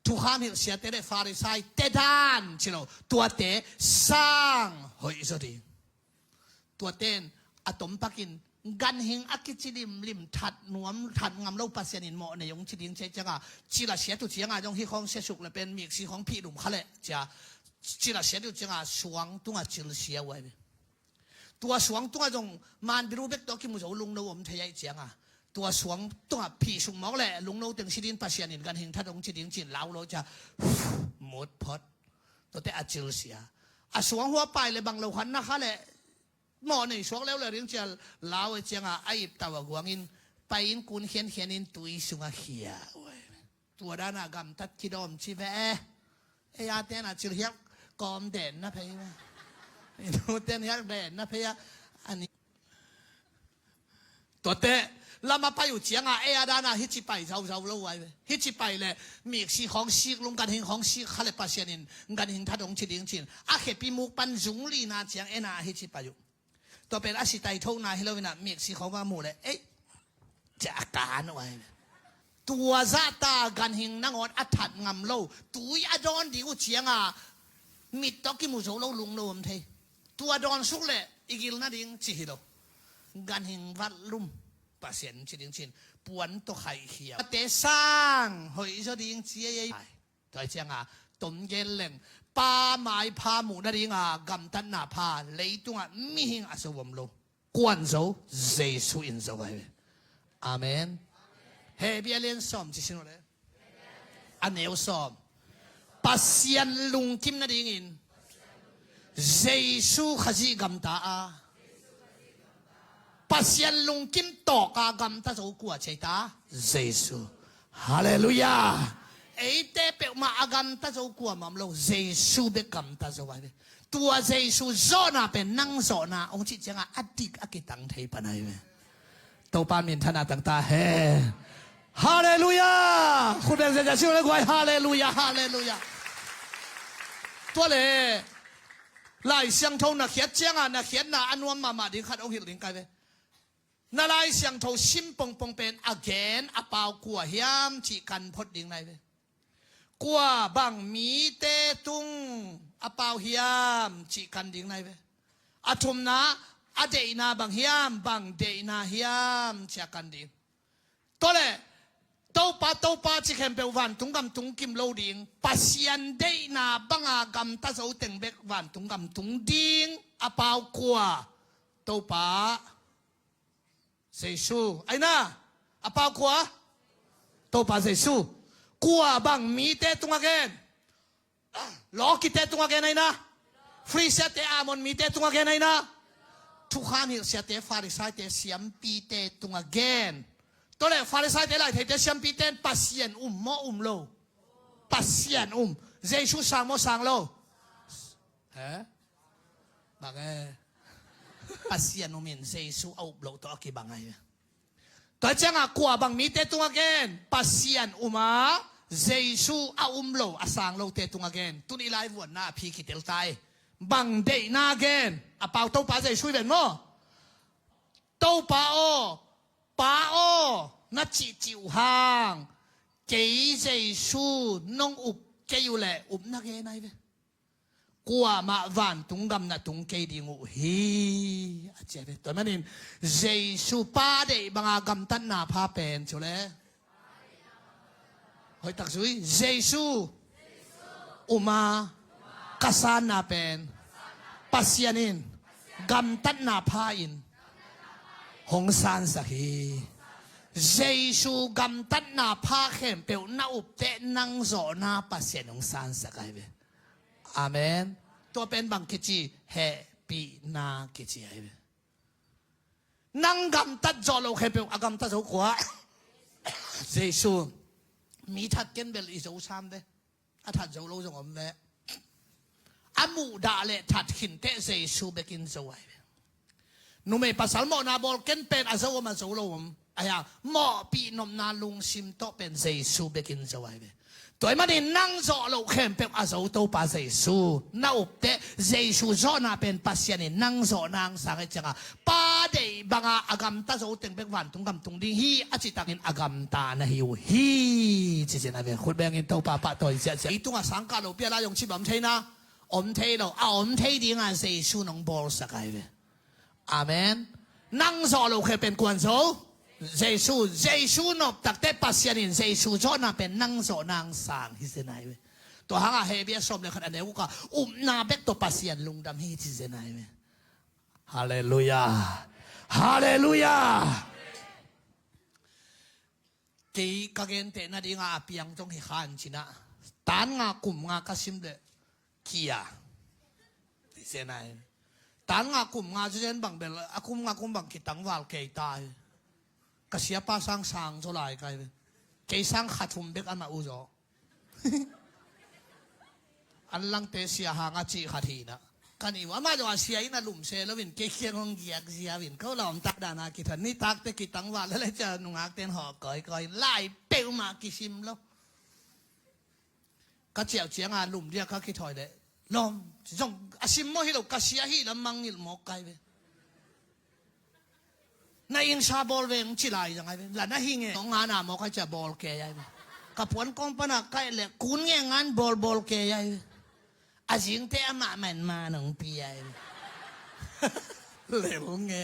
Thukham hilh siate le Farisai te dan ci lo, tuate sang hoih zaw ding. Tuate in a tompakin ganhing a kici limlim that nuam, that ngam lo Pasian in mawh nei hong ci ding ci cianga, cila siat uh cianga zong hih khawng siasuk le pen miksi khawng phihlum kha leh cia, cila siat uh cianga suang tunga cilsia uh ahi ve. Tua suang tungah zong manbiru bek tawh kimu zo lungno om thei ahi cianga, tua suang tungah phih suk mawk le lungno teng si ding Pasian in ganhing that hong ci ding cin lau lo cia, mut phot. Tuate a cilsia. A suang hua pai le bang lo khan na kha le mawh nei suak leuleu ding cia lau ahi cianga a iptau a guangin pai in kun khiankhian in tui sungah khia uh ahi. Tua dana gamtat kidawm ci ve. Ei a tena cil hiak kawm den na phei ve. I nu ten hiak den na phei a. Ani. Tuate lama pai uh cianga ei a dana hici pai zauzau lo uh ahi ve. Hici pai le miksi khawng sik lung ganhing khawng sik kha le Pasian in ganhing that hong ci ding cin. A khepi muk pan zung lina ciang ena hici pai uh. Tua pen a si tai thona hi lo inah miksi khawng a muh le ei cia a kan uh ahi ve. Tua zahta ganhing nangawn a that ngam lo, tui a dawn ding uh cianga mit tawh kimu zo lo lungno om thei. Tua dawn suk le i gil nading ci hi lo. Ganhing vat lum Pasian ci ding cin puan tawh khaihkhia. Ate sang hoih zaw ding ci ei ei. Tua hi cianga tom gen leng pa maipha muh nadinga gamtatna pha leitungah mihing a zo om lo. Kuan zo, Jesu in zo ahi ve. Amen. Hebru a lian sawm ci sin uh le a neu sawm. Pasian lungkim nadingin Jesu Khazih gamta a, Pasian lungkim tawka gamta zo kua ci ei ta? Jesu. Halleluiah. Eite peuhmah a gamta zo kuamah om lo, Jesu bek gamta zo ahi ve. Tua Jesu zawhna pen nang zawhna hong cih cianga a dik a kitang thei pan ahi ve. Topa minthanna tangta hen. Halleluiah. Khutbeng ziazia si le guai. Halleluiah. Halleluiah. Tua le Lai Siangtho na khiat cianga na khiatna a nuam mahmah ding khat hong hilh ding kai ve. Na Lai Siangtho sim pongpong pen a gen a pau kua hiam cih kan phot ding nai ve. Kua bang mite tung a pau hiam cih kan ding nai ve. A thumna a deihna bang hiam, bang deihna hiam cih a kan ding. Tua le Topa, Topa ci khempeuh vantung gam tung kim lo ding, Pasian deihna banga gamta zo teng bek vantung gam tung ding a pau kua? Topa Jesu. Aina, a pau kua? Topa Jesu. Kua bang mite tunga gen? Lawkite tunga gen aina. Frisia te Amon mite tunga gen aina. Thukham hilh siate Farisaite siampite tunga gen. Tua le Farisaite lai theite siampite in Pasian um maw um lo? Pasian um. Jesu sang maw sang lo? He? Bang e. Pasian um in Jesu a up loh tawh a kibang ahi. Tua cianga kua bang mite tunga gen? Pasian um a Jesu a um lo a sang lote tunga gen. Tuni laivuanna a phi kitel tai. Bang deihna gen? A pau Topa Jesu i ven maw? Topa aw, Pa aw na cihcih uh hang kei Jesu nong up kei uh leh upna gen ahi ve. kuamah vantung gam na tung kei ding uh hi, a ci a ve. Tua manin Jesu Pa deih banga gamtatna pha pen cu le hoih tak zui. Jesu uma ka sanna pen Pasian in gamtatna pha in hong sansak hi. Jesu gamtatna pha khempeuh na upteh nang zawhna Pasian hong sansak ahi ve. Amen. Tua pen bang kici? Hehpihna kici ahi ve. Nang gamtat zawh loh khempeuh a gamtat zo kua? Jesu. Mi that ken bel i zo sam ve. A that zo lo zong om ve. A muhdah le that khinteh Jesu bekin zo ahi ve. Numei pasal mawhna bawl ken pen a zo om a zo lo om. Ahi a, mawhpih nopna lungsim tawh pen Jesu bekin zo ahi ve. Tua ahih manin nang zawh loh khempeuh a zo Topa Jesu na upteh, Jesu zawhna pen Pasian in nang zawhna hong sang ahih cianga Pa deih banga a gamta zo teng bek vantung gam tung ding hi a cih takin a gamta na hi uh hi. Cicin a ve khut bengin Topa pahtawi ziahziah. I tungah sangkah lopi a lai hong cih bang om thei na? Om thei lo. A om thei dinga Jesu nong bawlsak ahi ve. Amen. Nang zawh loh khempeuh pen kuan zo? Jesu. Jesu nop takteh Pasian in Jesu zawhna pen nang zawhna hong sang hi zen ahi ve. Tua hanga Hebru sawm le khat a neu guk a upna bek tawh Pasian lungdam hi ci zen ahi ve. Halleluiah. Halleluiah. Kei ka genteh nadinga a piang zong hi khan cinah tan nga kum nga ka sim le kia. Zen ahi. Tan nga kum nga cu zen bang bel a kum nga kum bang kitangval kei ta hi. Ka siapa sang sang zaw lai kai ve. Kei sang kha thum bek amah uh zaw. An langte sia hanga cih khat hinah kan i uh amah zaw a sia in a lumse loin kei khiang hong giak ziau in ko lawmtak dana kithan nitakte kitangval lele cia nungakten hawh kawikawi lai peuhmah kisim lo. Ka ciauh cianga lum dia ka kithawi leh lawm zong a simmawh hi lo ka sia hi lam mangngilh mawk kai ve. Na ing sa bawl veng ci lai zang ai ve. La na hi nge ngana mawk ai cia bawl kei ai ve. Ka puan kawng pana kaih leh kun nge ngan bawl bawl kei ai ve. A zingte amah man ma nong pi ai ve. Lel nge.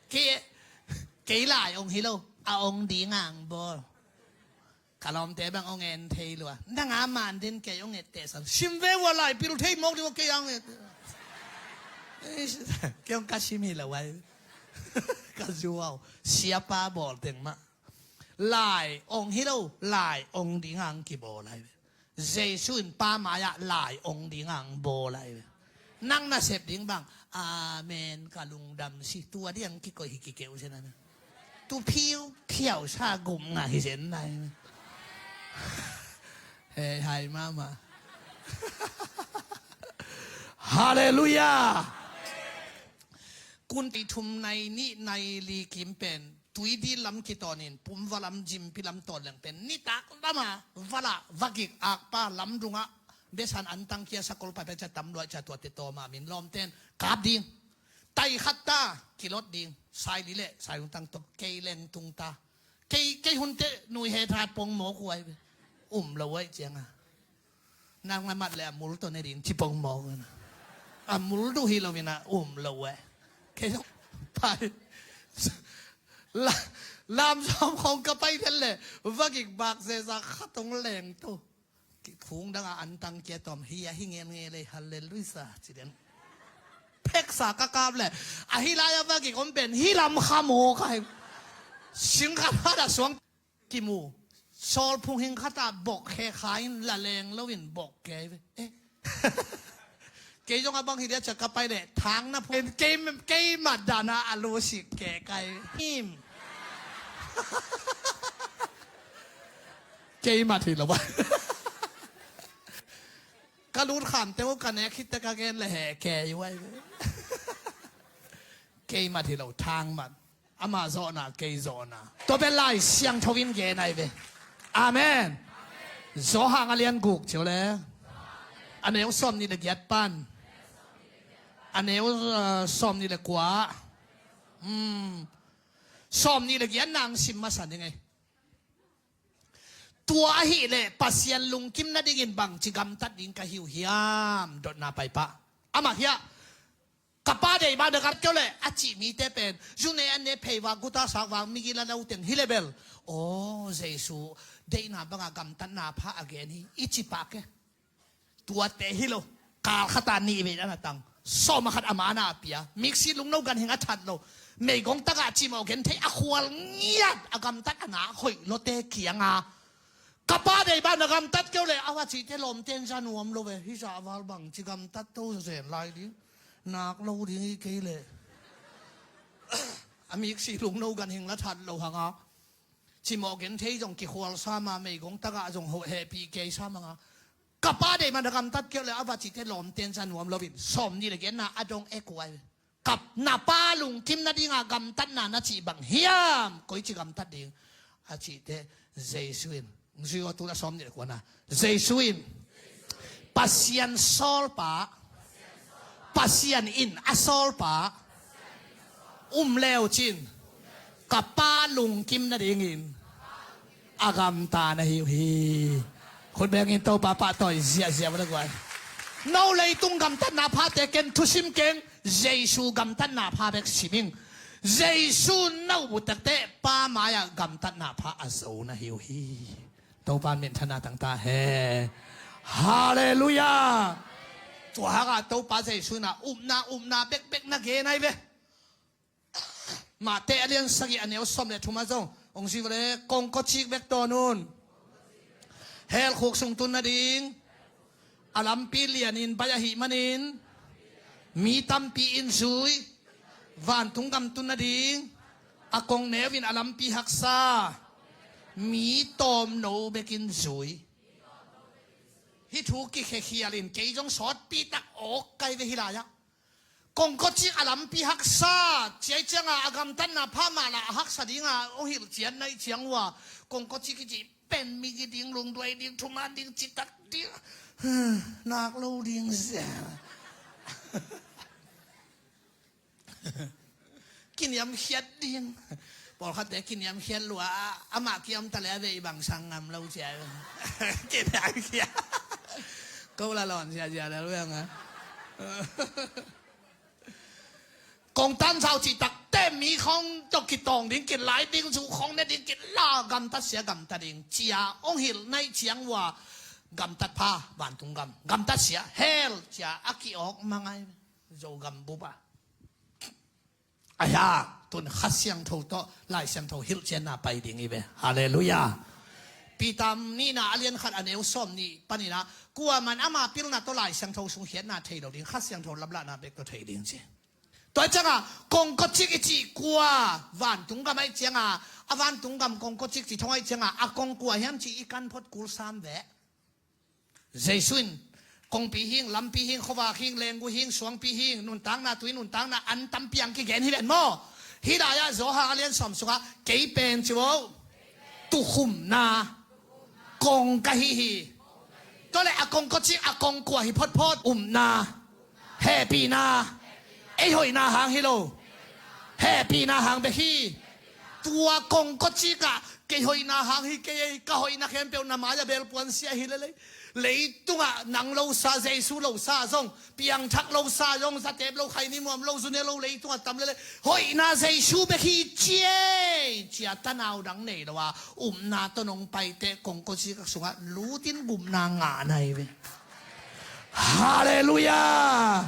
Kei, kei lai ong hi lo a ong ding ang bawl. Ka lawmte bang ong en thei lua. Nang a man den kei ong etteh sam. Sim ve ua lai pil thei mawk ding ua kei ang et. Kei ong ka sim hi lo ai. Ka zuau. Siapa bawl teng mah. Lai ong hi lo, lai ong ding ang kibawl ai ve. Jesu in pa mai-ah lai ong ding ang bawl ai ve. Nang nasep ding bang. Amen ka lungdam si tua diang kikoih hi kikeu zen ai ve. Tu phiu phiau sa gum ngah hi zen nai. Hei hai mama. Halleluiah. Kun ti thum nai nih nai li kim pen tui dil lam kitawnin pumva lam zimpi lam tawn leng pen nitak lama vala vagik akpa lamdungah besan antang kia sakol pai pen cia tam luai cia tuate tawma min lawmten kap ding. Tai khat ta kilot ding. Sai li leh sai lungtang tawh kei leng tung ta. Kei, kei hunte nui he that pong mawk uai ve. Um lo uai cianga. Nang na mat le a mul tawh ne ding ci pong mawk na. A mul duh hi lo ina um lo uai. Kei pai. La, lam sawm khong ka pai thel le vagik bak zeza khat ong leng tu. Khung danga antang kia tawm hi a hi ngen nge lei halleluisa ci den. Pheksa ka kap le ahi lai a vagik om pen hi lam kha maw ka hi. Singkhat hat a suang kimu. Sawlphung hing khat a bok khe kha in la leng lo in bok kei ve. Eh. Kei zong a bang hi dia cia ka pai le thang na phung kei, kei mat dana a lu sik ke kai him. Kei mat hi lo ba. Ka lut kham teu ka nek khit te ka gen le he kei uai ve. Kei mat hi lo thang mat. Ama zawhna kei zawhna. Tua pen Lai Siangtho in gen ai ve. Amen. Zawhang a lian guk cio le a neu sawm nih le giat pan a neu, uh, sawm nih le kua. Hmm. Sawm nih le giat nang sim masa ning ei. Tua ahih leh Pasian lungkim nadingin bangci gamtat ding ka hi uh hiam? Dotna paipah. Amah hiah, ka pa deih bang na gamtat kei uh leh a cih mite pen zu ne an ne phei vang guta sak vang migil a lo teng hi leh bel, aw, Jesu deihna bangah gamtatna pha a gen hi i ci pah kei. Tuate hi lo. Kal khata nih vei a na tang, sawm a khat a ma na a pia, miksi lungno ganhing a that lo, meigong tagah cimawh genthei a khual ngiat a gamtat a nak hoih lote kianga ka pa deih bang na gamtat kei uh leh a va cihte lawmten za nuam lo ve. Hih zah val bangci gamtat to zen lai ding, nak lo ding hi kei leh. A miksi lungno ganhing la that lo hanga, cimawh genthei zong kikhual sa ma, meigong tagah zong hoh hehpih kei sa manga, ka pa deih bang na gamtat kei uh leh a va cihte lawmten za nuam loin sawm nih le genna a dong e kuai. Kap na pa lungkim nadinga gamtatna na cih bang hiam? Koici gamtat ding a cihte Jesu in, zui aw, tu a sawm nih le kuana, Jesu in, Pasian sawlpa, Pasian in a sawlpa um leu cin ka pa lungkim nadingin a gamta na hi uh hi. Khut bengin Topa pahtawi ziahziah vala guai. No leitung gamtatna phate ken thusim keng, Jesu gamtatna pha bek siming. Jesu no butekte pa mai-ah gamtatna pha a zo na hi uh hi. Topa minthana tangta he. Halleluiah. Tua hangah Topa Jesu na upna upna bekbek na gen ai ve. Mate a lian sagih a neu sawm le thum ah zong hong zui vale, kongkawcik bek tawn un. Hell khuk sung tun nading a lampi lianin baih ahih manin mi tampi in zui. Vantung gam tun nading a kong neu in a lampi haksa mi tawmno bekin zui. Hih thu kikhekhial in kei zong sawtpi tak awk kai ve hih lai-ah. Kongkawcik a lampi haksa, ciai cianga a gamtatna pha mah lah a haksa dinga hong hilh ciat naih ciang uh a, kongkawcik i cih pen migi ding, lungduai ding, thuman ding, citak ding, nak lo ding zia. Kiniamkhiat ding. Pawlkhatte kiniamkhiat lua a, amah kiam ta le a veih bang sang ngam lo cia. Kiniamkhiat. Ko la lawn cia cia le luang a. Kong tan sau cih takte mi khong tawh kitawng ding, kilai ding, zu khong ne ding, kila gamtat sia gamtat ding cia hong hilh naih ciang uh a, gamtat pha vantung gam, gamtat sia hell cia a ki-awk mangai. Zogam bup a. Ahi hang tun Kha Siangtho tawh Lai Siangtho hilhcianna pai ding hi ve. Halleluiah. Peter nihna a lian khat a neu sawm nih panin ah, kuaman ama pilna tawh Lai Siangtho sung khiatna thei lo ding, Kha Siangtho laplahna bek tawh thei ding ci. Tua hi cianga kongkawcik i cih kua, vantung gam ahih cianga, a vantung gam kongkawcik cih thong ahih cianga a kong kua hiam cih i kan phot kul sam ve. Jesu in kongpi hing, lampi hing, khuavak hing, lenggu hing, suangpi hing, nuntakna tui, nuntakna an tampi ang kigen hi ven maw? Hih lai-ah Johan a lian sawm sungah kei pen ci vo, tukhumna kong ka hi hi. Tua le a kongkawcik a kong kua hi photphot? Upna, hehpihna, ei hoihna hang hi lo, hehpihna hang bek hi. Tua kongkawcik ah kei hoihna hang hi kei ei, ka hoihna khempeuh na mai-ah belpuan sia hi lelei. Leitungah nang losa, Jesu losa zong, piangthak losa zong, zatep lo, khaini muam lo, zune lo leitungah tam lelei. Hoihna Jesu bek hi ci ei, cia tanau dang nei lo a, upna tawh nong paite kongkawcik sungah lutin gupna ngah na hi ve. Halleluiah.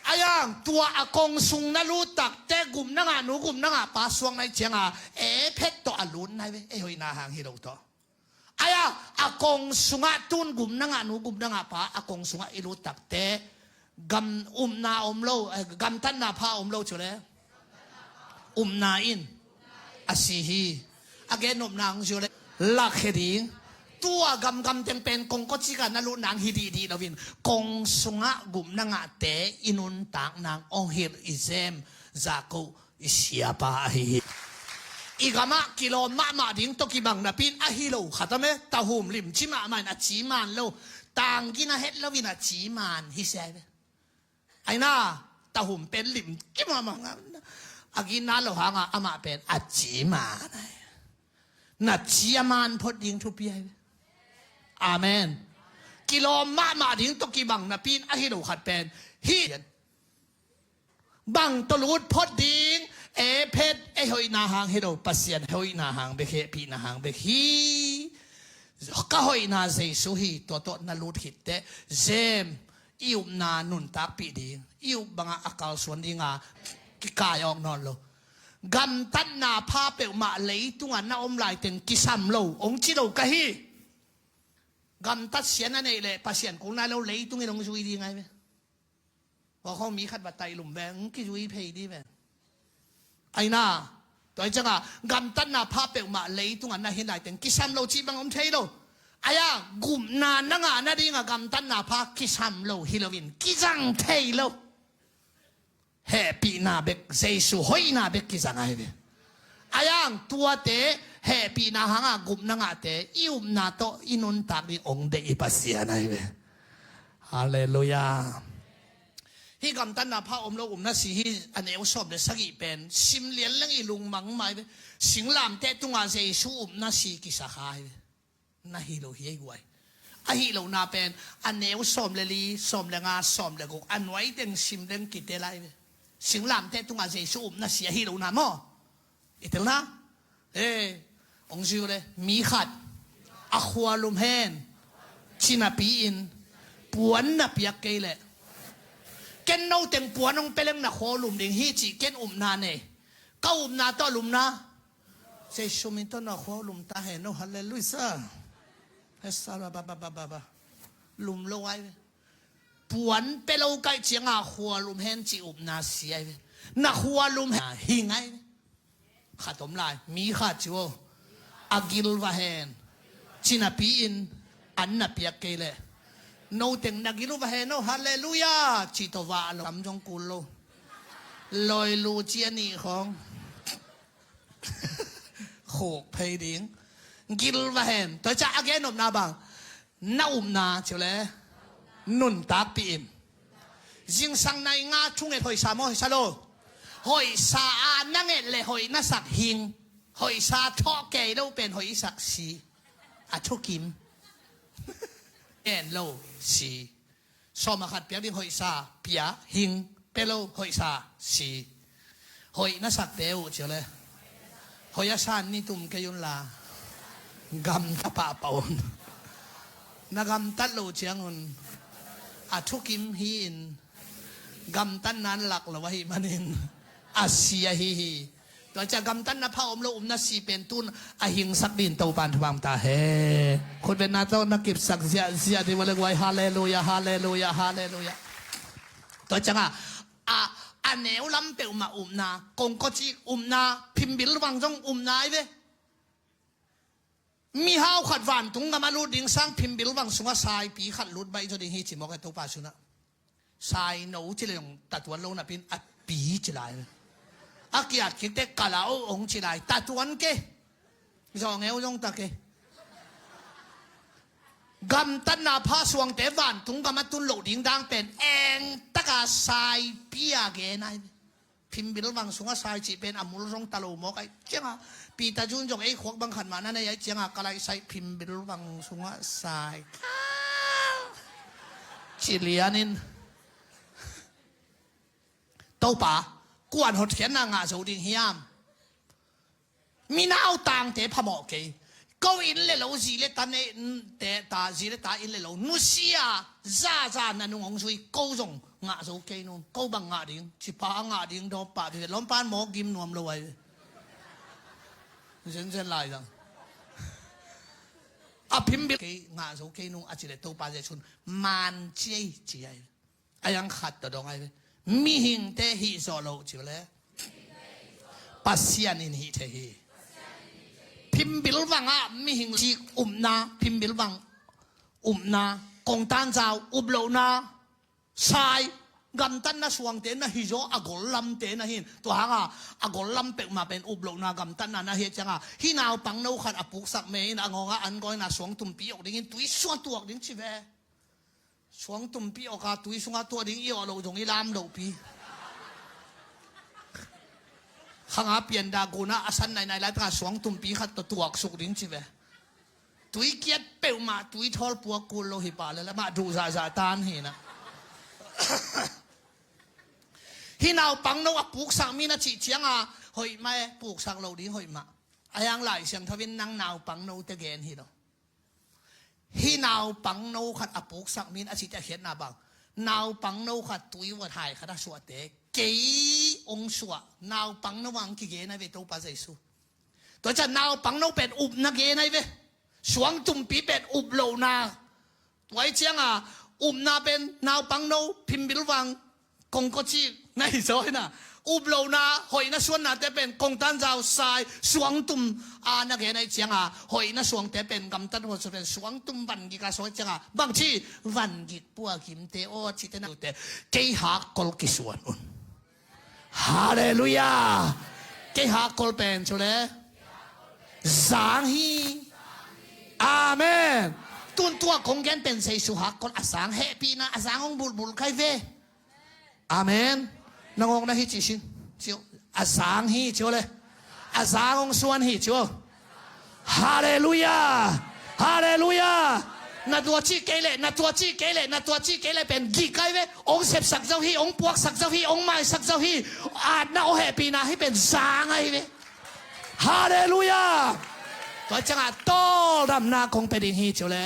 Ahi hang tua a kong sung na lut takte gupna ngah nu, gupna ngah pa suang na hih cianga e phet tawh a lut na hi ve, ei hoihna hang hi lo tawh. Ahi hang a kong sungah tun gupna ngah nu, gupna ngah pa a kong sungah i lut takte gam upna om lo, eh, gamtatna pha om lo cu le upna in a si hi. A gennopna hong zio le lakkhia ding. Tua gamgam teng pen kongkawcik ah na lut nang hi dihdih loin kong sungah gupna ngahte i nuntak nang hong hilh i zem zah ko i siapa ahi hi. I gamah kilawm mahmah ding tawh kibang napi in ahi lo khat a me, tahum limci mahmah in a ci man lo, tanggin a het loin a ci man hi sia ve. Aina, tahum pen limci mahmah a, a ginna lo hanga amah pen a ci man ahi. Na ciaman phot ding thupi ahi ve. Amen. Kilawm mahmah ding tawh kibang napi in ahi lo khat pen hi. Bang tawh lut phot ding? E phet, ei hoihna hang hi lo, Pasian hoihna hang bek, hehpihna hang bek hi. Ka hoihna Jesu hi, tua tawh na lut khit teh, zem, i upna nuntakpih ding, i up bangah a kalsuan dinga kikai awk nawn lo. Gamtatna pha peuhmah leitungah na om laiteng kisam lo, hong ci lo ka hi. Gamtat sian a neih leh Pasian kul nai lo, leitung in hong zui ding ahi ve. Ua khawng mi khat va taih lum ve, hong kizui phei dih ve. Aina, tua hi ciangah gamtatna pha peuhmah leitungah na hi laiteng kisam lo cih bang om thei lo. Aia, gupna na ngah nadingah gamtatna pha kisam lo hi loin kizang thei lo. Hehpihna bek, Jesu hoihna bek kizang ahi ve. Aia, tuate, hehpihna hangah gupna ngahte i upna tawh i nuntak ding hong deih i Pasian ahi ve. Halleluiah. Hih gamtatna pha om lo, upna si hi, a neu sawm le sagih pen sim lian leng i lungmang mai ve. Singlamteh tungah Jesu upna si kisa kha hi ve. Na hi lo hi ei guai. Ahi lohna pen a neu sawm le li, sawm le nga, sawm le guk, a nuai teng sim leng kitel lai ve. Singlamteh tungah Jesu upna si ahi lohna maw? I telna? Eh, hong zui uh le, mi khat a khua lum hen, ci napi-in puan na piak kei leh, ken no teng puan hong pia leng na khua lum ding hi cih ken upna nei. Ka upna tawh lumna, Jesu min tawh na khua lum ta hen, no, halleluiah. Hesa ba ba ba ba ba ba. Lum lo ai ve. Puan pia lo kaih ciangah khua lum hen cih upna si ai ve. Na khua lum hen hi ngai ve. Khat om lai, mi khat ci uh. A gil va hen, ci napi-in an na piak kei leh, no teng na gil uh va hen, no, halleluiah, cih tawh vah lo, lam zong kul lo. Loi lu ci a nih khawng khuk phei ding. Gil va hen. Tua ciah a gen nopna bang, na upna ci uh le, nuntakpih in. Zingsang nai nga thunget hoihsa maw, hoihsa lo? Hoihsa a na nget le hoih na sak hing. Hoihsa thawh kei lo pen hoih i sak si. A thukim. En lo si. Sawm a khat piak ding hoihsa pia hing. Pia lo hoihsa si. Hoih na sakte uh ci uh le, hoih a san ni tum kei un la, gamta pahpah un. Na gamtat loh ciangun a thukim hi-in, gamtatna an lak lo ahih manin a si ahi hi. Tua ciah gamtatna pha om lo, upna si pen tun a hingsak ding Topan thupha ta hen. Khutbetna tawh na kipsak ziahziah ding uh le guai. Halleluiah, halleluiah, halleluiah. Tua ciangah a, a neu lam peuhmah upna, kongkawcik upna, phimbil vang zong upna ai ve. Mihau khat vantung gam a lut ding sang phimbil vang sungah saipi khat lut baih zaw ding hi ci mawk e Topa sunah. Saino ci le zong tatuan lo napi-in a pi ci lai. A kiat khit teh kala o ong ci lai, tatuan kei. Zawngeu zong ta kei. Gamtatna pha suangte vantung gam a tun loh ding dang pen eng taka saipi a gen ai. Phimbil vang sungah sai cih pen a mul zong ta lo mawk ai ciangah, Peter Jun zong ei khuak bang khat mah na nei ai ciangah, ka laih sai phimbil vang sungah sai ci lianin. Topa, kuan hotkhiatna ngah zo ding hiam? Minautangte phamawh kei. Ko inn le lo, zi le ta ne, te, ta, zi le ta inn le lo nusia zaza na nung hong zui, ko zong ngah zo kei nung. Ko bang ngah ding, cipa a ngah ding dawpah ve. Lawmpan mawk gim nuam lo ai ve. Zenzen lai zang. A phimbil kei ngah zo kei nung a ci le Topa Jesu'n man ci ei ci ai. A yang khat tawh dong ai ve. Mihingte hih zawh loh ci uh le Pasian in hih thei hi. Phimbil vangah mihing cik upna, phimbil vang upna, kongtan zau, uplohna, sai, gamtatna suangte na hi zaw, a gollamte na hi in. Tua hangah a gollam peuhmah pen uplohna, gamtatna na hi a ciangah, hih naupang no khat a puksak me in a ngawngah an gawina suang tumpi awk dingin tui sungah tuak ding ci ve. Suang tumpi awka tui sungah tuah ding i awh loh zong i lam lohpi. Khanga pian dah gunah a san nainai laitakah suang tumpi khat tawh tuaksuk ding ci ve. Tui kiat peuhmah tui thawl puak kul lo hi pah leh mah duh zahzah tan hi na. Hih naupangno a puksak mi na cih cianga hoih mah e, puksak lo ding hoih mah. A hiang Lai Siangtho in nang naupangnote gen hi lo. Hih naupangno khat a puksak mi na a cihte a khiatna bang, naupangno khat tui uat hai khat a suahte kei hong suah, naupangno ang kigen ai ve Topa Jesu. Tua ciang naupangno pen upna gen ai ve. Suang tumpi pen up lohna. Tua hi cianga upna pen naupangno phimbil vang kongkocik na hi zaw hi na. Up lohna hoihna suannate pen kongtan zau sai suang tum a na gen ai cianga hoihna suangte pen gamtat huat suang pen suang tum van gik a suang cianga bangci van gik pua kimte aw cite na ute kei hakkol kisuan un. Halleluiah. Kei hakkol pen cu le zang hi. Amen. Tun tua kong gen pen Jesu hakkol a zang hehpihna a zang hong bulbul kai ve. Amen. Nangawk na hi ci sin. Ciu a zang hi ciu le a zang hong suan hi ciu. Halleluiah. Halleluiah. Na tua cih kei leh na tua cih kei leh na tua cih kei leh pen gik kai ve. Hong sepsak zo hi, hong puaksak zo hi, hong maisak zo hi. Atna hong hehpihna hi pen zang ahi ve. Halleluiah. Tua ciangah tawldamna kong pia ding hi ciu le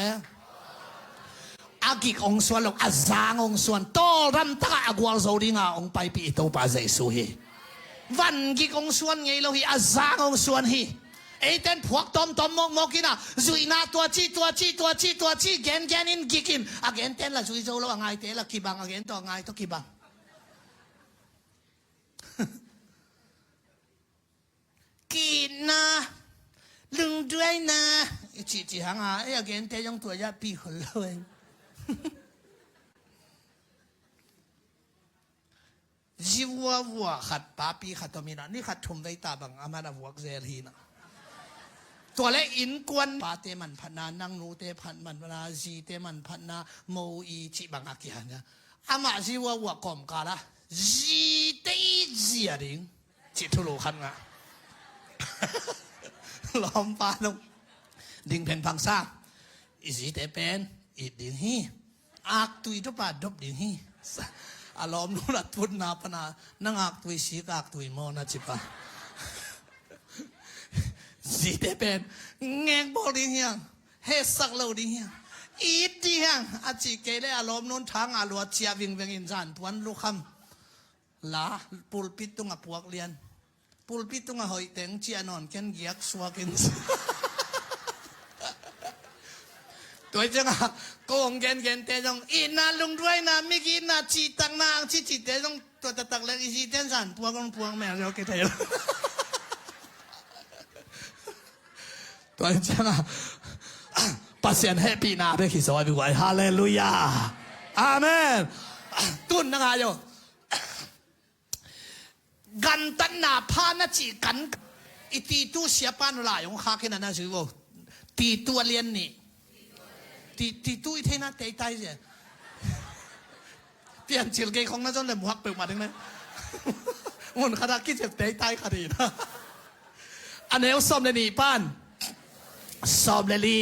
a gik hong suan lo a zang hong suan tawldam takah a gualzo dinga hong paipih i Topa Jesu hi. Van gik hong suan ngei lo hi a zang hong suan hi. Eiten phuak tawmtawm mawkmawk ina zuihna tua ci tua ci tua ci tua ci gengen in gik in a genten la zui zo lo a ngaite la kibang a gen tawh a ngai tawh kibang. Kiitna lungduaina i cihcih hanga ei a gente zong tua zah pi khol lo ei. Zivuavua khat papi khat om ina ni khat thum vei ta bang a man a vuak zel hina. Tua le innkuan pate manphatna nang nute phat manphatna zite manphatna mo i cih banga kihana. Amah zivuavua kawmkala zite i zia ding. Cih thulu khat ngah. Lawmpa nung ding phengphang sa i zite pen it ding hi. Aktui dopa dop ding hi. A lawm nun a tutna pana nang aktui sik aktui maw na cipa. Zite pen ngekbawl ding hiang. Hesak lo ding hiang. It ding hiang a cih kei le a lawm nun thang a luat cia vingveng in zan puan lukham. La pulpit tungah puak lian. Pulpit tungah hoih teng ciah nawn ken giak suakin. Tua ciangah ko hong gengente zong itna lungduaina migitna cihtakna ang cicite zong tua taktak leng i ziten zan puak hong puak mel zong kithei lo. Tua ciangah Pasian hehpihna bek hi zaw a biguai. Halleluiah. Amen. Tun na ngai uh. Gamtatna pha na cih kan i Titu siapa nu lai hong khak hi na na zui vo. Titu a lian nih. Ti- Titu i theina teitai zia. Piancil kei khong na zon le muhak peuhmah ding le. Ngun khat a kicep teitai khat hi na. A neu sawm le nih pan sawm le li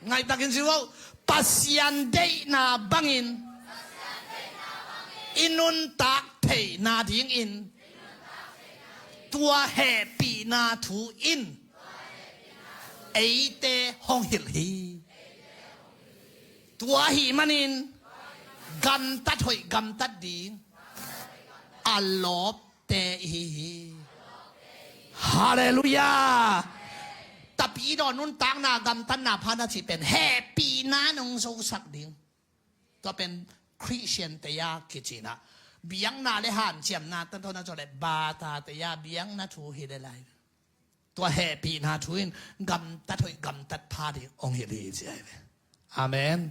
ngaihtakin zui vo. Pasian deihna bangin i nuntak theihna dingin tua hehpihna thu in eite hong hilh hi. Tua ahih manin gamtat hoih gamtat ding a lawpte ihi hi. Halleluiah. Tapidaw nuntakna gamtatna pha na cih pen hehpihna nong zosak ding. Tua pen Christian teia kicina biakna le hanciamna tanthona zaw le bata teia biakna thu hi le lai. Tua hehpihna thu in gamtat hoih gamtat pha ding hong hilh hi ci ahi ve. Amen.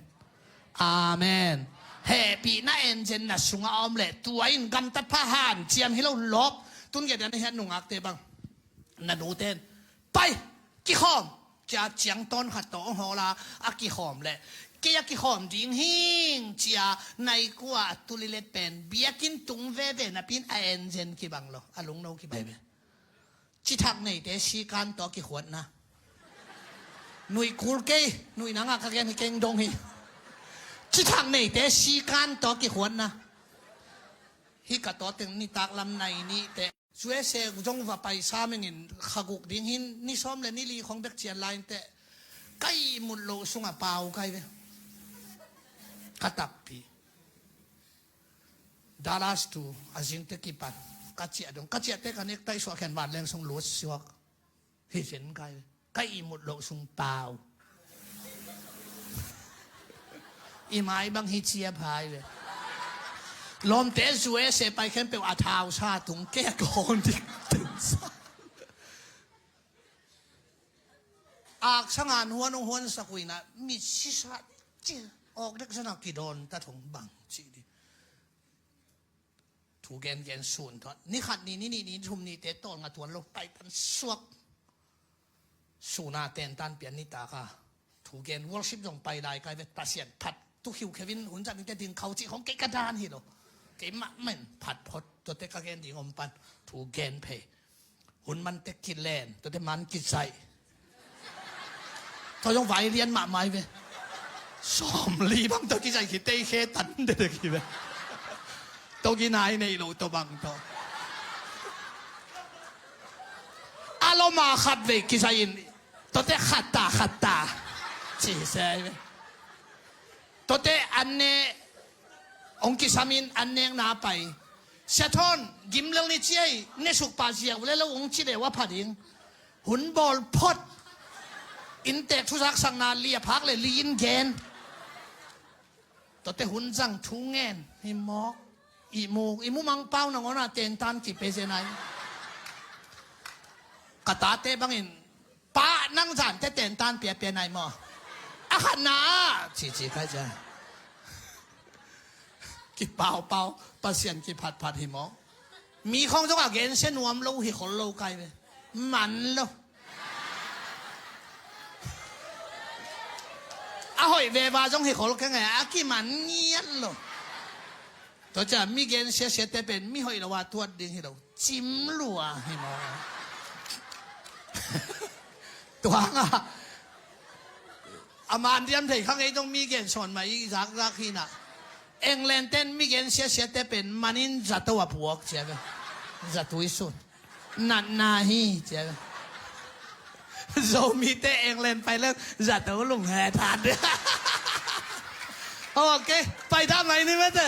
Amen. Hehpihna enzenna sungah a om leh tua in gamtat pha hanciam hi lo lawp. Tun gedian a hiat nungakte bang na nuten pai kikhawm cia ciangtawn khat tawh hong hawla a kikhawm leh kei a kikhawm ding hing cia naikua a tulilet pen biakinn tung veve napin a enzen kibang lo a lungno kibang ve. Cithak neite sikan tawh kikhuatna. Nuih kul kei, nuih nangah ka gen hi keng dong hi. Cithak neite sikan tawh kikhuatna. Hih ka tawh teng nitak lam nai nih teh. U S A zong va pai sa mengin kha guk ding hin ni sawm le ni li khong bek cian lai in teh. Ka ihmut loh sungah pau kai ve. Ka takpi. Dallas tu a zingte kipan ka ciah dong, ka ciahte ka nektai suah khian vanleng sung lut suak. Hi zen kai ve. Ka ihmut loh sung pau. I mai bang hi cia phai ve. Lawmte U S A pai khempeuh a thau sa tung kek hong dik tung sa. Ak sangan huan hong huan sakuina mit sisa ci awk dek sana kidawn ta thong bang ci di. Thu gen gen sun thon ni khat ni ni ni ni thum ni te tol nga tuan lo pai tan suak. Suna ten tan pian ni taka thu gen worship zong pai lai kai vet Pasian phat tu khiu khevin hun zat ni te ding khau ci hong kei ka dan hi lo. Kei mah men phat phot to te ka gen ding om pan thu gen phei. Hun man tek kilen to te man kizaih. Tua zong vai lian mahmah hi ve. Sawmli bang to kizaih khitei khe tan dede hi ve. To ginai nei lo to bang to. A loma khat vei kizaih in to te khat ta khat ta. Ci se hi ve. Tote an ne hong kisamin an nekna pai. Sia thawn gimlel ni ciai ne suk pah ziau le lo hong ci deuh a pha ding. Hun bawl phot. Inntek thuzaksakna li a phak le li in gen. Tote hun zang thu ngen hi mawk. I mu i mu mangpau nangawn a tentan kipe zenai. Ka tate bangin Pa nang zante tentan piapia nai maw? A khatna ah cici kai cia. Kipaupau Pasian kiphatphat hi maw? Mi khawng zong a gensia nuam lo hi khol lo kai ve. Man lo. A hoih veva zong hi khol keng e a kiman ngiat lo. Tua cia mi gensia siate pen mi hoih lo a tuat ding hi lo. Cim lua hi maw? Tuang a a man diam thei khang ei dong mi gen sawn mah i zakzak hinah. England ten mi gen siasiate pen manin zato a puak cia ve. Zatui sun natna hi cia ve. Zomite England pai leng zato lung he than. Ok, pai ta mai ni mete.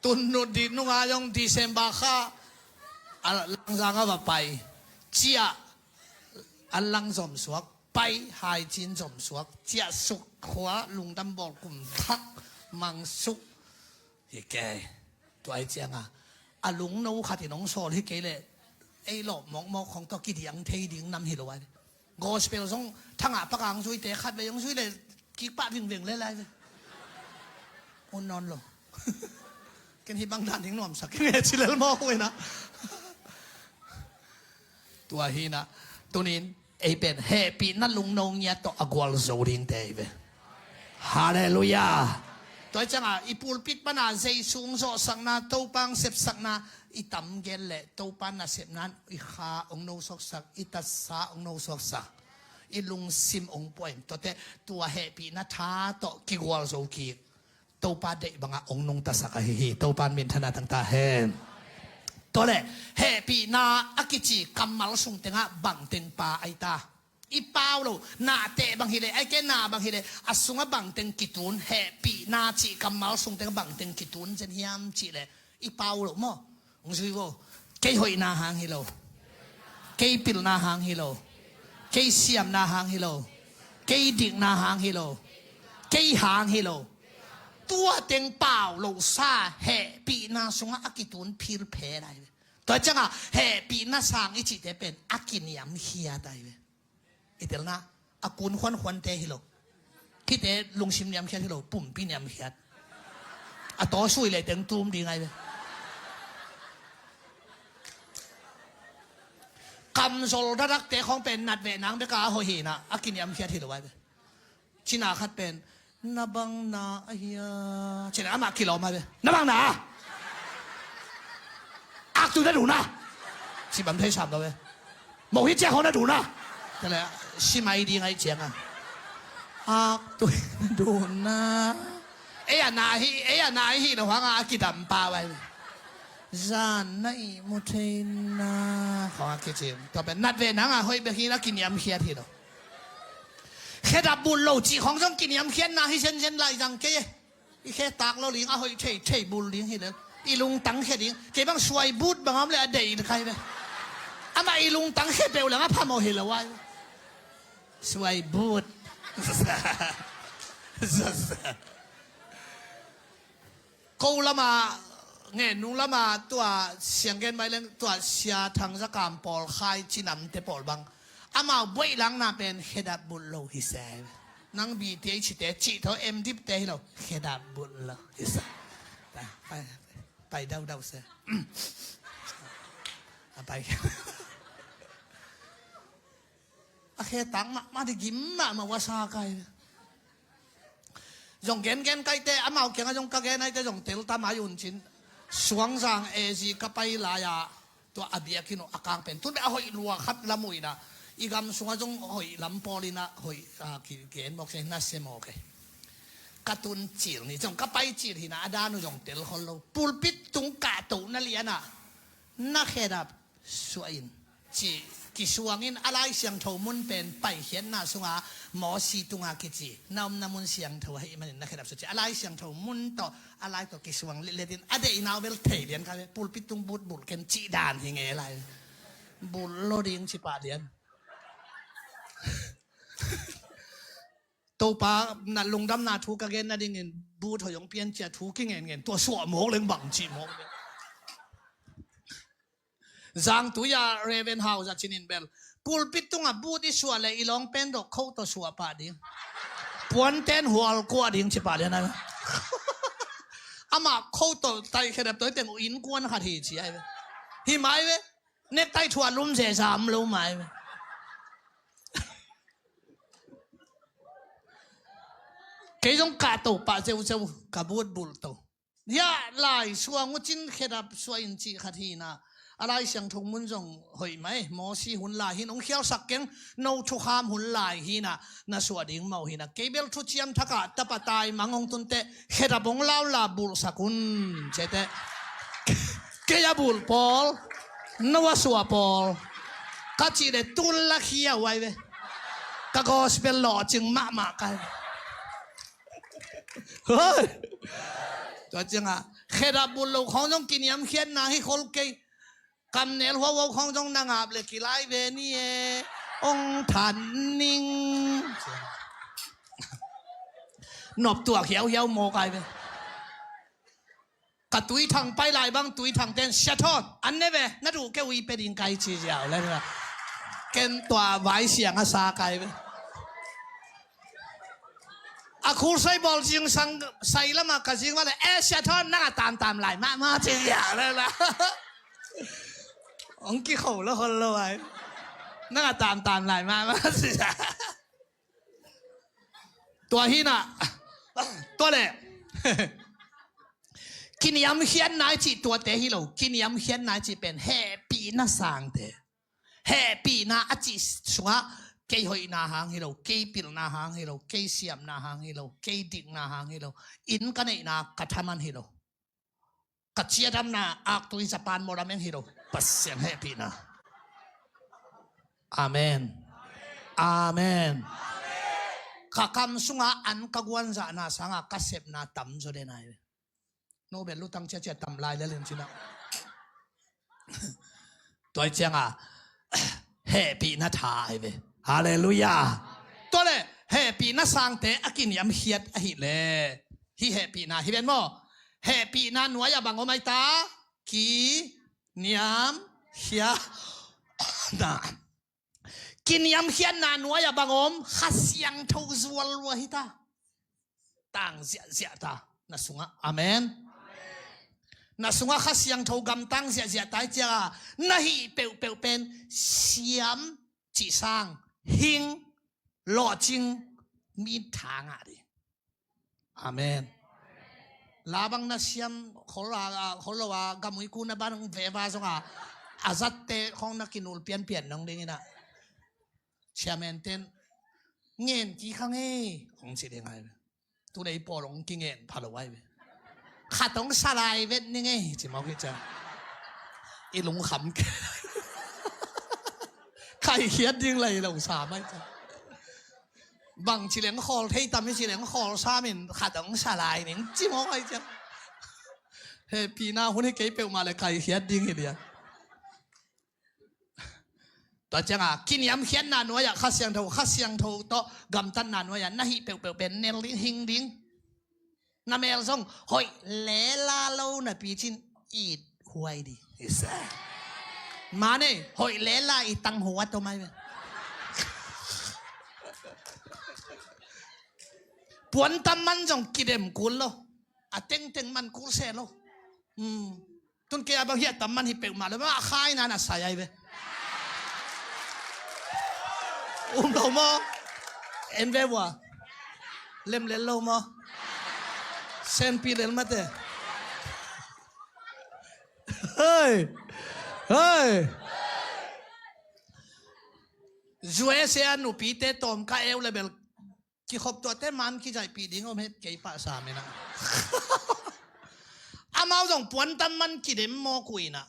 Tun nu di nunga zong December kha a langzang a va pai. Ciah an lang zom suak pai hai cin zom suak ciah suk khua lungdam bawl kum thak mang suk. Hi kei. Tua ai cianga a lungno khat in hong sawl hi kei leh ei lawp mawkmawk khong tawh kidiang thei ding nam hi lo ai. Gospel zong thangah pakang zuite khat vei hong zui le kikpah vingveng le lai ve. Un nawn lo. Ken hi bang dan ding nuamsak kei nge ci lel mawk uh inah. Tua hinah tunin ei pen hehpihna lungno ngiat tawh a gualzo dingte ei ve. Halleluiah. Tua hi cianga i pulpit pana Jesu hong zawhsakna Topa hong sepsakna i tam gen leh Topa nasepna in i kha hong nosuaksak i tatsa hong nosuaksak i lungsim hong puaim tuate tua hehpihna tha tawh kigualzo kik. Topa deih bangah hong nungtasak ahi hi. Topa in minthana tangta hen. Tuale hehpihna a kici kammal sung tengah bangteng pa aita. I pau lo, nahteh bang hileh ai ke na bang hileh a sungah bangteng kitun hehpihna cih kammal sung tengah bangteng kitun zen hiam cihleh i pau lo maw? Hong zui vo. Kei hoihna hang hi lo. Kei pilna hang hi lo. Kei siamna hang hi lo. Kei dikna hang hi lo. Kei hang hi lo. Tua teng pau lo sa hehpihna sungah a kitun philphe lai ve. Tua ciangah hehpihna sang i cihte pen a kiniamkhiat ai ve. I telna a kun khuankhuante hi lo. Khite lungsim niamkhiat hi lo pumpi niamkhiat. A tawsui le teng tum ding ai ve. Kamzol dadakte khawng pen nat veh nang beka a hoih hina a kiniamkhiat hi lo ai ve. Cina khat pen Na bang na ahia? Ci-in amah kilawm a ve. Na bang na? Aktui na duh na? Ci bang thei sam lo ve. Moh hi ciak hong na duh na? Ci leh si mai ding ahih ciangin aktui na duh na? Ei a na hi, ei a na hi lo hang a kidam pah vai. Zan na ihmu thei na khong a kici. Tua pen nat ve nang a hoih bek hi na, kiniamkhiat hi lo. Khedap bulh lo cih khong zong kiniamkhiatna hi zenzen lai zang kei e. I khe tak lo ding, a hoih thei thei bulh ding hi lel. I lungtang khia ding. Kei bang suai but bang om leh a deih kai ve. Amah i lungtang khia peuh leng a phamawh hi lo ai. Suai but. Ko lama ngen nung lama tua sianggen mai leng tua Sia Thang Za Kam pawl khai cinamte pawl bang amau buaih langna pen khedap bulh lo hi se. Nang B T H te cih tho, M Dip te hi lo, khedap bulh lo hi se. Pai, pai daudau se. A pai. A khe tak mahmah di gim mahmah ua sa kai. Zong gengen kaite, amau kiangah zong ka gen aite zong tel ta mai un cin. Suangzang A Z ka pai lai-a tua a biakinn uh a kang pen tun beh a hoih lua khat lam uh inah, i gam sungah zong hoih lam pawl inah hoih, a, kigen mawk se, na se mawk e. Ka tun cil ni zong ka pai cil hinah a dan uh zong tel khol lo. Pulpit tung kahtohna lianah na khedap suah in cih kisuangin a Lai Siangtho mun pen Paikhiatna sunga Mawsi tunga kici na omna mun siangtho ahih manin na khedap suah cih a Lai Siangtho mun tawh a lai tawh kisuang letlet in a deihna uh bel thei lian kha ve. Pulpit tung but bulh ken cih dan hi ngei lai. Bulh lo ding ci pah lian. Topa na lungdamna thu ka gen nadingin but hoih hong pian cia thu kingen ngen tua suah mawk leng bang cih mawk. Zangtui a Reverend Hau Za Cin in bel pulpit tungah but i suah leh i lawng pen dok kho tawh suah pah ding. Puanten hual kuah ding ci pah lian ai. Amah kho tawh taih khedap tawh i teng uh innkuan khat hi ci ai ve. Hi mai ve. Nektai thuah lum zeza om lo mai ve. Kei zong kahto pah zeuzeu ka but bulh to. Hiah lai suang uh cin khedap suah in cih khat hinah. A Lai Siangtho mun zong hoih mai. Mawsi hun lai hin hong khialsak keng, no thukham hun lai hinah na suah ding mawh hinah. Kei bel thuciam thakah tapa taimang hong tunteh khedap hong laula bulhsak un ciateh. Kei a bulh pawl, no a suah pawl ka cih leh tun la khia uh ai ve. Ka gospel lawhcing mahmah kai. Hoi. Tua ciangah khedap bulh lo khawng zong kiniamkhiatna hi khol kei. Kamnel huauhuau khawng zong na ngap le kilai ve ni e. Ong than ning. Nop tuak hiauhiau maw kai ve. Ka Tuithang pai lai bang Tuithang ten, "Sia Thawn, an ne ve, na duh kei uh i pe ding kai," ci ziau le. Ken tua vai siang a sa kai ve. A khulsai bawl zingsang sai lama ka zing va le, "Eh, Sia Thawn, nang a tamtam lai mahmah," ci ziau le la. Ong kikho lo hol lo ai. "Nang a tamtam lai mahmah," ci ziau. Tua hinah, tua le. Kiniamkhiatna i cih tuate hi lo. Kiniamkhiatna i cih pen hehpihna sangte. Hehpihna a cih sungah kei hoihna hang hi lo, kei pilna hang hi lo, kei siamna hang hi lo, kei dikna hang hi lo. Inn ka neihna ka thaman hi lo. Ka ciadamna aktui Japan mawlam eng hi lo. Pasian hehpihna. Amen. Amen. Ka kam sungah an ka guanzahna sangah ka sepna tamzaw den ai. No bel lutang ciacia tam lai lel in cina. Tua i cianga hehpihna tha ai ve. Halleluiah. Tua le hehpihna sangte a kiniamkhiat ahih le. Hih hehpihna hi ven maw? Hehpihna nuai-ah bang om ai ta? Kiniamkhiatna. Kiniamkhiatna nuai-ah bang om? Kha Siangtho zual lua hi ta. Tang ziahziah ta na sungah. Amen. Na sungah Kha Siangtho gamtang ziahziah ta i cianga na hih peuhpeuh pen siam cih sang hing lawhcing mi tha ngah ding. Amen. La bang na siam khol a, a, khol lo a, gamui ku na bang veva zong a, a zatte khong na kinul pianpian nong ding ina. Chairman ten, ngen ki kha ngei, hong ci ding ai ve. Tunei pawl hong kingen pha lo ai ve. Khat hong sa lai vet ni ngei, ci mawk hi ciang. I lungkham ke. Kaikhiat ding lai lo sa mai ciang. Bang ci leng khawl thei tam i ci leng khawl sa min khat hong sa lai ning, ci mawk ai ciang. Hehpihna hun hi kei peuhmah le kaikhiat ding hi lian. Tua cianga, kiniamkhiatna nuai-ah Kha Siangtho, Kha Siangtho tawh gamtatna nuai-ah na hih peuhpeuh pen nel ding, hing ding. Na mel zong hoih lela lo napi cin it huai ding. Mane, hoih lela i tang huat om ai ve. Puantam man zong kidem kul lo. A tengteng man kul se lo. Hmm. Tun kei a bang hiah tam man hi peuhmah lo, mah a khai na na sai ai ve. Um lo maw? En ve vua. Lem lel lo maw? Senpi lel mate. Hei! Hei! U S A nupite tawm ka eu le bel kikhop tuahte man kizaihpih ding om het kei pah sa mena. Amau zong puantam man kidem mawk uh ina.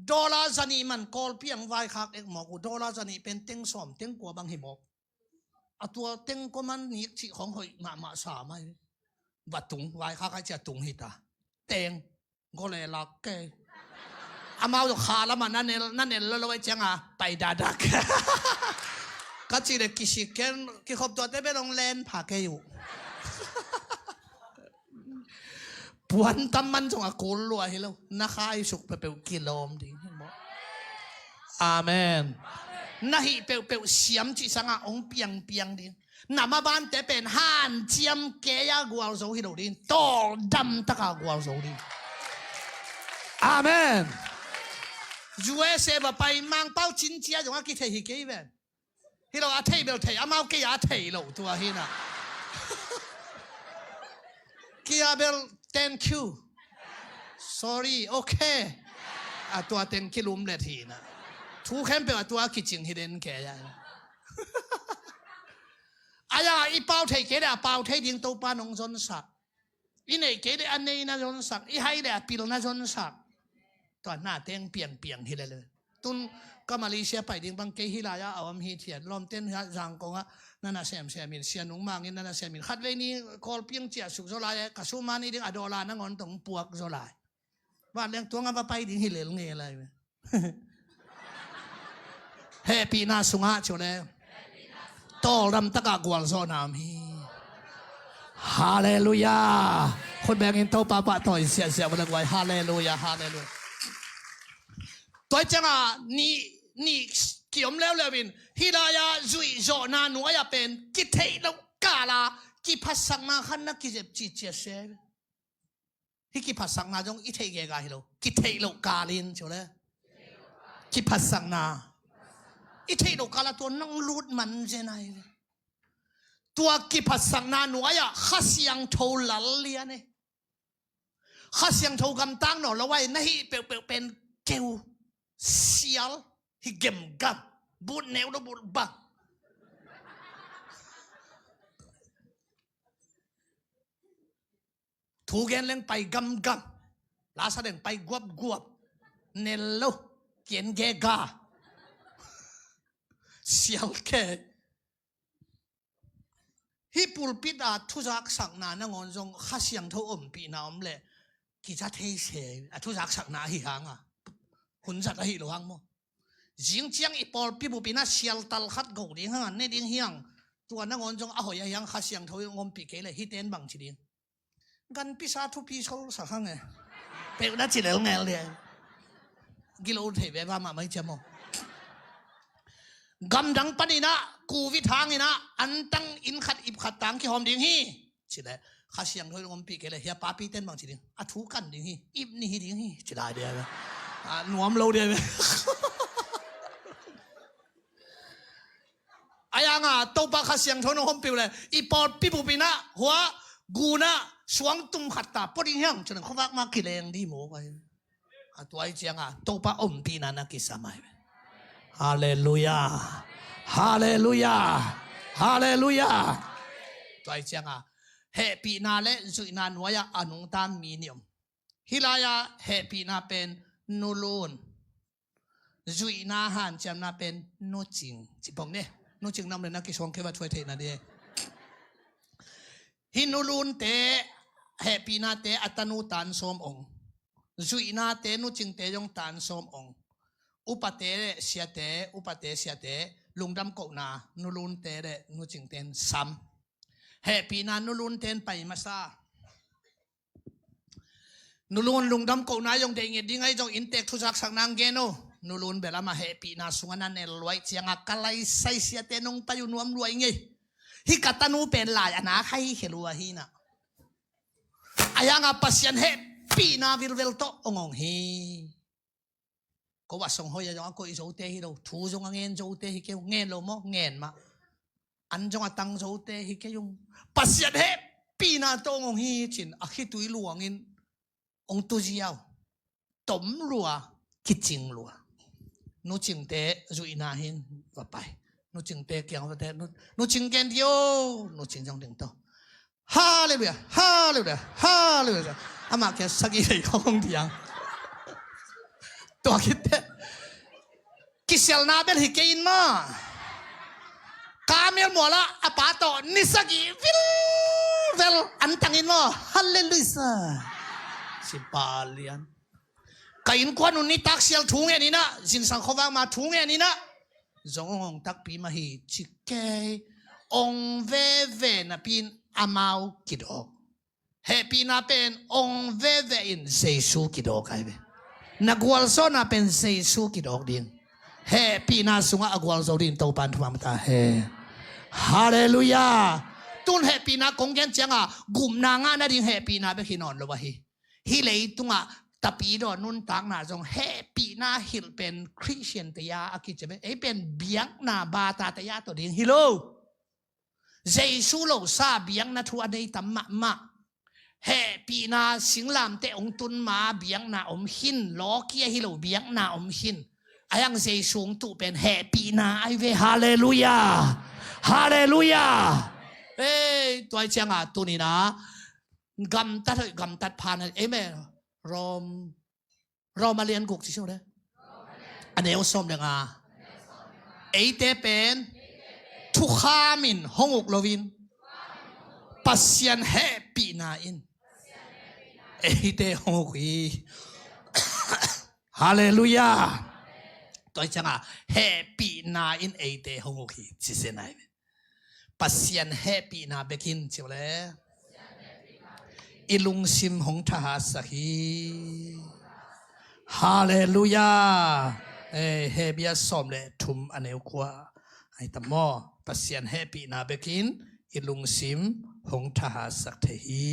Dollar zanih man Kawlpi ang vaikhak ek mawk uh. Dollar zanih pen teng sawm teng kua bang hi mawk. A tua teng kua man nik cih khong hoih mahmah sa mai. Va tung, vaikhak ai cia tung hita. Teng. Gole lak kei. Amau zong kha lamah na nel, na nel lo lo ai cianga pai dadak. Ka cih le kisik ken, kikhop tuahte bel hong len pha kei uh. Puantam man zong a kul lua hi lo. Na khai suk peuhpeuh kilawm ding hi maw? Amen. Na hih peuhpeuh siam cih sangah hong piangpiang ding. Na mabante pen hanciam kei-a gualzo hi lo ding, tawldam taka gualzo ding. Amen. U S A va pai Mangpau cincia zong a kithei hi kei ven. Hi lo a thei bel thei, amau kei a thei lo tua hi na. Kia bel thank you. Sorry, okay. A tua teng kilum let hi na. Thu khempeuh a tua kicing hi den kei a. Aya i pau thei kei le a pau thei ding Topa nong zonsak. I neih kei le a neihna zonsak. I hai le a pilna zonsak. Tua na teng piangpiang hi le le. Tun ka Malaysia pai ding bang kei hi lai-a a om hi thiat. Lawmten hi a Zangkong ah na na semsem in, Sianung Mang in na na sem in. Khatvei ni Kawlpi ang ciah suk zaw lai, ka sum mani ding a dollar nangawn tong puak zaw lai. Van leng tuang a va pai ding hi lel nge lai ve. Hehpihna sungah cu le tawldam takah gualzawhna om hi. Halleluiah. Khut bengin Topa pahtawi siahsiah va lak vai. Halleluiah, halleluiah. Tua ciangah nih, nih kiom leuleu in hih lai-ah zuih zawhna nuai-ah pen kitheih loh kala kiphatsakna khat na kizep cihcia se. Hih kiphatsakna zong i theih gega hi lo. Kitheih loh kalin cu le. Kiphatsakna. I theih loh kala tua nong lut man zen ai ve. Tua kiphatsakna nuai-ah Kha Siangtho lal lian e. Kha Siangtho gamtang naw lo ai na hih peuhpeuh pen keu sial hi gemgam. But neu lo but bang. Thu gen leng pai gamgam. Lasa leng pai guapguap. Nel lo. Kian gega. Sial ke. Hih pulpit a thuzaksakna nangawn zong Kha Siangtho ompihna om leh kiza thei se. A thuzaksakna ahi hanga hun zat ahi lo hang maw? Zing ciang i pawlpi bupin a sial tal khat go ding hanga ne ding hiang. Tua nangawn zong a hoih ahi hang Kha Siangtho i ompih kei leh hih ten bang ci ding. Ganpi sa thupi solsak hang e. Peuh na ci lel ngel dia. Gilo thei ve va mah mai cia maw? Gamdang panin ah Covid hangin ah antang inn khat ip khat tang kihawm ding hi. Ci leh Kha Siangtho i ompih kei leh hia papi ten bang ci ding. A thu kan ding hi. Ip ni hi ding hi. Ci lai dia ve. A nuam lo dia ve. Ai anga Topa Kha Siangtho nong ompih uh leh i pawlpi bupin ah hua Gunah suang tum khat ta pua ding hiang cun khuavak mah kileng dih maw, pai. A tua ih ciangah Topa ompihna na kisam ai. Halleluia. Halleluia. Halleluia. Tua ih ciangah hehpihna le zuihna nuai-ah a nungta mi nih om. Hih lai-ah hehpihna pen nulun, zuihna hanciamna pen nucing. Cipong ne. Nucing nam le na kisuang kei va thuai theihna dih. Hih nulunte, hehpihnate a tanu tan sawm ong. Zuihnate, nucingte zong tan sawm ong. Upate le siate, upate siate, lungdam kohna nulunte le nucingten sam. Hehpihna nulunten pai masa. Nulun lungdam kohna zong deih nget ding ahi zong inntek thuzaksak nang gen uh. Nulun belamah hehpihna sungah na nel luai ciangah ka laisai siate nong pai uh nuam luai ngei. Hih ka tanu pen lai a nak hai khia lua hi na. A hiangah Pasian hehpihna vilvel tawh ong ong hi. Ko a song hoi a zong a koih zote hi lo, thu zong a ngen zote hi kei uh, ngen lo maw, ngen mah. An zong a tang zote hi kei uh. Pasian hehpihna tawh ong ong hi cin a khitui luangin ong tu ziau. Tom lua, kicing lua. Nucingte zuihna hin va pai. Nucingte kiang vate, nu, nucing gen dio, nucing zong ding to. Halleluia, halleluia, halleluia. Amah kia sagih lei khong diang. Tua khit teh kisialna bel hi kei in maw. Kamel mualah a pa tawh ni sagih vilvel an tang in maw. Halleluia. Sipa lian. Ka innkuan un nitak sial thu ngen inah, zingsang khuavak ma thu ngen inah, zong ong ong takpi mah hi ci kei. Ong veve napi in amau kidawk. Hehpihna pen ong veve in Jesu kidawk ai ve. Na gualzawhna pen Jesu kidawk ding. Hehpihna sungah a gualzo ding Topan thupha mata he. Halleluia. Tun hehpihna kong gen ciangah gupna ngah nading hehpihna bek hi nawn lo ahi. Hih leitungah tapidaw nuntakna zong hehpihna hilh pen Khristian teia a kici ve. Ei pen biakna bata teia tawh ding hi lo. Jesu lo sa biakna thu a nei tam mahmah. Hehpihna singlamteh ong tun ma biakna om khin, lawkia hi lo biakna om khin. A hiang Jesu ong tuh pen hehpihna ai ve. Halleluia. Halleluia. Ei, tua ih ciangah tuninah gamtat hoih gamtat phan hoih. Amen. Rom, Rom a lian guk ci sung le a neu sawm le nga. Eite pen thukham in hong uk loin Pasian hehpihna in eite hong uk hi. Halleluia. Tua ih ciangah hehpihna in eite hong uk hi ci se nai. Pasian hehpihna bekin ci uh le i lungsim hong thahatsak hi. Halleluia. Eh, Hebia sawm le thum a neu kua ai tam maw. Pasian hehpihna bekin i lungsim hong thahatsak thei hi.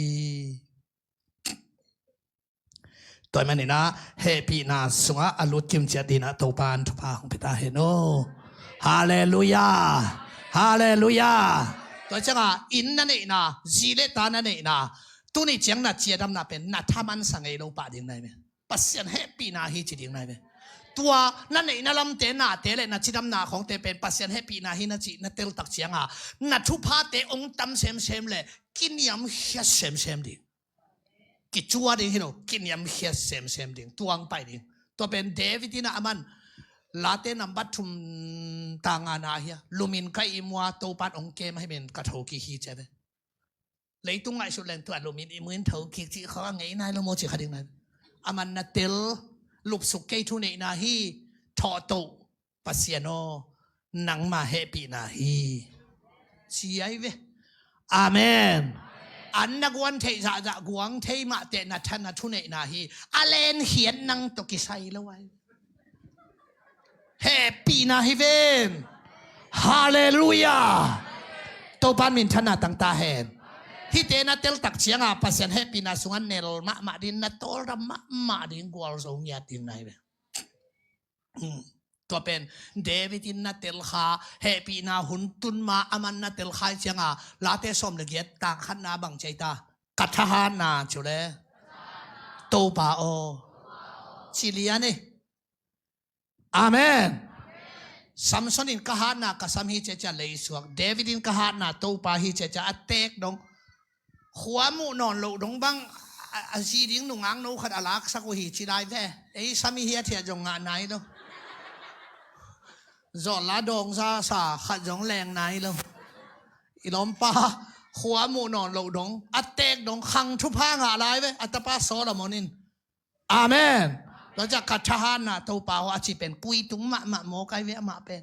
Tua ih maninah hehpihna sungah a lut kimciat dinah Topan thupha hong pia ta hen aw. Halleluia. Halleluia. Tua ciangah inn na neihna, zi le ta na neihna, tuni ciang na cidamna pen na thamansa ngei lo pah ding nai ve. Pasian hehpihna hi ci ding nai ve. Tua na neihna lamte nate le na cidamna khawngte pen Pasian hehpihna hi na cih na teltak ciangah na thuphate ong tam semsem le kiniamkhiat semsem ding. Kicua ding hi lo, kiniamkhiat semsem ding, tuang pai ding. Tua pen David in a man Late nambat thum tanga na hia, lumin ka ihmua Topan ong kem ahi men ka thokik hi ci ve. Leitung ngaihsut leng tua lumin ihmuin thokik cih kha ngei nai lo maw ci kha ding nai. A man na tel lupsuk kei thuneihna hi, thawhtoh Pasian aw, nangma hehpihna hi. Ci ai ve. Amen. An na guan theih zahzah guang thei mahteh na than a thuneihna hi. A len khiat nang tawh kisai lo ai. Hehpihna hi ven. Halleluia. Topan minthanna tangta hen. Hihte na teltak cianga Pasian hehpihna sunga nel mahmah ding, na tawldam mahmah ding, gualzo ngiat ding na hi ve. Hmm. Tua pen David in na telkha, hehpihna hun tunma aman na telkhai cianga Late sawm le giat tangkhatna bang ciaita. Ka thahatna cu le Topa aw, ci lian hi. Amen. Samson in ka hatna ka sam hi ciacia leisuak. David in ka hatna Topa hi ciacia a teek dong. Khua muh nawn loh dong bang a, a zi ding nungak no khat a laksak uh hi ci lai ve. Ei sam i hiathiat zong ngah nai lo. Zawlla dawngza sa khat zong leng nai lo. I lawmpa khua muh nawn loh dong a teek dong khang thupha ngah lai ve a tapa Solomon in. Amen. Tua ciah ka thahatna Topa aw a ci pen kuitung mahmah mawk ai ve amah pen.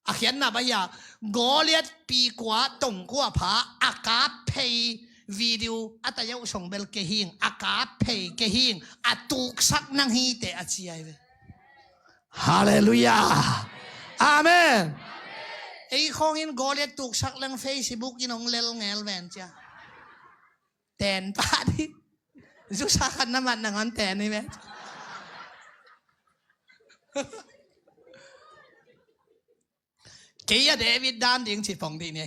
A khiatna bang hiah Goliath pi kua tong kua pha a kap phei video a tayauh song bel kei hing a kap phei kei hing a tuksak nang hi teh a ci ai ve. Halleluiah. Amen. Ei khawngin Goliath tuksak leng Facebook in hong lel ngel ven cia. Ten pah dih. Zusa khat na mat nangawn ten hi ve. Kei a David dan ding ci pong dih ni.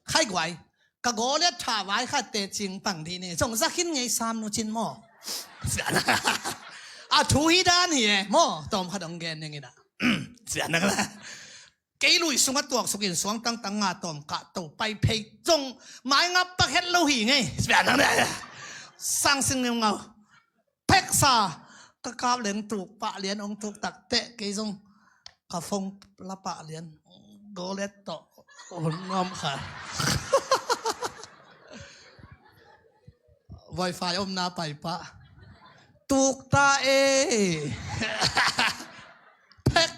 Khai guai. Ka Goliath tha vai khat te cing pang dih ni. Zong zakhin ngei sam nu cin maw. A thu hi dan hi e maw. Tawm khat hong gen ning ina. Kei lui sungah tuak sukin suang tangtang nga tawm kah to pai phei zong mai ngap pak het lo hi ngei. Sang sing ngeu ngau. Pheksa ka kap leng tuk pah lian ong tuk tak teh kei zong ka phone la pah lian. Goliath tawh hun ngam kha. Wifi omna pai pah. Tuk ta e. Phek.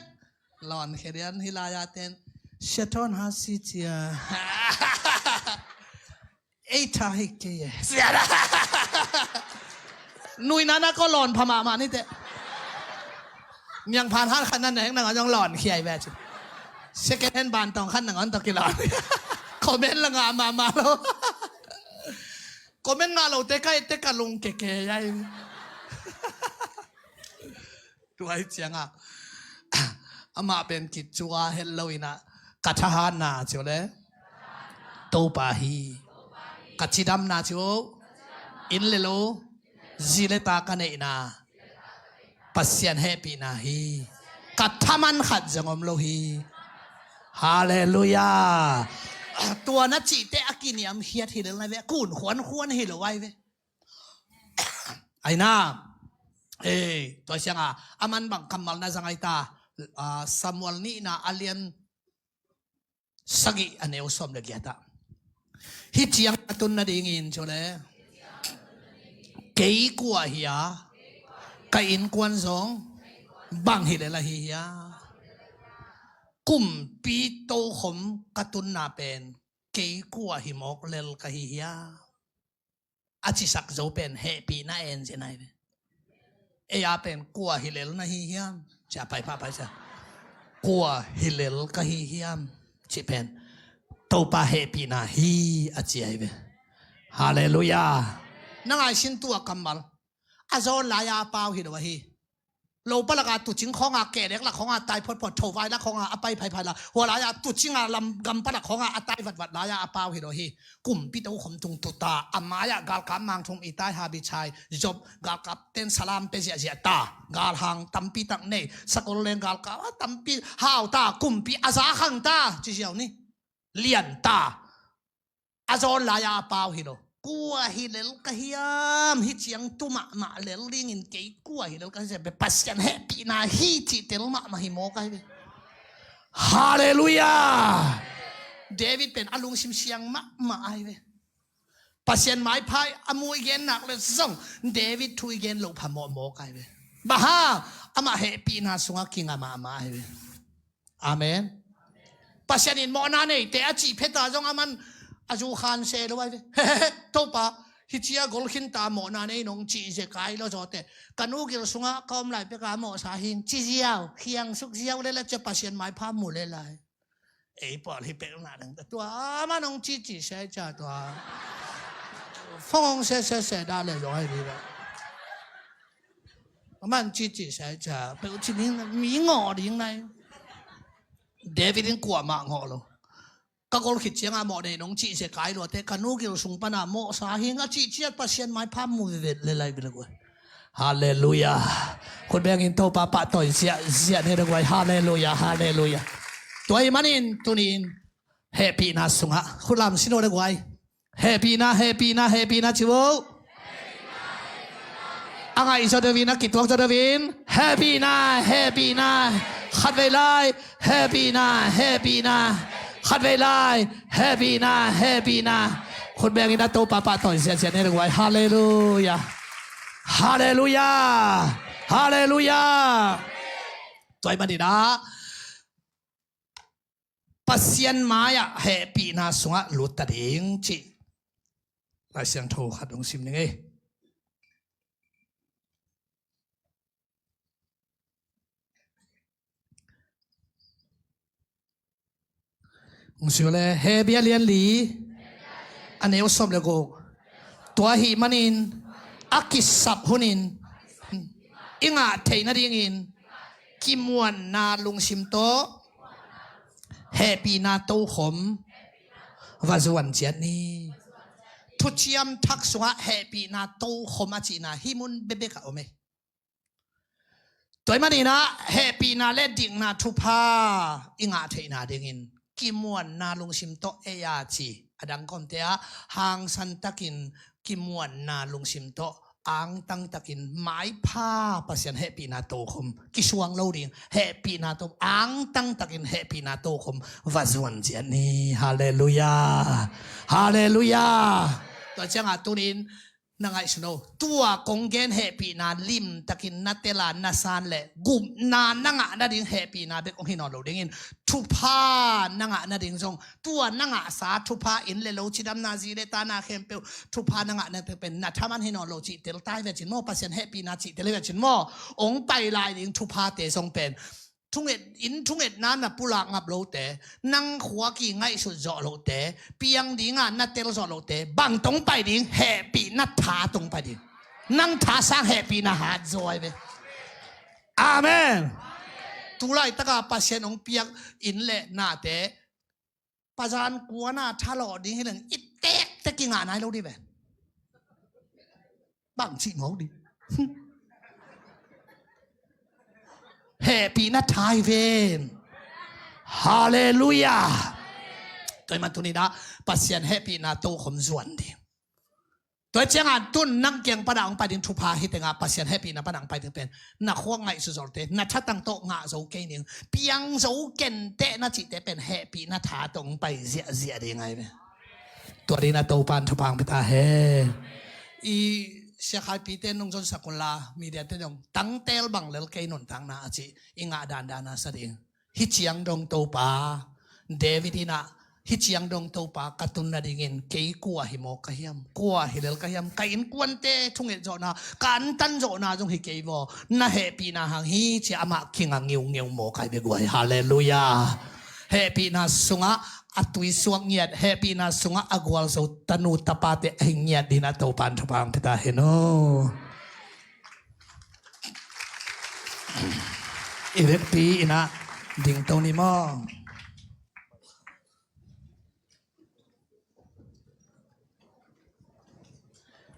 Lawn kherian hi lai-a ten Seton ha si cia. Ei tha hi kei e. Nuina na ko lawn pha mahmah ni teh. Niang phan han khan nan neng nang a zong lawn khiai ve ci. Second hand ban tawng khan nang on tawh kilawn. Comment la ngah mahmah lo. Comment ngah lo te kai te ka lung keke ai. Tua hi ciangah amah pen kicua het lo inah ka thahatna cio le Topa hi. Ka cidamna cio inn le lo zi le ta ka neihna Pasian hehpihna hi. Ka thaman khat zong om lo hi. Halleluiah. Tua na cihte a kiniam hiat hi lel nai ve. Kun khuan khuan hi lo ai ve. Aina, eh, tua sianga a man bang kammal na zangai ta, ah, Samuel nihna a lian sagih a neu sawm le giat ah. Hih ciang a tun nadingin cu le, kei kua hi a, ka innkuan zong bang hi le la hi hi a. Kumpi tokhom ka tunna pen, kei kua hi mawk lel ka hi hi a. A cisak zo pen hehpihna en zen ai ve. Ei a pen kua hi lel na hi hiam? Cia pai pha pai cia. Kua hi lel ka hi hiam? Ci pen Topa hehpihna hi a ci ai ve. Halleluiah. Na ngai sin tua kammal. A zawn lai-a a pau hi lo ahi. Lo palaka tucing khawnga kehlek lak khawnga tai photphot thovai lak khawnga a pai phaiphai la. Hua lai-a tucinga lam gam palak khawnga a tai vatvat lai-a a pau hi lo hi. Kumpi tokhom tung tuta a mai-ah galkap mangthum i tai habichai zop galkap ten salam pe ziahziah ta. Galhang tampi tak nei sakol leng galkap a tampi hau ta kumpi a zakhang ta ci ziau ni. Lian ta. A zawn lai-a a pau hi lo. Kua hi lel ka hiam? Hih ciang tu mahmah lel dingin kei kua hi lel ka hiam? Pasian hehpihna hi cih tel mahmah hi mawk ai ve. Halleluiah. David pen a lungsim siang mahmah ai ve. Pasian maipha a mu i gen nak le zong David thu i gen loh phamawh mawk ai ve. Baha amah hehpihna sungah kinga mahmah ai ve. Amen. Pasian in mawhna neite a cih pheta zong a man a zu khan se lo ai ve. Topa, hih cia gol khinta mawhna nei nong cih zekai lo zawte ka nu gil sungah ka om lai peka mawhsa hing ci ziau khiangsuk ziau le la cia Pasian maipha mu le lai. Ei pawl hi pek na dang tua a man nong cih cih se cia tua. Fong hong se se se da le zong ai ve. A man cih cih se cia pek ci ning mi ngawh ding nai. David in kuamah ngawh lo. Ka gol khit ciangah mawh nei nong cih zia kai luate, ka nu gil sung pana mawhsa hing a cih ciat Pasian maipha mu vet le lai bel guai. Halleluiah. Khut bengin Topa pahtawi ziahziah ni le guai. Halleluiah, halleluiah. Tua ahih manin tuni-in hehpihna sungah khut lam sin uh le guai. Hehpihna, hehpihna, hehpihna ci uh. A ngaih zaw deuhin, a kituak zaw deuhin. Hehpihna, hehpihna. Khatvei lai. Hehpihna, hehpihna. Khatvei lai. Hehpihna, hehpihna. Khut bengin a Topa pahtawi ziahziah ni le guai. Halleluiah. Halleluiah. Halleluiah. Tua ahih manin ah Pasian mai-ah hehpihna sungah lut ta ding cih Lai Siangtho khat hong sim ning ei. Hong sim le, Hebru a lian li, a neu sawm le guk. Tua ahih manin a kisap hunin i ngah theih nadingin kimuanna lungsim tawh hehpihna tokhom va zuan ciat ni. Thuciam Thak sungah hehpihna tokhom a cihna hih mun bekbek ah om ei. Tua ahih manin ah hehpihna le dikna thupha i ngah theihna dingin kimuanna lungsim tawh ei a ci a dang kawmte ah hangsan takin kimuanna lungsim tawh angtang takin maipha Pasian hehpihna tokhom kisuang lo ding, hehpihna to angtang takin hehpihna tokhom va zuan ciat ni. Halleluiah. Halleluiah. Tua ciangah tunin na ngaihsun o, tua kong gen hehpihna limtakin na tel a na san leh gupna na ngah nading hehpihna bek hong hi nawn lo dingin thupha na ngah nading zong tua na ngahsa thupha, inn le lo, cidamna, zi le tana khempeuh thupha na ngah nading pen na thaman hi nawn lo cih tel ta hi ve cin maw, Pasian hehpihna cih tel hi ve cin maw. Hong pai lai ding thuphate zong pen thunget, inn thungetna na pulak ngap lote, nang khua ki ngaihsut zawh lote, piang dinga na tel zawh lote, bang tawh hong pai ding, hehpihna tha tawh hong pai ding. Nang tha sang hehpihna hat zaw ai ve. Amen. Tu laitaka Pasian hong piak inn le nate Pazan kuana thalawh ding hi leng i tektek i ngah nai lo dih ve. Bang cih mawk dih. Hehpihna tha hi ven. Halleluiah. Tua ahih man tuni-in ah Pasian hehpihna tokhom zuan ding. Tua ciangah tun nang kiang pana hong pai ding thupha hi tengah Pasian hehpihna pana hong pai ding pen na khuak ngaihsut zawhte, na thatang tawh ngah zo kei ning, piang zo kenteh na cihte pen hehpihna tha tawh hong pai ziahziah ding ahi ve. Tua dingin ah Topa in thupha hong pia ta hen. I Sia Khaipite nung zonsak unla, mediate zong tangtel bang lel kei nuntakna a ci i ngah dandan a sa ding. Hih ciang dong Topa, David in ah hih ciang dong Topa ka tun nadingin kei kua hi mawk ka hiam, kua hi lel ka hiam, ka innkuante thunget zawhna, ka antan zawhna zong hi kei vaw, na hehpihna hang hi ci-a amah kinga ngiungeu mawk ahi ve guai. Halleluiah. Hehpihna sungah a tuisuak ngiat, hehpihna sungah a gualzo tanu tapate ahi ngiat dingin ah Topa in thupha hong pia ta hen aw. I vekpi in ah dingto ni maw.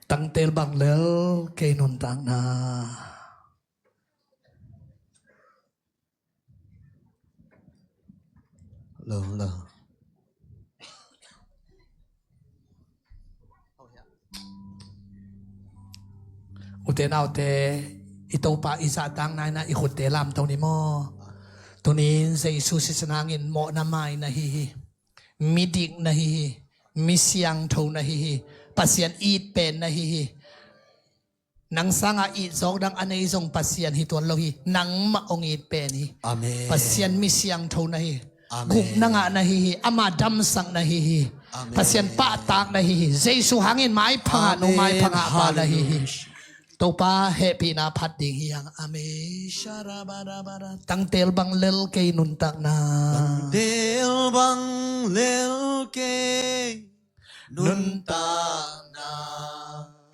Tangtel bang lel kei nuntakna. Lo, lo. Ute naute, i Topa i zahtakna in ah i khutte lamto ni maw. Tuni-in Jesu sisan hangin mawhna mai na hi hi. Midik na hi hi. Mi siangtho na hi hi. Pasian it pen na hi hi. Nang sanga it zawk dang a nei zong Pasian hi tuan lo hi. Nangmah hong it pen hi. Amen. Pasian mi siangtho na hi. Amen. Gupna ngah na hi hi. Ama damsak na hi hi. Amen. Pasian pahtak na hi hi. Jesu hangin maipha ngah nung, amen, maipha ngah pa na hi hi. Halleluiah. Topa hehpihna phat ding hi hang. Amen. Sharabadabada. Tangtel bang lel kei nuntakna. Tangtel bang lel kei nuntakna.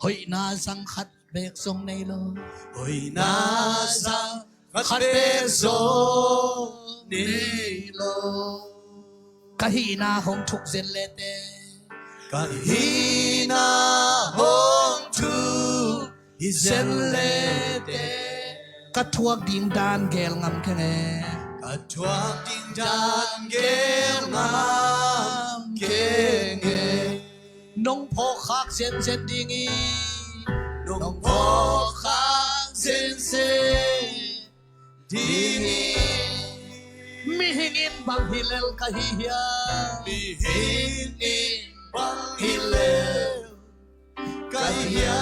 Hoihna zang khat bek zong nei lo. Hoihna zang khat bek zong nei lo. Ka hihna hong thuk zen lete. Ka hihna hong thuk hi zen lete. Ka thuak ding dan geel ngam keng e. Ka thuak ding dan geel ngam keng e. Nong phawk khak zenzen ding hi. Nong phawk khak zenzen ding hi. Mihing in bang hi lel ka hi hiam? Mihing in bang hi lel ka hi hiam?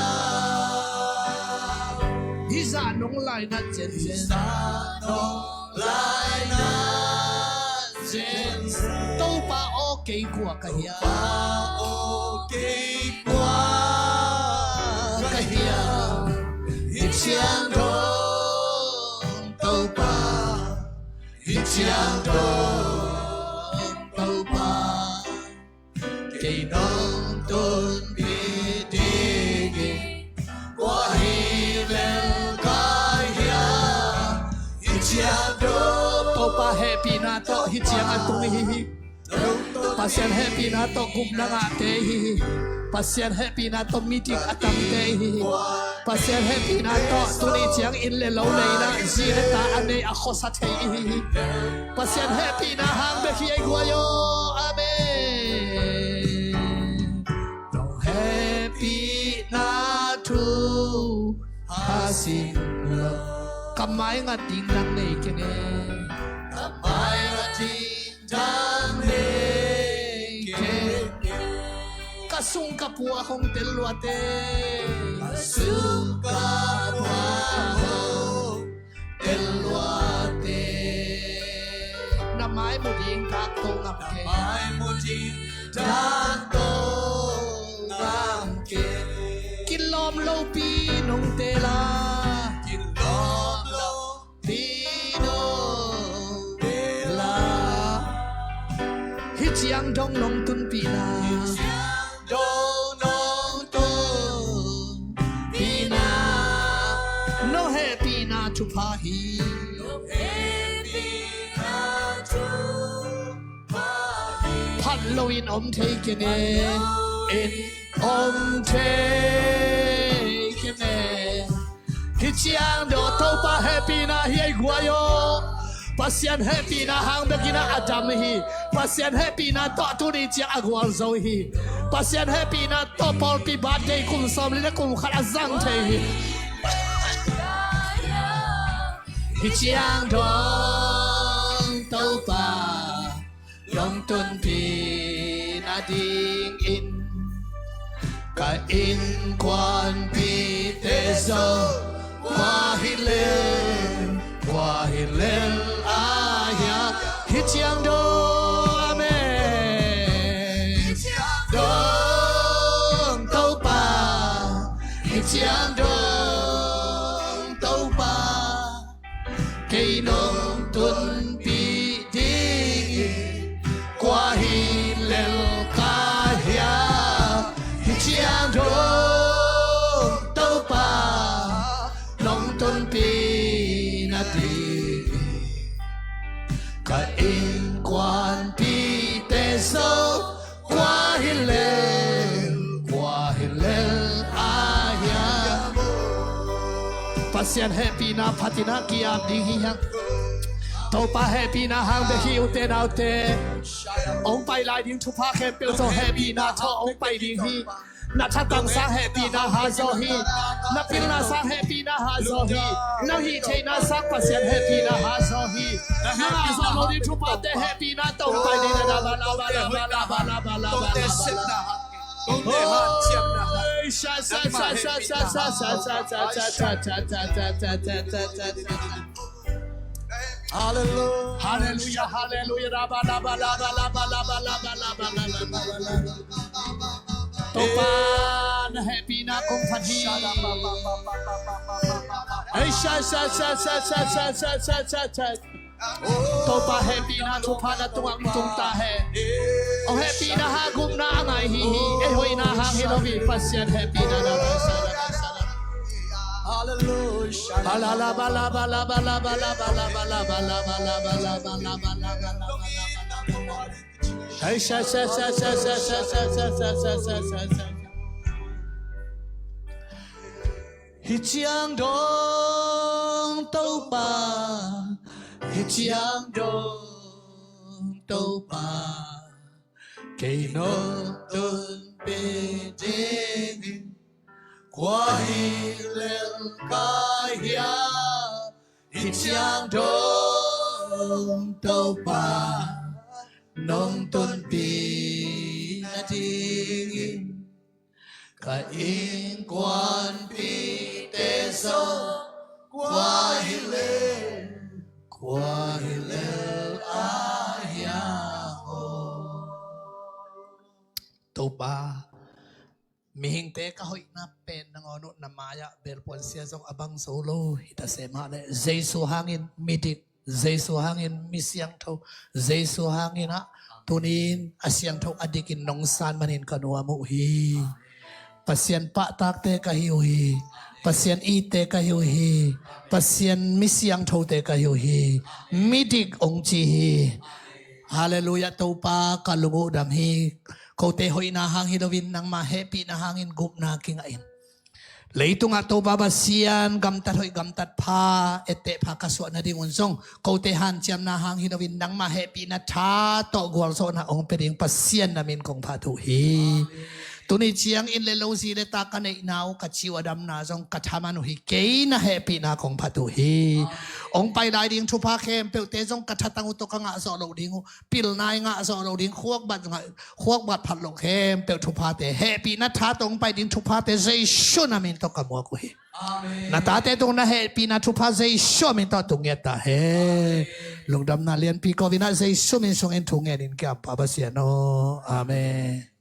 Hih zah nong lainat zenzen. Hih zah nong lainat zenzen. Topa aw, kei kua ka hiam? Topa aw, kei kua ka hiam? Hih ciang dong Topa, hih ciang dong Topa, kei nong tunpih ding hi. Kua hi lel ka hiam? Hih ciang dong Topa hehpihna tawh hih ciang a tung i hi hi. Pasian hehpihna tawh gupna ngahte i hi hi. Pasian hehpihna tawh midik a tamte i hi hi. Pasian hehpihna tawh tuni ciang inn le lo leina, zi le ta a nei a khuasa thei i hi hi. Pasian hehpihna hang bek hi ei guai aw. Amen. Nong hehpihna thu hasim lo. Ka mai ngat ding nang nei keng e. Ka mai ngat ding nang nei keng e. Ka sung ka pua hong tel luate. Ka sung ka pua hong tel luate. Na mai mu ding tak to ngam keng. Na mai mu ding tak to ngam keng. Kilawm lopi nong teel a. Kilawm lopi nong teel a. Hih ciang dong nong tunpihna. Hih ciang dong nong tunpihna. Nong hehpihna thupha hi. Nong hehpihna thupha hi. Phat loin om thei keng e. Phat loin om thei keng e. Hih ciang dong Topa hehpihna hi ei guai aw. Pasian hehpihna hang bekin a dam hi. Pasian hehpihna tawh tuni ciang a gualzo hi. Pasian hehpihna tawh pawlpi birthday kum sawmli le kum khat a zang thei hi. Hih ciang dong Topa nong tunpih nadingin ka innkuanpihte zong kua hi lel, kua hi lel a hiam? Hih ciang dong, amen. Hih ciang dong Topa, hih ciang dong Topa, kei nong tunpih dingin kua hi lel ka hiam? Hih ciang dong Topa nong tunpih nadingin ka innkuanpihte zong kua hi lel, kua hi lel a hiam? Pasian hehpihna phatin a ki-ap ding hi hang. Topa hehpihna hang bek hi, ute naute. Hong pai lai ding thupha khempeuh tawh hehpihna tawh hong pai ding hi. Na thatang sang hehpihna hazaw hi. Na pilna sang hehpihna hazaw hi. Na hih theihna sang Pasian hehpihna hazaw hi. Na ngah zawh loh ding thuphate hehpihna tawh pai ding na. Hallelujah, hallelujah, hallelujah. Topa na hehpihna kong phat hi. Topa hehpihna thupha na tungah hong tung ta hen. Hong hehpihna hang gupna a ngah hi hi. Ei hoihna hang hi lo hi. Pasian hehpihna na. Hallelujah. Hallelujah. Hih ciang dong Topa, hih ciang dong Topa, kei nong tunpih dingin kua hi lel ka hiam? Hih ciang dong Topa, nong tunpih nadingin ka innkuanpihte zong kua hi lel, kua hi lel a hiam aw? Topa, mihingte ka hoihna pen nangawn uh na mai-ah belpuan sia zong a bang zo lo hi ta se mah leh, Jesu hangin midik, Jesu hangin mi siangtho, Jesu hangin ah tunin a siangtho a dikin nong san manin ka nuam uh hi. Pasian pahtakte ka hi uh hi. Pasian itte ka hi uh hi. Pasian mi siangthote ka hi uh hi. Midik ong ci hi. Halleluiah, Topa ka lung uh dam hi. Kote hoihna hang hi loin nangma hehpihna hangin gupna kingah in. Leitungah Topa Pasian gamtat hoih gamtat pha etteh pha ka suah nadingun zong kote hanciamna hang hi loin nangma hehpihna tha tawh gualzawhna ong pia ding Pasian na min kong phat uh hi. Tuni ciangin le lo zi le ta ka neihna uh ka ci uh a damna zong ka thaman uh hi. Kei na hehpihna kong phat uh hi. Ong pai lai ding thupha khempeuhte zong ka thatang uh tawh ka ngah zawh loh ding uh, pilna i ngah zawh loh ding, khuakbat ngah, khuakbat phat loh khempeuh thuphate, hehpihna tha tawh ong pai ding thuphate Jesu na min tawh ka muak uh hi. Na tate tung na hehpihna thupha Jesu min tawh tung ngiat ta hen. Lungdamna lianpi ko-in ah Jesu min sungin thu ngenin kiam pa Pasian aw. Amen.